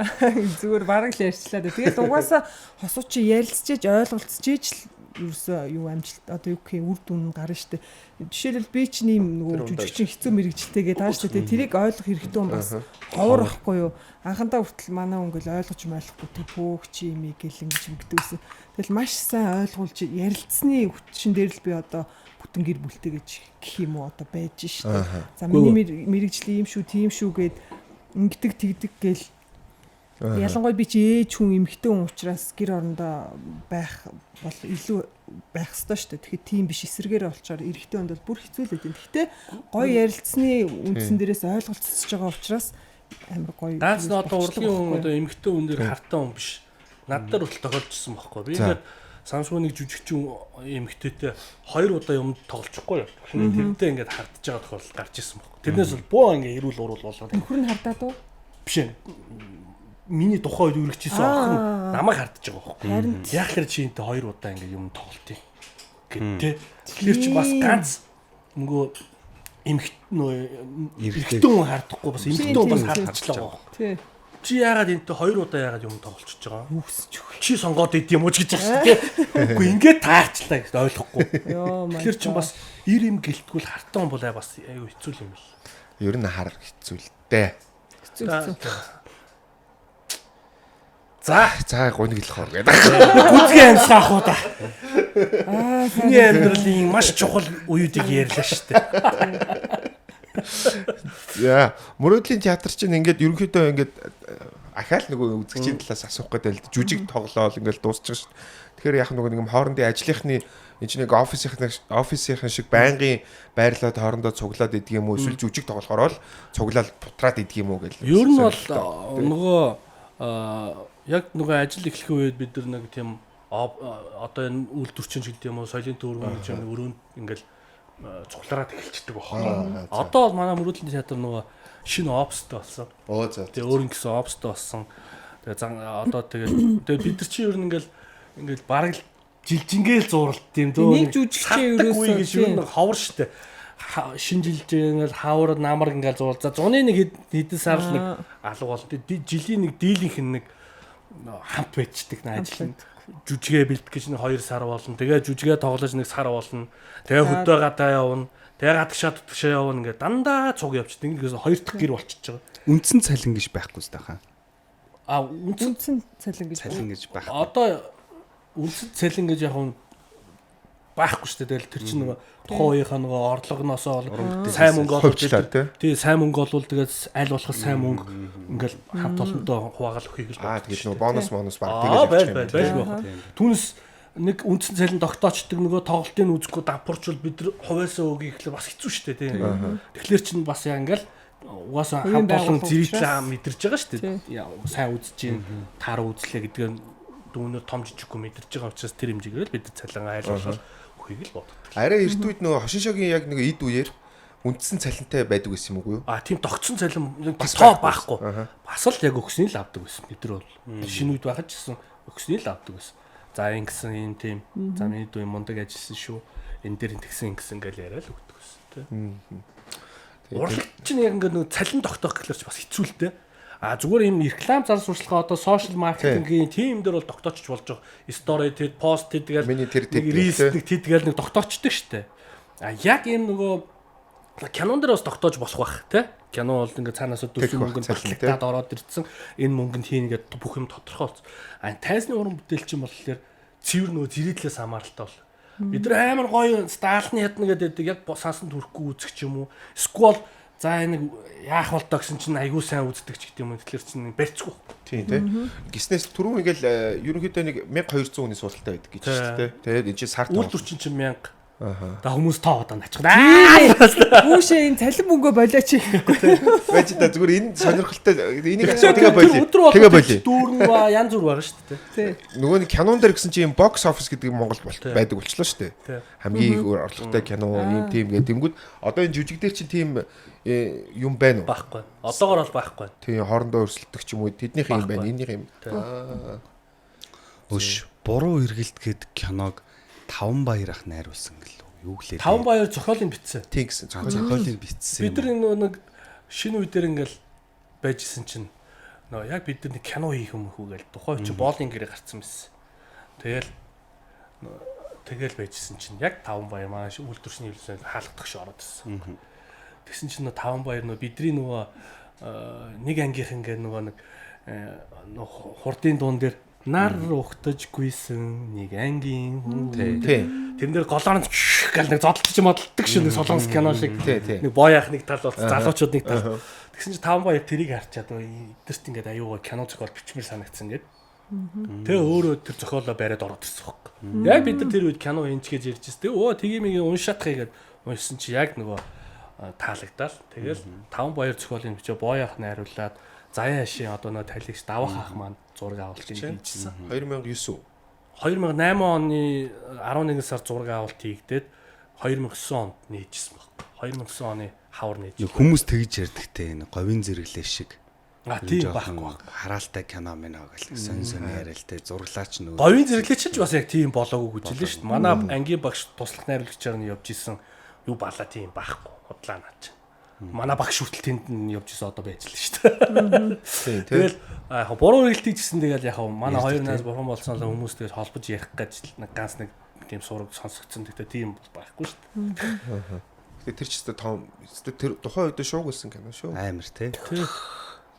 Зүгээр бараг л ярьчлаа. Тэгээд угаасаа хосуу чи ярилцчихэж ойлголцчихэж л ерөөсөө юу амжилт одоо юу гэх юм үр дүн гарна штэ. Жишээлбэл би ч нэм нөгөө жүжигчин хэцүү мэрэгчлээ гэдэг тааш штэ. Тэрийг ойлгох хэрэгтэй юм бас ховор ахгүй юу. Анхандаа хүртэл манай хүн ингээл ойлгож ойлгохгүй тэг пөөх чи юм гэл ингэж ингэдэг гэсэн. Тэгэл маш сайн ойлгуулж ярилцсны хүчин дээр л би одоо бүтэн гэр бүлтэй гэж гэх юм уу одоо байж штэ. За миний мэрэгжил ийм шүү, тийм шүү гэд ингэдэг тэгдэг гэл Ялангуяа би чи ээж хүн эмэгтэй хүн учраас гэр орондоо байх бол илүү байх ёстой шүү дээ. Тэгэхээр тийм биш эсэргээрээ болчоор эрэгтэй хүнд бол бүр хэцүү л өгдөн. Гэхдээ гоё ярилцсны үндсэн дээрээс ойлголцож байгаа учраас амар гоё. Ганц нь одоо урлагийн хүн одоо эмэгтэй хүн дээр хартай хүн биш. Над дээр хүртэл тохиолдсон байхгүй. Би ингээд самсгүй нэг жүжигчин эмэгтэйтэй 2 удаа юм тоглолцохгүй юу. Тэгэхээр тэрнтэй ингээд хардж байгаа тохиолдол гарч ирсэн байхгүй. Тэрнээс бол буу ингээд эрүүл уруул болоод. Нөхөр нь хардаад уу? Биш ээ. Миний тухайн үед үргэлжсэн охин намайг хардж байгаа байхгүй. Яг л чи энтэй 2 удаа ингээд юм тоглолт юм гэд тэ. Тэгэхээр чи бас ганц нөгөө эмэгтэй хүн хардахгүй бас эмэгтэй хүн бас хардчихлаа байгаа байхгүй. Чи яагаад энтэй 2 удаа яагаад юм тоглолцож байгаа? Үгсэж үг. Чи сонгоод идэм юм уу гэж байна тий. Үгүй ингээд таарчлаа гэж ойлгохгүй. Тэгэхээр чи бас ир юм гэлтгүүл хартан бол бас айгүй хэцүү юм бэл. Ер нь хар хэцүү л дээ. Хэцүү хэцүү. За за гуниглах уу гэдэг. Гүзгий амьсгаа ах уу да. Миний амьдралын маш чухал үеүүдийг ярьлаа шүү дээ. Яа, мөрөөдлийн театр чинь ингээд ерөнхийдөө ингээд ахаал нөгөө үзэгчийн талаас асуух гэдэг л жүжиг тоглоол ингээд дуусчих шүү дээ. Тэгэхээр яг нөгөө нэг юм хоорондын ажлынхны энэ чинь нэг офисынхын шиг байнгын байрлаад хоорондоо цуглаад идэг юм уу эсвэл жүжиг тоглохороо л цуглаал бутраад идэг юм уу гэл. Ер нь бол нөгөө яг нөгөө ажил эхлэх үед бид нар нэг тийм одоо энэ үйлдвэрчин ч гэдэг юм уу соёлын төвөргөн гэж юм өрөөнд ингээл цуглараад эхэлчихдэг байхгүй. Одоо бол манай мөрөөдлийн театр нөгөө шинэ офстой болсон. Оо за. Тэгээ өөр ингэсэн офстой болсон. Тэгээ одоо тэгээд бид нар чинь ер нь ингээл бараг л жилжингээл зуралт тийм дөө. Нэг жүжигчээ ерөөсөө гэж ер нь ховор штэ. Шинэ жилж ингээл хавар намар ингээл зурал. За зуны нэг хэдэн сар л нэг алга болно. Жилийн нэг дийлийнх нь нэг хамт байждаг нэ ажил нь. Жүжигээ бэлтгэж нэг 2 сар болно. Тэгээ жүжигээ тоглож нэг сар болно. Тэгээ хөдөө гадаа явна. Тэгээ гадагшаа дутагшаа явна ингээд дандаа цуг явчихдаг. Ингээс хоёр дахь гэр болчихж байгаа. Үндсэн цалин гэж байхгүй зү хаа. А үндсэн цалин гэж цалин гэж байхгүй. Одоо үндсэн цалин гэж яг нь байхгүй шүү дээ. Тэгэл тэр чинь нөгөө тухайн үеийнхаа нөгөө орлогоноосоо сайн мөнгө олж тий сайн мөнгө олвол тэгээд аль болох сайн мөнгө ингээл хамт олондоо хуваагаал өгөхийг л аа тэгэл нөгөө бонус баг тэгэл явчих юм байна. Түүнээс нэг үндсэн цалин тогтоочдөг нөгөө тоглолтын үзэхгүй давпарчвал бид нар хувиасаа өгье гэхлээр бас хэцүү шүү дээ тий. Тэгэхээр чинь бас яа ингээл угаасаа хамт олон зэрэглээ мэдэрч байгаа шүү дээ. Сайн үзэж гин таар үзлээ гэдгээр дүүнээр том жижиггүй мэдэрч байгаа учраас тэр хэмжээгээр л бид нар цалин айл болохоор өгөхийг л боддог. Арай эрт үед нөгөө хошин шогийн яг нэг эд үеэр үндсэн цалинтай байдаг байсан юм уу? А тийм тогтсон цалин тоо байхгүй. Бас л яг өгсөний л авдаг байсан. Бид нар бол шинэ үед байхад ч гэсэн өгсөний л авдаг байсан. За ингэсэн юм тийм. За миний дүү мундаг ажилласан шүү. Энэ дээр тэгсэн ингэсэн гэж яриа л өгдөг байсан тий. Урлаг чинь яг ингээд нөгөө цалин тогтоох гэхлээр ч бас хэцүү л дээ. А зүгээр юм реклам зар сурталчилгаа одоо сошиал маркетингийн тим дээр бол тогтоочч болж байгаа. Стори тэд пост тэд гээл рилс нэг тэд гээл нэг тогтоочдөг штэ. А яг юм нөгөө кинон дээр бас тогтоож болох байх тий. Кино бол ингээд цаанаасаа дөрвөн мөнгөнд батлагдаад ороод ирсэн. Энэ мөнгөнд хийн ингээд бүх юм тодорхой болсон. А тайзны уран бүтээл чинь болохоор цэвэр нөгөө зэрэглээс хамааралтай бол. Бид нар амар гоё стаалны ядна гэдэг яг сансанд хүрэхгүй үзэх ч юм уу. Эсвэл за энэ яах бол доо гэсэн чинь айгүй сайн үздэг ч гэдэг юм. Тэгэхээр чинь барьцгүй. Тийм тий. Гиснээс түрүүн ингээл ерөнхийдөө нэг 1200 хүний суулталтай байдаг гэж шүү дээ. Тэгээд энэ чинь сард үйлдвэр чинь 1000. Аа. Та хүмүүс тоо одоо начих. Хүүшээ энэ цалин мөнгөө болооч гэхгүй. Байж та зүгээр энэ сонирхолтой энийг тэгээ болио. Тэгээ болио. Дүүрэн ба янз бүр байгаа шүү дээ. Тий. Нөгөө нэг кинон дээр гэсэн чинь бокс офис гэдэг Монголд байдаг болчлоо шүү дээ. Хамгийн их орлоготой кино ийм тийм гэдэг. Тэнгүүд одоо энэ жүжиг дээр чинь тийм юм байна уу? Байхгүй. Одоогор бол байхгүй. Тийм хоорондоо өрсөлдөх ч юм уу тэднийх юм байна. Энийх юм. Аа. Өш буруу эргэлт гээд киног Таван баяр ах найруулсан гэлөө. Юу гэлээ. Таван баяр зохиолын бичсэн. Тийм гэсэн. Зохиолын бичсэн. Бид нар нэг шинэ үе дээр ингээл байжсэн чинь нөө яг бид нар нэг кино хийх юм хүү гээл тухайн үе чинь боолын гэрээ гарцсан байсан. Тэгэл байжсэн чинь яг Таван баяр маань үйлдвэрчний хэлсэн хаалгадах шиг ороод ирсэн. Тэгсэн чинь нөө Таван баяр нөө бидний нөгөө нэг ангийнх ингээ нөгөө нэг хурдын дуун дээр нар ухтаж гүйсэн нэг ангийн хүн. Тэрэн дээр голоор нь гал нэг зодтолч модтолдог шиг нэг солонгос кино шиг нэг боо яах нэг тал болсон залуучууд нэг тал. Тэгсэн чинь таван баяр тэрийг харчаад эдэрт ингээд аюугаа кино зохиол бичмээр санагдсан гээд. Тэгээ өөрөө тэр зохиолоо бариад ороод ирсэн байхгүй. Яг бид нар тэр үед кино хийж гэж ярьж байсан. Тэгээ өө тгиймийг уншаадах гээд уншсан чи яг нөгөө таалагдал. Тэгэл таван баяр зохиолын бичээ боёох найруулад Заяа хашийн одоо нөгөө талигч давах ах маань зураг авалтыг хийжсэн. 2009 үү? 2008 оны 11 сар зураг авалт хийгдээд 2009 онд нээжсэн баг. 2009 оны хавар нээж. Хүмүүс тэгж ярьдаг те энэ говийн зэрэглээ шиг. А тийм байхгүй. Хараалтай кино мэн аа гэл сонь сонь яриа л те зураглаач нөгөө. Говийн зэрэглээ чинь ч бас яг тийм болоогүй гэж хэлээ шүү дээ. Манай ангийн багш туслах найруулагчаар нь явж исэн юу балаа тийм байхгүй. Худлаа наа чинь. Манай багш хүртэл тэнд нь явж исэн одоо байж л шүү дээ. Тэгэл яг буруу хэрэгэлтийг гэсэн тэгэл яг манай хоёр найз бурхан болсон л хүмүүс тэгэл холбож ярих гэж нэг ганц нэг тийм сураг сонсогдсон. Гэхдээ тийм байхгүй шүү дээ. Тэгээ тэр ч өстө том тэр тухайн үед шууг үлсэн кино шүү. Амар те.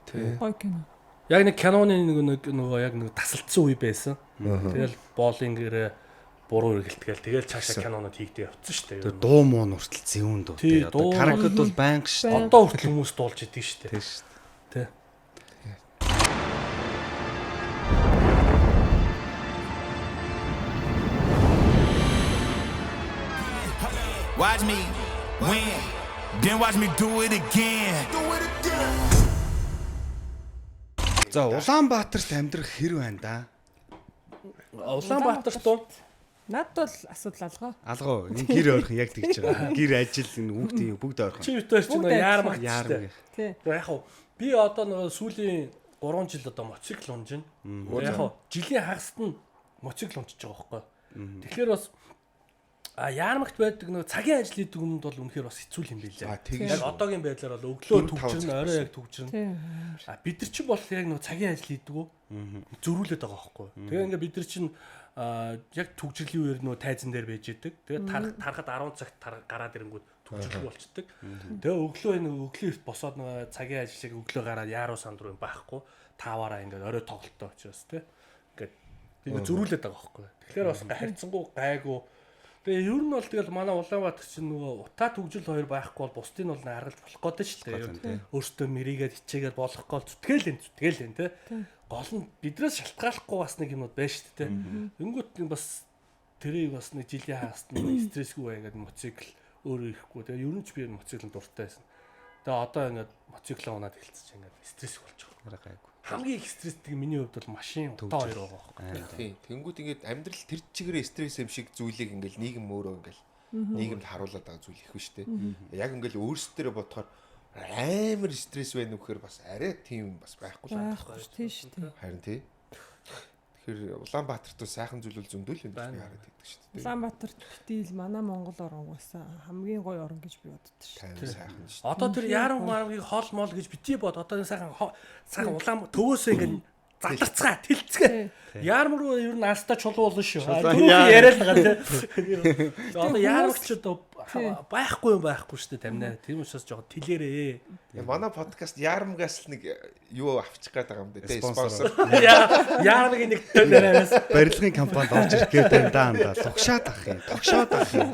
Тий. Гоё кино. Яг нэг киноны нэг нөгөө яг нэг тасалдсан үе байсан. Тэгэл боолингэрээ буруу хэрэгэлтгэл тэгэл цаашаа кинонод хийгдээ явцсан шүү дээ. Тэр дуу муу нь хүртэл зэвүүн дуу те. Одоо караокед бол байнга шүү дээ. Одоо хүртэл хүмүүс дуулж идэг шүү дээ. Тийм шүү дээ. Тэ. Watch me win, then watch me do it again. Do it again. За Улаанбаатарт амьдрах хэр байна да? Улаанбаатарт уу? Над бол асуудал алгаа. Алгаа. Энэ гэр ойрхон яг тэгж байгаа. Гэр ажил энэ бүгд бүгд ойрхон. Чи битэр чи нөө яармагт яармаг. Тий. Яг хав би одоо нөгөө сүүлийн 3 жил одоо мотоцикл унжина. Яг хав жилийн хагаст нь мотоцикл унжиж байгаа байхгүй. Тэгэхээр бас яармагт байдаг нөгөө цагийн ажил хийдэг хүмүүнд бол үнэхээр бас хэцүү юм билээ. Яг одоогийн байдлаар бол өглөө түгжрэн, орой яг түгжрэн. А бид нар чинь бол яг нөгөө цагийн ажил хийдэг үү? Зөрүүлээд байгаа байхгүй. Тэгээ ингээ бид нар чинь яг түгжрэлийн үеэр нөгөө тайзан дээр байж идэг. Тэгээ тархад 10 цагт гараад ирэнгүүт түгжрэл болчдөг. Тэгээ өглөө энэ өглөө эрт босоод нөгөө цагийн ажлыг өглөө гараад яаруу санд руу юм байхгүй. Тааваараа ингээ орой тоглолттой учраас тий. Ингээд тэгээ зөрүүлээд байгаа байхгүй. Тэгэхээр бас харьцангуй гайгүй. Тэгээ ер нь бол тэгэл манай Улаанбаатар чинь нөгөө утаа түгжил хоёр байхгүй бол бусдыг нь бол аргалж болох гээд шүү дээ. Өөртөө мэрийгээд хичээгээд болох гол зүтгэл энэ зүтгэл энэ тий. Гол нь бидрээс шалтгааллахгүй бас нэг юмуд байна шүү дээ. Тэнгүүт нь бас тэрийг бас нэг жилийн хагаст нь стрессгүй байгаад мотоцикл өөрөө ирэхгүй. Тэгээ ер нь ч би мотоциклд дуртай байсан. Тэгээ одоо ингээд мотоциклаа унаад эхэлсэн чинь ингээд стресс болж байгаа. Гайгүй. Хамгийн их стресстэй миний хувьд бол машин утаа хоёр байгаа байхгүй. Тийм. Тэнгүүд ингээд амьдрал тэр чигээрээ стресс юм шиг зүйлийг ингээд нийгэм өөрөө ингээд нийгэмд харуулад байгаа зүйл их биш үү? Яг ингээд өөрсдөө бодохоор амар стресс байна уу гэхээр бас арай тийм бас байхгүй л байна. Тийм шүү дээ. Харин тий. Тэгэхээр Улаанбаатарт бас сайхан зүйл бол зөндөл юм гэж би хараад байдаг шүү дээ. Улаанбаатарт битийл манай Монгол орон угаасаа хамгийн гоё орон гэж би боддог шүү. Тайван сайхан шүү. Одоо тэр яарам марамгийг хоол моол гэж битий бод. Одоо энэ сайхан сайхан улаан төвөөсөө ингээд задарцгаа тэлцгээ. Яарам руу ер нь алстаа чулуу болно шүү. Түрүүх яриад л байгаа тий. Одоо яармагч одоо байхгүй юм байхгүй шүү дээ тамнаа. Тийм учраас жоохон тэлээрээ. Манай подкаст яармгаас л нэг юу авчих гээд байгаа юм дээ тий спонсор. Яармгийн нэг төнөрөөс барилгын компанид орж ирэх гээд байна даа андаа. Тугшаад ах юм. Тогшоод ах юм.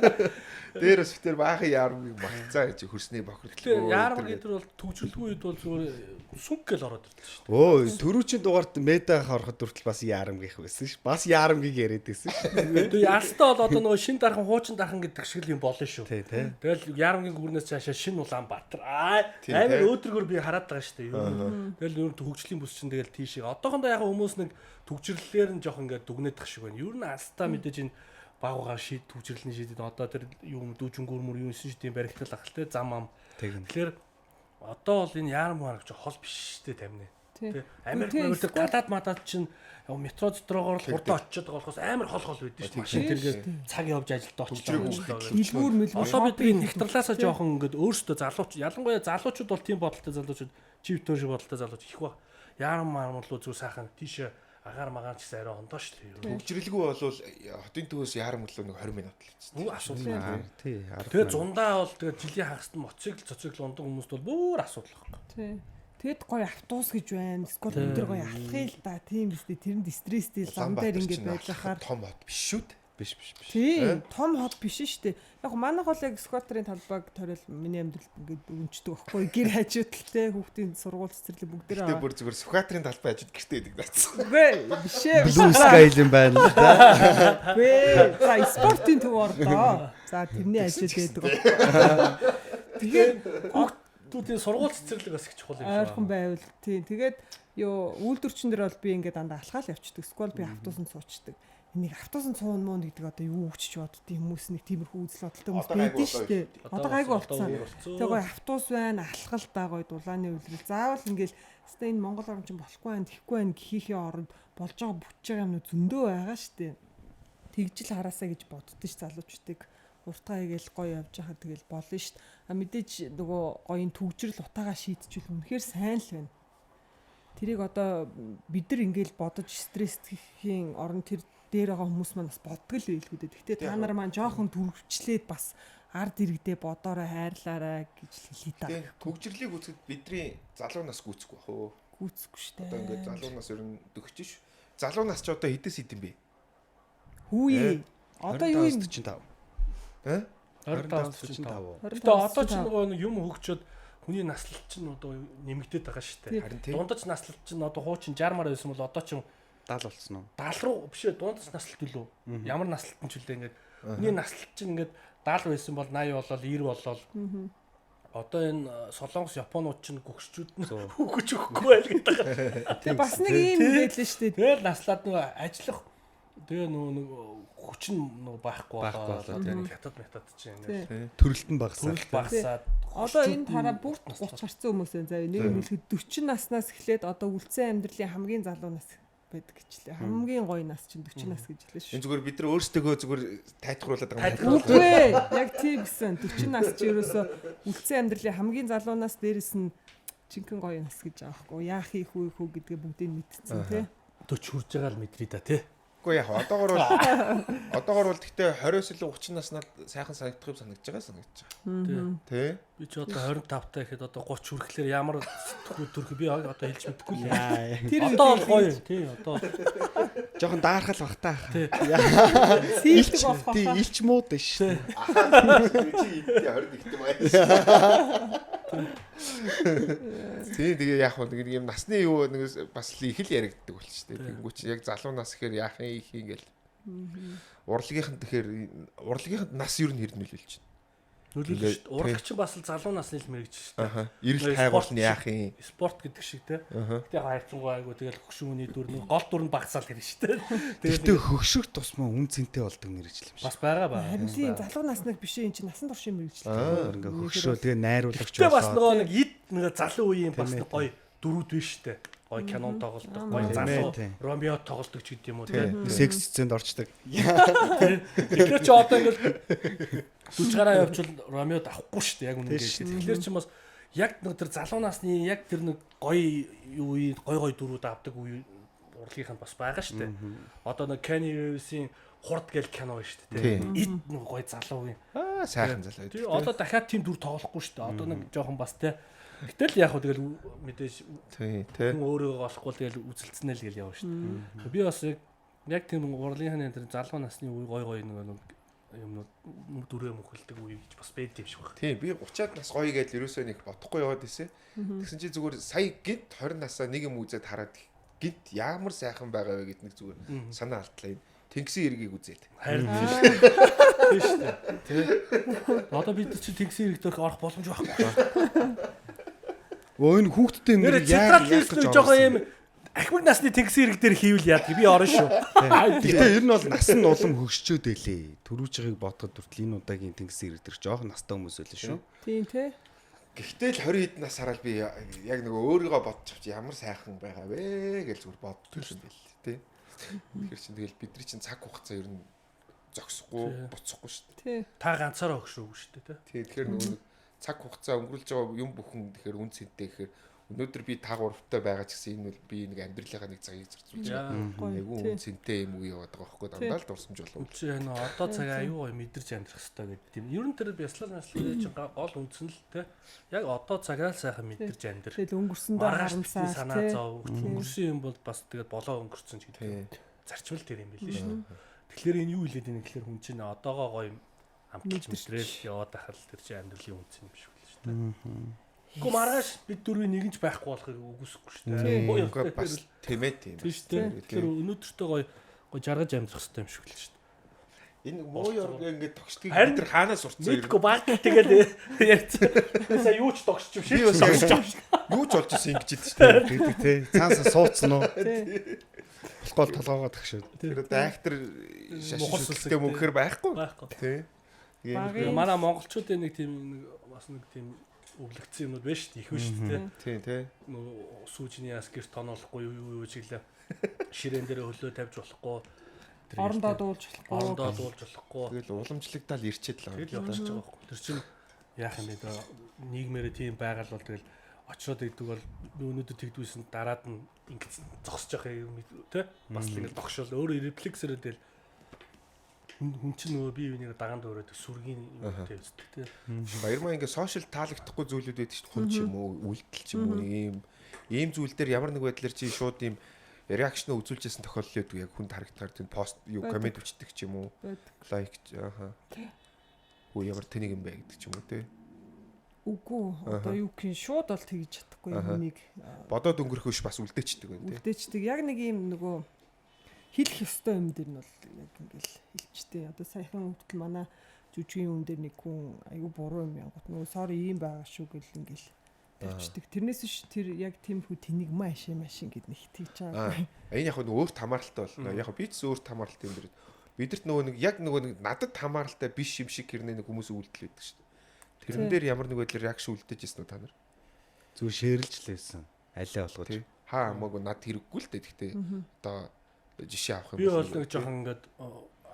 Дээрээс битэр баахан яармгийг магцаа гэж хөрсний бохирдлоо. Яармаг гэдэг бол төгжрөлгүй үед бол зүгээр сүнг гэл ороод ирдэг шүү дээ. Өө түрүүчийн дугаарт медиа ороход хүртэл бас яармгийнх байсан ш. Бас яармгийг яриад байсан ш. Тэгээ ялстаа бол одоо нөгөө шин дархан хуучин дархан гэдэг шиг л юм болно шүү. Тий, тий. Тэгэл яармгийн гүрнээс цаашаа шин Улаанбаатар. Аа амар өөдрөгөр би хараад байгаа шүү дээ. Тэгэл ер нь хөгжлийн бүс чинь тэгэл тийшээ. Одоохондоо яг хүмүүс нэг төгжрлөлээр нь жоох ингээд дүгнэдэх шиг байна. Ер нь алстаа мэдээж энэ багуугаар шийд төвчрэлний шийдэд одоо тэр юм дүүжингүүр мөр юм шин шидийн баригдал ах л те зам ам. Тэгэхээр одоо бол энэ яарам марг ч хол биш шүү дээ тамны. Тэ Америк Америк гадаад мадад чинь метро дотроогоор л хурдан очиод байгаа болохоос амар хол хол байдэн шүү. Машин тэргээд цаг явж ажилдаа очиж байгаа. Дэлгүүр мэлгүүр. Одоо бид энэ нэгтрлаасаа жоохон ингээд өөрсдөө залууч ялангуяа залуучууд бол тийм бодолтой залуучууд чи битүүр шиг бодолтой залууч их ба. Яарам марам руу зүг сайхан тийшээ агаар магаар ч гэсэн арай ондоо шүү дээ. Хөгжрэлгүй болвол хотын төвөөс яарам өглөө нэг 20 минут л хэвчээ. Нүг асуудал. Тий. Тэгээ зундаа бол тэгээ жилийн хагаст мотоцикл цоцикл ундаг хүмүүст бол бүр асуудал байхгүй. Тий. Тэгэд гоё автобус гэж байна. Эсвэл өдөр гоё алхахыг л да. Тийм биз дээ. Тэрэнд стресстэй зам дээр ингээд байж байхаар том хот биш шүү дээ. Биш биш биш. Тийм, том хот биш шүү дээ. Яг манайх бол яг Сүхбаатарын талбайг торил миний амьдралд ингээд өмчдөг байхгүй. Гэр хажуудалтай хүүхдийн сургууль цэцэрлэг бүгдээрээ. Гэтэ бүр зүгээр Сүхбаатарын талбай хажууд гэртээ байдаг наацсан. Үгүй биш ээ. Blue Sky юм байна л да. Үгүй. За спортын төв ордоо. За тэрний хажууд байдаг. Тэгэхээр Хүүхдүүдийн сургууль цэцэрлэг бас их чухал юм шиг. Ойрхон байвал тийм. Тэгээд юу үйлдвэрчин дээр бол би ингээд дандаа алхаал явчихдаг. Эсвэл би автобусанд суучдаг. Энийг автобусанд суун мөн гэдэг одоо юу өгч боддtiin хүмүүс нэг тиймэрхүү үзэл бодолтой хүмүүс байдэн шүү дээ. Одоо гайгүй болцсон. Тэгээ гоё автобус байна, алхал да гоё дулааны үйлрэл. Заавал ингээл хэвээ энэ Монгол орн чинь болохгүй байна, тэхгүй байна гэхийнхээ оронд болж байгаа бүтэж байгаа юм зөндөө байгаа шүү дээ. Тэгжил хараасаа гэж боддоо ш залуучдыг уртгаа хийгээл гоё явж байхад тэгэл болно шүү дээ. А мэдээж нөгөө гоён төгжрөл утаагаа шийдчихвэл үнэхээр сайн л байна. Тэрийг одоо бид нар ингээл бодож стресстхийн орон тэр дээр байгаа хүмүүс маань бас боддог л байлгүй дээ. Гэхдээ та нар маань жоохон дөрвчлээд бас ард иргэдээ бодоорой хайрлаарай гэж хэлье та. Тийм төгжрлийг үзэхэд бидний залуу нас гүйцэхгүй бах уу? Гүйцэхгүй шүү дээ. Одоо ингээд залуу нас ер нь дөгч ш. Залуу нас ч одоо хэдээс идэм бэ? Хүүе. Одоо юу юм? 45. Э? 25 45. Гэтэ одоо ч нөгөө нэг юм хөгжөөд хүний наслалт чинь одоо нэмэгдээд байгаа шүү дээ. Харин тийм. Дундаж наслалт чинь одоо хуучин 60 мар байсан бол одоо ч 70 болсон уу? 70 руу биш ээ дундаж наслалт үлээ. Ямар наслалт нь ч үлээ ингээд хүний наслалт чинь ингээд 70 байсан бол 80 болол 90 болол. Одоо энэ Солонгос Японууд чинь гөгшчүүд нь хөгж өгөхгүй байл гэдэг. Тэгээ бас нэг юм байлээ шүү дээ. Тэгэл наслаад нөгөө ажиллах тэгээ нөгөө нэг хүч нь нөгөө байхгүй болоо тэгээ хятад метод чинь ингээд Төрөлт нь багасаад. төрөл багасаад Одоо энэ тараа бүгд 30 гарсан хүмүүс байна заяа. Нэг юм хэлэхэд 40 наснаас эхлээд одоо үлдсэн амьдралын хамгийн залуу нас байдаг гэчлээ. Хамгийн гоё нас чинь 40 нас гэж хэлээ шүү. Энэ зүгээр бид нар өөрсдөө зүгээр тайтгаруулад байгаа юм. Үгүй ээ. Яг тийм гэсэн. 40 нас чи ерөөсөө үлдсэн амьдралын хамгийн залуу нас дээрэс нь жинхэнэ гоё нас гэж байгаа байхгүй. Яах хийх үү хүү гэдгээ бүгдийг мэдсэн тий. 40 хүрж байгаа л мэдрий да тий. Үгүй яг одоогор бол одоогор бол гэхдээ 20-оос илүү 30 наснаад сайхан санагдах юм санагдаж байгаа санагдаж байгаа. Тий. Тэ? Би ч одоо 25 таа гэхэд одоо 30 хүрэхлээр ямар сэтгүү төрх би одоо хэлж мэдэхгүй л. Тэр Одоо бол гоё тий одоо Жохон даархал бах та. сийлдэг болох Тий, баха. илч мууд ш. Чи 21 юм аа. Тий, тэгээ яг нэг юм насны юу нэг бас л их л яригддаг болчих тий. Тэнгүү чи яг залуу нас гэхээр яах юм их ингээл. Урлагийнхан тэгэхээр урлагийнханд нас ер нь хэр нөлөөлж байна. нөлөөлж шүү дээ. Урлаг чинь бас л залуу насны л мэрэгч шүү дээ. Аха. Ирэлт хайгуул нь яах юм? Спорт гэдэг шиг те. Гэтэ яг хайрцангуй айгу тэгэл хөшүүний дүр нэг гол дүр нь багасаал хэрэг шүү дээ. Тэгээд Гэтэ хөгшрөх тусмаа үн цэнтэй болдог мэрэгжил юм шиг. бас байгаа баа. Харин тийм залуу насныг биш энэ чинь насан туршийн мэрэгжил. Ингээ хөгшрөө тэгээ найруулагч Гэтэ бас болоод. нөгөө нэг эд нэг залуу үеийн бас нэг гоё дөрүүд биш шүү дээ. Гоё кинон тоглолдог, гоё залуу Тийм. Ромео тоглолдог ч гэдэг юм уу те. Секс сценд орчдөг. Тэгэхээр чи одоо ингээл 40 гараа явчвал Ромеод авахгүй шүү дээ яг үнэн Тийм дээр. Тэгэхээр чи бас яг нэг тэр залуу насны яг тэр нэг гоё юу үе гоё гоё дөрүүд авдаг үе урлагийнх нь бас байгаа шүү дээ. Одоо нэг Kenny Reeves-ийн хурд гэл кино байна шүү дээ. Эд нэг гоё залуу үе. Аа, сайхан залуу. Тэр одоо дахиад тийм дүр тоглохгүй шүү дээ. Одоо нэг жоохон бас те. Гэтэл яг хөө тэгэл мэдээж Тий, тий. хүн өөрийгөө олохгүй тэгэл үзэлцэнэ л гэл явна шүү дээ. Би бас яг тийм урлагийнхны тэр залуу насны үе гой гой нэг юмнууд дүрээ мөхөлдөг үе гэж бас байд юм шиг байна. Тийм, би 30-аад нас гоё гэдэл ерөөсөө нэг бодохгүй яваад исэн. Тэгсэн чи зүгээр сая гинт 20 насаа нэг юм үзээд хараад гинт ямар сайхан байгаа вэ гэд нэг зүгээр санаа алдлаа. Тэнгисийн эргийг үзээд. Харин тийм шүү дээ. Тийм шүү дээ. Тэ. Одоо бид нар чи тэнгисийн эрэг дээрх орох боломж байхгүй. Өө энэ хүүхдтэй Нэр нэр централ яах гэж лист жоохон юм ахмад насны тэнгисийн эрэг дээр хийвэл яадаг би орно шүү. Гэтэ ер нь бол нас нь улам хөгшчөөд байлээ. Төрүүжихийг бодоход хүртэл энэ удаагийн тэнгисийн эрэг дээр жоохон настай хүмүүс байлаа шүү. Тийм тий. Гэхдээ л 20 хэд нас хараад би яг нөгөө өөрийгөө бодчих чи ямар сайхан байгаа вэ гэж зүгээр боддог юм байл тий. Тэгэхээр чин тэгэл бидний чин цаг хугацаа ер нь зогсохгүй, буцахгүй шүү дээ. Тий. Та ганцаараа өгшөөгүй шүү дээ тэ. Тий, тэгэхээр нөгөө нэг цаг хугацаа өнгөрүүлж байгаа юм бүхэн тэгэхээр үн цэнтэй гэхээр өнөөдөр би таг урвтай байгаа ч гэсэн энэ бол би нэг амьдралынхаа нэг цагийг зарцуулж байгаа. Гоё. Айгу Тий. үн цэнтэй юм уу яваад байгаа байхгүй дандаа л дурсамж болов. Чи энэ одоо цаг аюу гоё мэдэрч амьдрах хэрэгтэй гэдэг тийм. Ер нь тэр бяцлал маслал чинь гол үндсэн л те. Яг одоо цагаа л сайхан мэдэрч амьдрах. Тэгэл өнгөрсөндөө Маргааш битгий харамсаа санаа тий. зов. Өнгөрсөн юм бол бас тэгээд болоо өнгөрцөн ч гэдэг. Тий. Зарчмал тэр юм билээ шүү дээ. Тэгэхээр энэ юу хэлээд байна гэхээр хүн чинь одоогоо гоё амталж мэдрээл яваад байхад л тэр чинь амьдралын үнц юм шиг л шүү дээ. Гэхдээ маргааш бид дөрвийн нэг нь ч байхгүй болохыг үгүйсэхгүй шүү дээ. Үгүй бас тэмээ тийм. Тийм шүү дээ. Тэгэхээр өнөөдөртөө гоё гоё жаргаж амьдрах хэрэгтэй юм шиг л шүү дээ. Энэ муу ёрг ингээд тогшдгийг Харин бид нар хаанаас сурцсан юм? Мэдгүй баг тэгэл ярьсан. Сая юу ч тогшч юм Би шиг бас тогшч юм. Юу ч болж исэн ингэж хэлсэн шүү дээ. Тэгдэг тий. Цаанасаа сууцсан уу? Болохгүй бол толгоогоо тагшаад. Тэр одоо актер шашин Мухар шүтлэгтэй сүлсэг, мөнхөр байхгүй. Байхгүй. Тий. Багын- Манай монголчуудын нэг тийм нэг бас нэг тийм өвлөгдсөн юмнууд байна шүү дээ. Их байна шүү дээ. Тий, тий. Нөгөө сүүжний яс гэр тоноолохгүй юу юу чиглээ. Ширээн дээр хөлөө тавьж болохгүй. Тэр Орондоо дуулж болохгүй. Орондоо дуулж болохгүй. Тэгэл уламжлагдал ирчээд л Тэгэл явчихж байгаа байхгүй. Тэр чинь яах юм бэ дөө нийгмээрээ тийм байгаль бол тэгэл очроод идэг бол би өнөөдөр тэгдвүйсэн дараад нь ингэж зогсож явах юм тэ бас л ингэж догшол өөрөө рефлексээр тэгэл хүн чинь нөгөө бие биенийг дагаан дуурайд сүргийн юм тавьдаг тэ. Баярмаа ингээ сошиал таалагдахгүй зүйлүүд байдаг шүү дээ. Хүн ч юм уу, үйлдэл ч юм уу нэг ийм зүйл дээр ямар нэг байдлаар чи шууд ийм реакшн үзүүлжсэн тохиолдол байдаг. Яг хүнд харагдахаар тийм пост юу Байдаг. коммент бичдэг ч юм уу, Байдаг. лайк ааха. Хүү ямар тэнийг юм бэ гэдэг ч юм уу те. Үгүй одоо юу гэх юм шууд бол тэгж чадахгүй хүнийг Бодоод өнгөрөх биш бас үлдээчдэг байна те. үлдээчдэг. Яг нэг юм нөгөө хэлэх ёстой юм дээр нь бол яг ингээл хэлчихдээ. Одоо саяхан хүртэл манай жүжигийн юм дээр нэг хүн айгүй буруу юм янгот нөгөө сори ийм байгаа шүү гэл ингээл тавьчихдаг. Тэрнээс биш тэр яг тийм хүү тэнийг маш маш гэд нэг тэгж Аа байгаа. энэ яг нэг өөрт хамааралтай болно. Яг би ч өөрт хамааралтай юм дэр. Бидэрт нөгөө нэг яг нөгөө нэг надад хамааралтай биш юм шиг хэрнээ нэг хүмүүс үйлдэл байдаг шүү дээ. Тэрэн дээр ямар нэг байдлаар реакшн үлдээж ирсэн үү та нар? Зүгээр шеэрлж л байсан. Алиа болгож. Тий. Хаа хамаагүй над хэрэггүй л дээ. Гэхдээ одоо жишээ авах юм Би бол нэг жоохон ингээд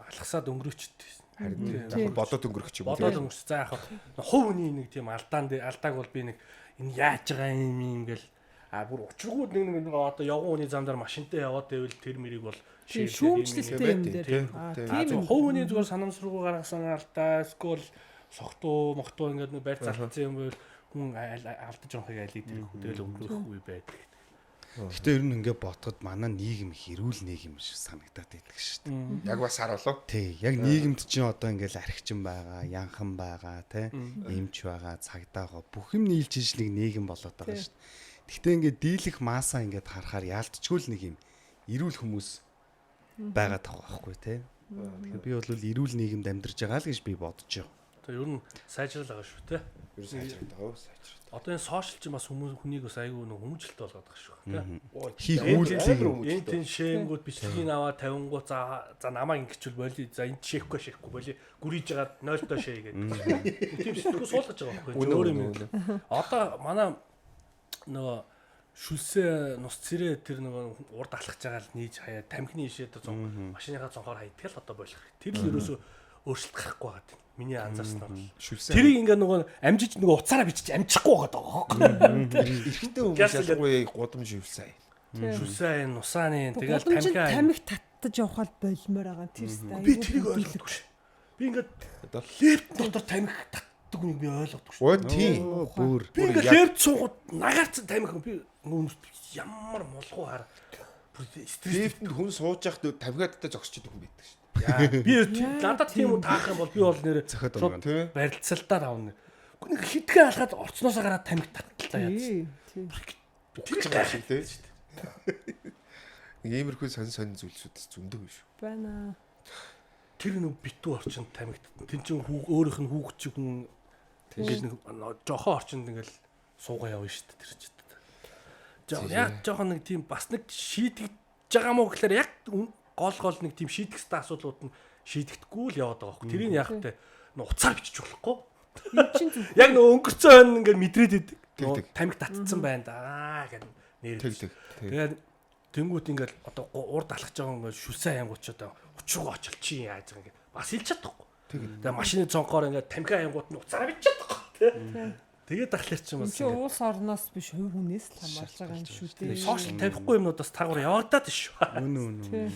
алхасаад өнгөрөөчдөг. Харин Тийм. яг бодоод өнгөрөх ч юм уу. Бодоод тий. өнгөрч. За яг хувь хүний нэг тийм алдаан дээр алдааг бол би нэг энэ яаж байгаа юм юм гэл а бүр учиргүй нэг нэг нэг одоо явган хүний зам дээр машинтай яваад байвал тэр мэрийг бол Тийм шеэрлээд шүүмжлэлтэй юм дээр. Тийм. Аа Тийм. А тийм зөв юм. хувь хүний зүгээр санамсаргүй гаргасан алдаа эсвэл согтуу мохтуу ингээд нэг байр залтсан юм бол хүн алдаж явахыг алийг тэр тэгэл өнгөрөх үе байдаг. Гэтэ ер нь ингээ ботход манай нийгэм их эрүүл нийгэм шиг санагдаад байдаг шүү дээ. Яг бас харуулав. Тий, яг нийгэмд чинь одоо ингээл архичин байгаа, янхан байгаа, тий, эмч байгаа, цагдаа байгаа бүх юм нийлж иж нэг нийгэм болоод байгаа шүү дээ. Гэхдээ ингээд дийлэх маасаа ингээд харахаар яалтчгүй л нэг юм эрүүл хүмүүс байгаа таа байхгүй тий. Тэгэхээр би бол эрүүл нийгэмд амьдарч байгаа л гэж би бодож байна. Одоо ер нь сайжрал байгаа шүү те. Ер нь сайжраад байгаа. Сайжраад. Одоо энэ сошиал чинь бас хүмүүс хүнийг бас айгүй нэг хүмүүжлэлт болгоод байгаа шүү те. Хийх Амар үйлдэлийг Энэ тийм шээмгүүд бичлэгийг аваад 50 гоо за за намайг ингэчүүл боли за энэ шээхгүй шээхгүй боли гүрийж байгаа 0-доо шээ гэдэг. Тийм сэтгүү суулгаж байгаа байхгүй Үнэ, өөр юм. үнэ, Одоо манай нөгөө шүлсээ нус цэрээ тэр нөгөө урд алхаж байгаа л нийж хаяа тамхины ишээ тэр зон машиныхаа цонхоор хайдаг л одоо болох. Тэр л ерөөсөө өөрчлөлт гарахгүй байгаа тийм. Миний анзаарснаар бол. Шүлсэн. Тэрийг ингээ нөгөө амжиж нөгөө уцаараа бичиж амжихгүй байгаа байхгүй. Эрэгтэй хүмүүс Гяс л- ялангуяа гудамж шүлсэн. Шүлсээ энэ нусааны тэгэл Гудамжинд тамхи тамхи татаж явахал болмоор байгаа. Тэр сте Би тэрийг ойлгохгүй ш. Би ингээд Одоо лефт дотор тамхи татдаг хүнийг би ойлгохгүй ш. Өө тийм. Бүр Би ингээд яг- лефт суугаад нагарцсан тамхи би хүмүүс ямар мулгуу хар бүр стресс Лифтэнд хүн сууж яхад тамхиадтай зогсож идэг хүн байдаг шүү дээ. Би надад тийм үү таах юм бол би бол нэр Цохиод шууд унгаана. Тий. барилцалтаар авна. Үгүй нэг хитгэн алхаад орцноосоо гараад тамхи таттлаа яа. Тийм. Тийм. Тэр байгаа шиг тий. Нэг иймэрхүү сонь сонь зүйлсүүд зөндөө биш. Байна. Тэр нэг битүү орчинд тамхи татна. Тин чин хүүг өөрийнх нь хүүхд чи хүн ингээд нэг жохон орчинд ингээд суугаа явна шүү дээ тэр чинь. Жоо яг жохон нэг тийм бас нэг шийдэгдэж байгаа мó гэхээр яг гол гол нэг тийм шийдэх ёстой асуудлууд нь шийдэгдэхгүй л яваад байгаа байхгүй. Тэрийг яах вэ? Нөө уцаар бичиж болохгүй. Энэ чинь зөв. Яг нөө өнгөрцөн хойно ингээд мэдрээд идэг. Тэг, Нөө тэг. тамхи татцсан байна да гэд нэр. Тэг тэг. Тэгээд тэнгуут ингээд одоо урд алхаж байгаа ингээд шүлсэн аянгууд ч одоо учиргүй очил чи яаж байгаа ингээд бас хэлж чадахгүй. Тэгээд машины цонхоор ингээд тамхи аянгууд нь уцаараа бичиж чадахгүй тий. Тэгээд ахлаар чи Энэ бас чинь ингээд улс орноос биш хувь хүнээс л хамаарч байгаа юм шүү дээ. сошиал тавихгүй юмнууд бас таагуур явагдаад шүү. Үнэ үнэ. Тийм.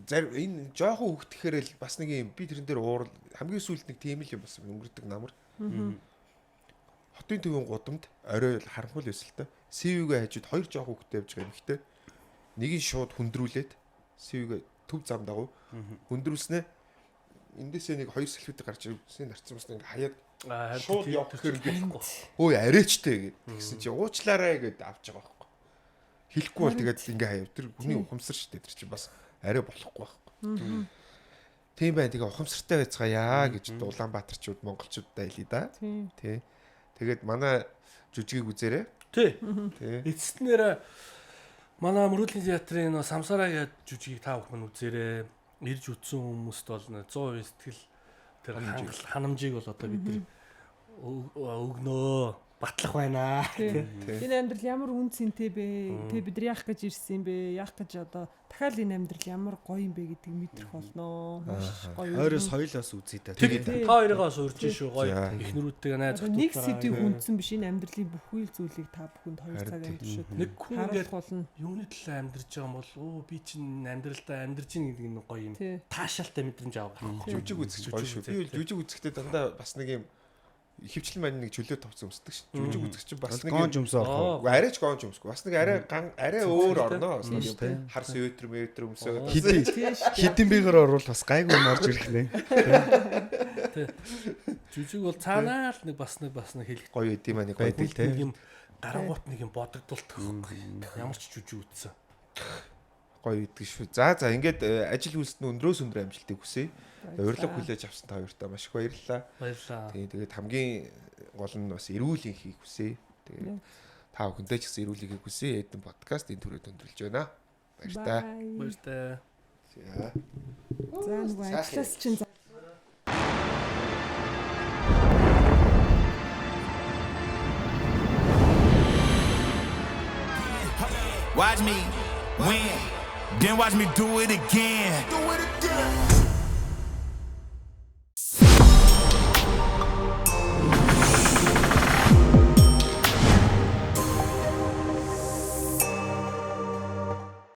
Зарим энэ жоохон хүүхдхээр л бас нэг юм би тэрэн дээр уурал хамгийн сүүлд нэг тийм л юм бас өнгөрдөг намар. Хотын төвийн гудамд орой харанхуй л байсан л та. CV-гээ хажууд хоёр жоохон хүүхдтэй явж байгаа эмэгтэй. Нэг нь шууд хүндрүүлээд CV-гээ Төв зам дагуу хөндрүүлснэ. Эндээсээ нэг хоёр салфит гарч ирсэн нарцсан бас ингээ хаяад шууд явах гэхээр ингээ өө арайчтэй гэд тэгсэн чи уучлаарай гэд авч байгаа байхгүй. Хэлэхгүй бол тэгээд ингээ хаяа. Тэр хүний ухамсар шүү дээ. Тэр чинь бас арай болохгүй байхгүй. Тийм байна. Тэгээ ухамсартай байцгаая гэж Улаанбаатарчууд монголчуудаа хэлье да. Тий. Тэгээд манай жүжигийг үзээрэй. Тий. Тий. Эцэст нэр манай Мөрөөдлийн театрын нөө Самсараа гэдэг жүжигийг та бүхэн үзээрэй. Ирж үзсэн хүмүүст бол 100% сэтгэл тэр ханамжийг бол одоо бид нар өгнөө батлах байна. Тий. Энэ амьдрал ямар үн цэнтэй бэ? Тэ бид нар яах гэж ирсэн юм бэ? Яах гэж одоо дахиад энэ амьдрал ямар гоё юм бэ гэдгийг мэдрэх болно. Маш гоё. Ойроо соёл бас үзье да. Тэг та хоёроо бас урьж шүү гоё За. эхнэрүүдтэйгээ найз Одоо нэг охтуудтайгаа. сэдвийг хүндсэн биш энэ амьдралын бүхий л зүйлийг та бүхэнд 2 Харин цаг тий. амьдршууд Нэг хүн ингээд харуулах болно. юуны төлөө амьдарч байгаа юм бол өө би чинь амьдралдаа амьдарч ийн гэдэг нэг гоё юм. Тий. Таашаалтай мэдрэмж авах байхгүй. Жүжиг үзэх гоё шүү. Би бол жүжиг үзэхдээ дандаа бас нэг юм хөвчлэн маань нэг чөлөө товц өмсдөг шүү. Жүжиг үзэх чинь бас нэг Гонж юм өмсөө орох уу? Үгүй, арайч гонж өмсөхгүй. Бас нэг арай ган арай өөр орно. Бас нэг Тий. юм хар светр мэтр өмсөөд. Хидэн Тий шүү. хидэн бигээр орвол бас гайгүй юм орж ирэх нэ. Жүжиг бол цаанаа л нэг бас нэг бас нэг хэлэх Гоё идэм аа нэг гоё Байдаг тий. тий. нэг юм гарангуут нэг юм бодогдолт байхгүй. Ямар ч жүжиг үзсэн. Гоё идэг шүү. За за ингээд ажил үйлсэд нь өндрөөс өндөр амжилтыг хүсье. Тэгээ Урилга хүлээж авсан та хоёртаа маш их баярлалаа. Баярлалаа. Тийм тэгээд хамгийн гол нь бас эрүүл энхийг хүсье. Тэгээд та бүхэндээ ч гэсэн эрүүл энхийг хүсье. Эдэн подкаст энэ түрээд өндөрлж байна. Баяртай. Bye. Баяртай. За. За нөгөө Сайхан. ажлаас чинь Watch me win, then watch me do it again. Do it again.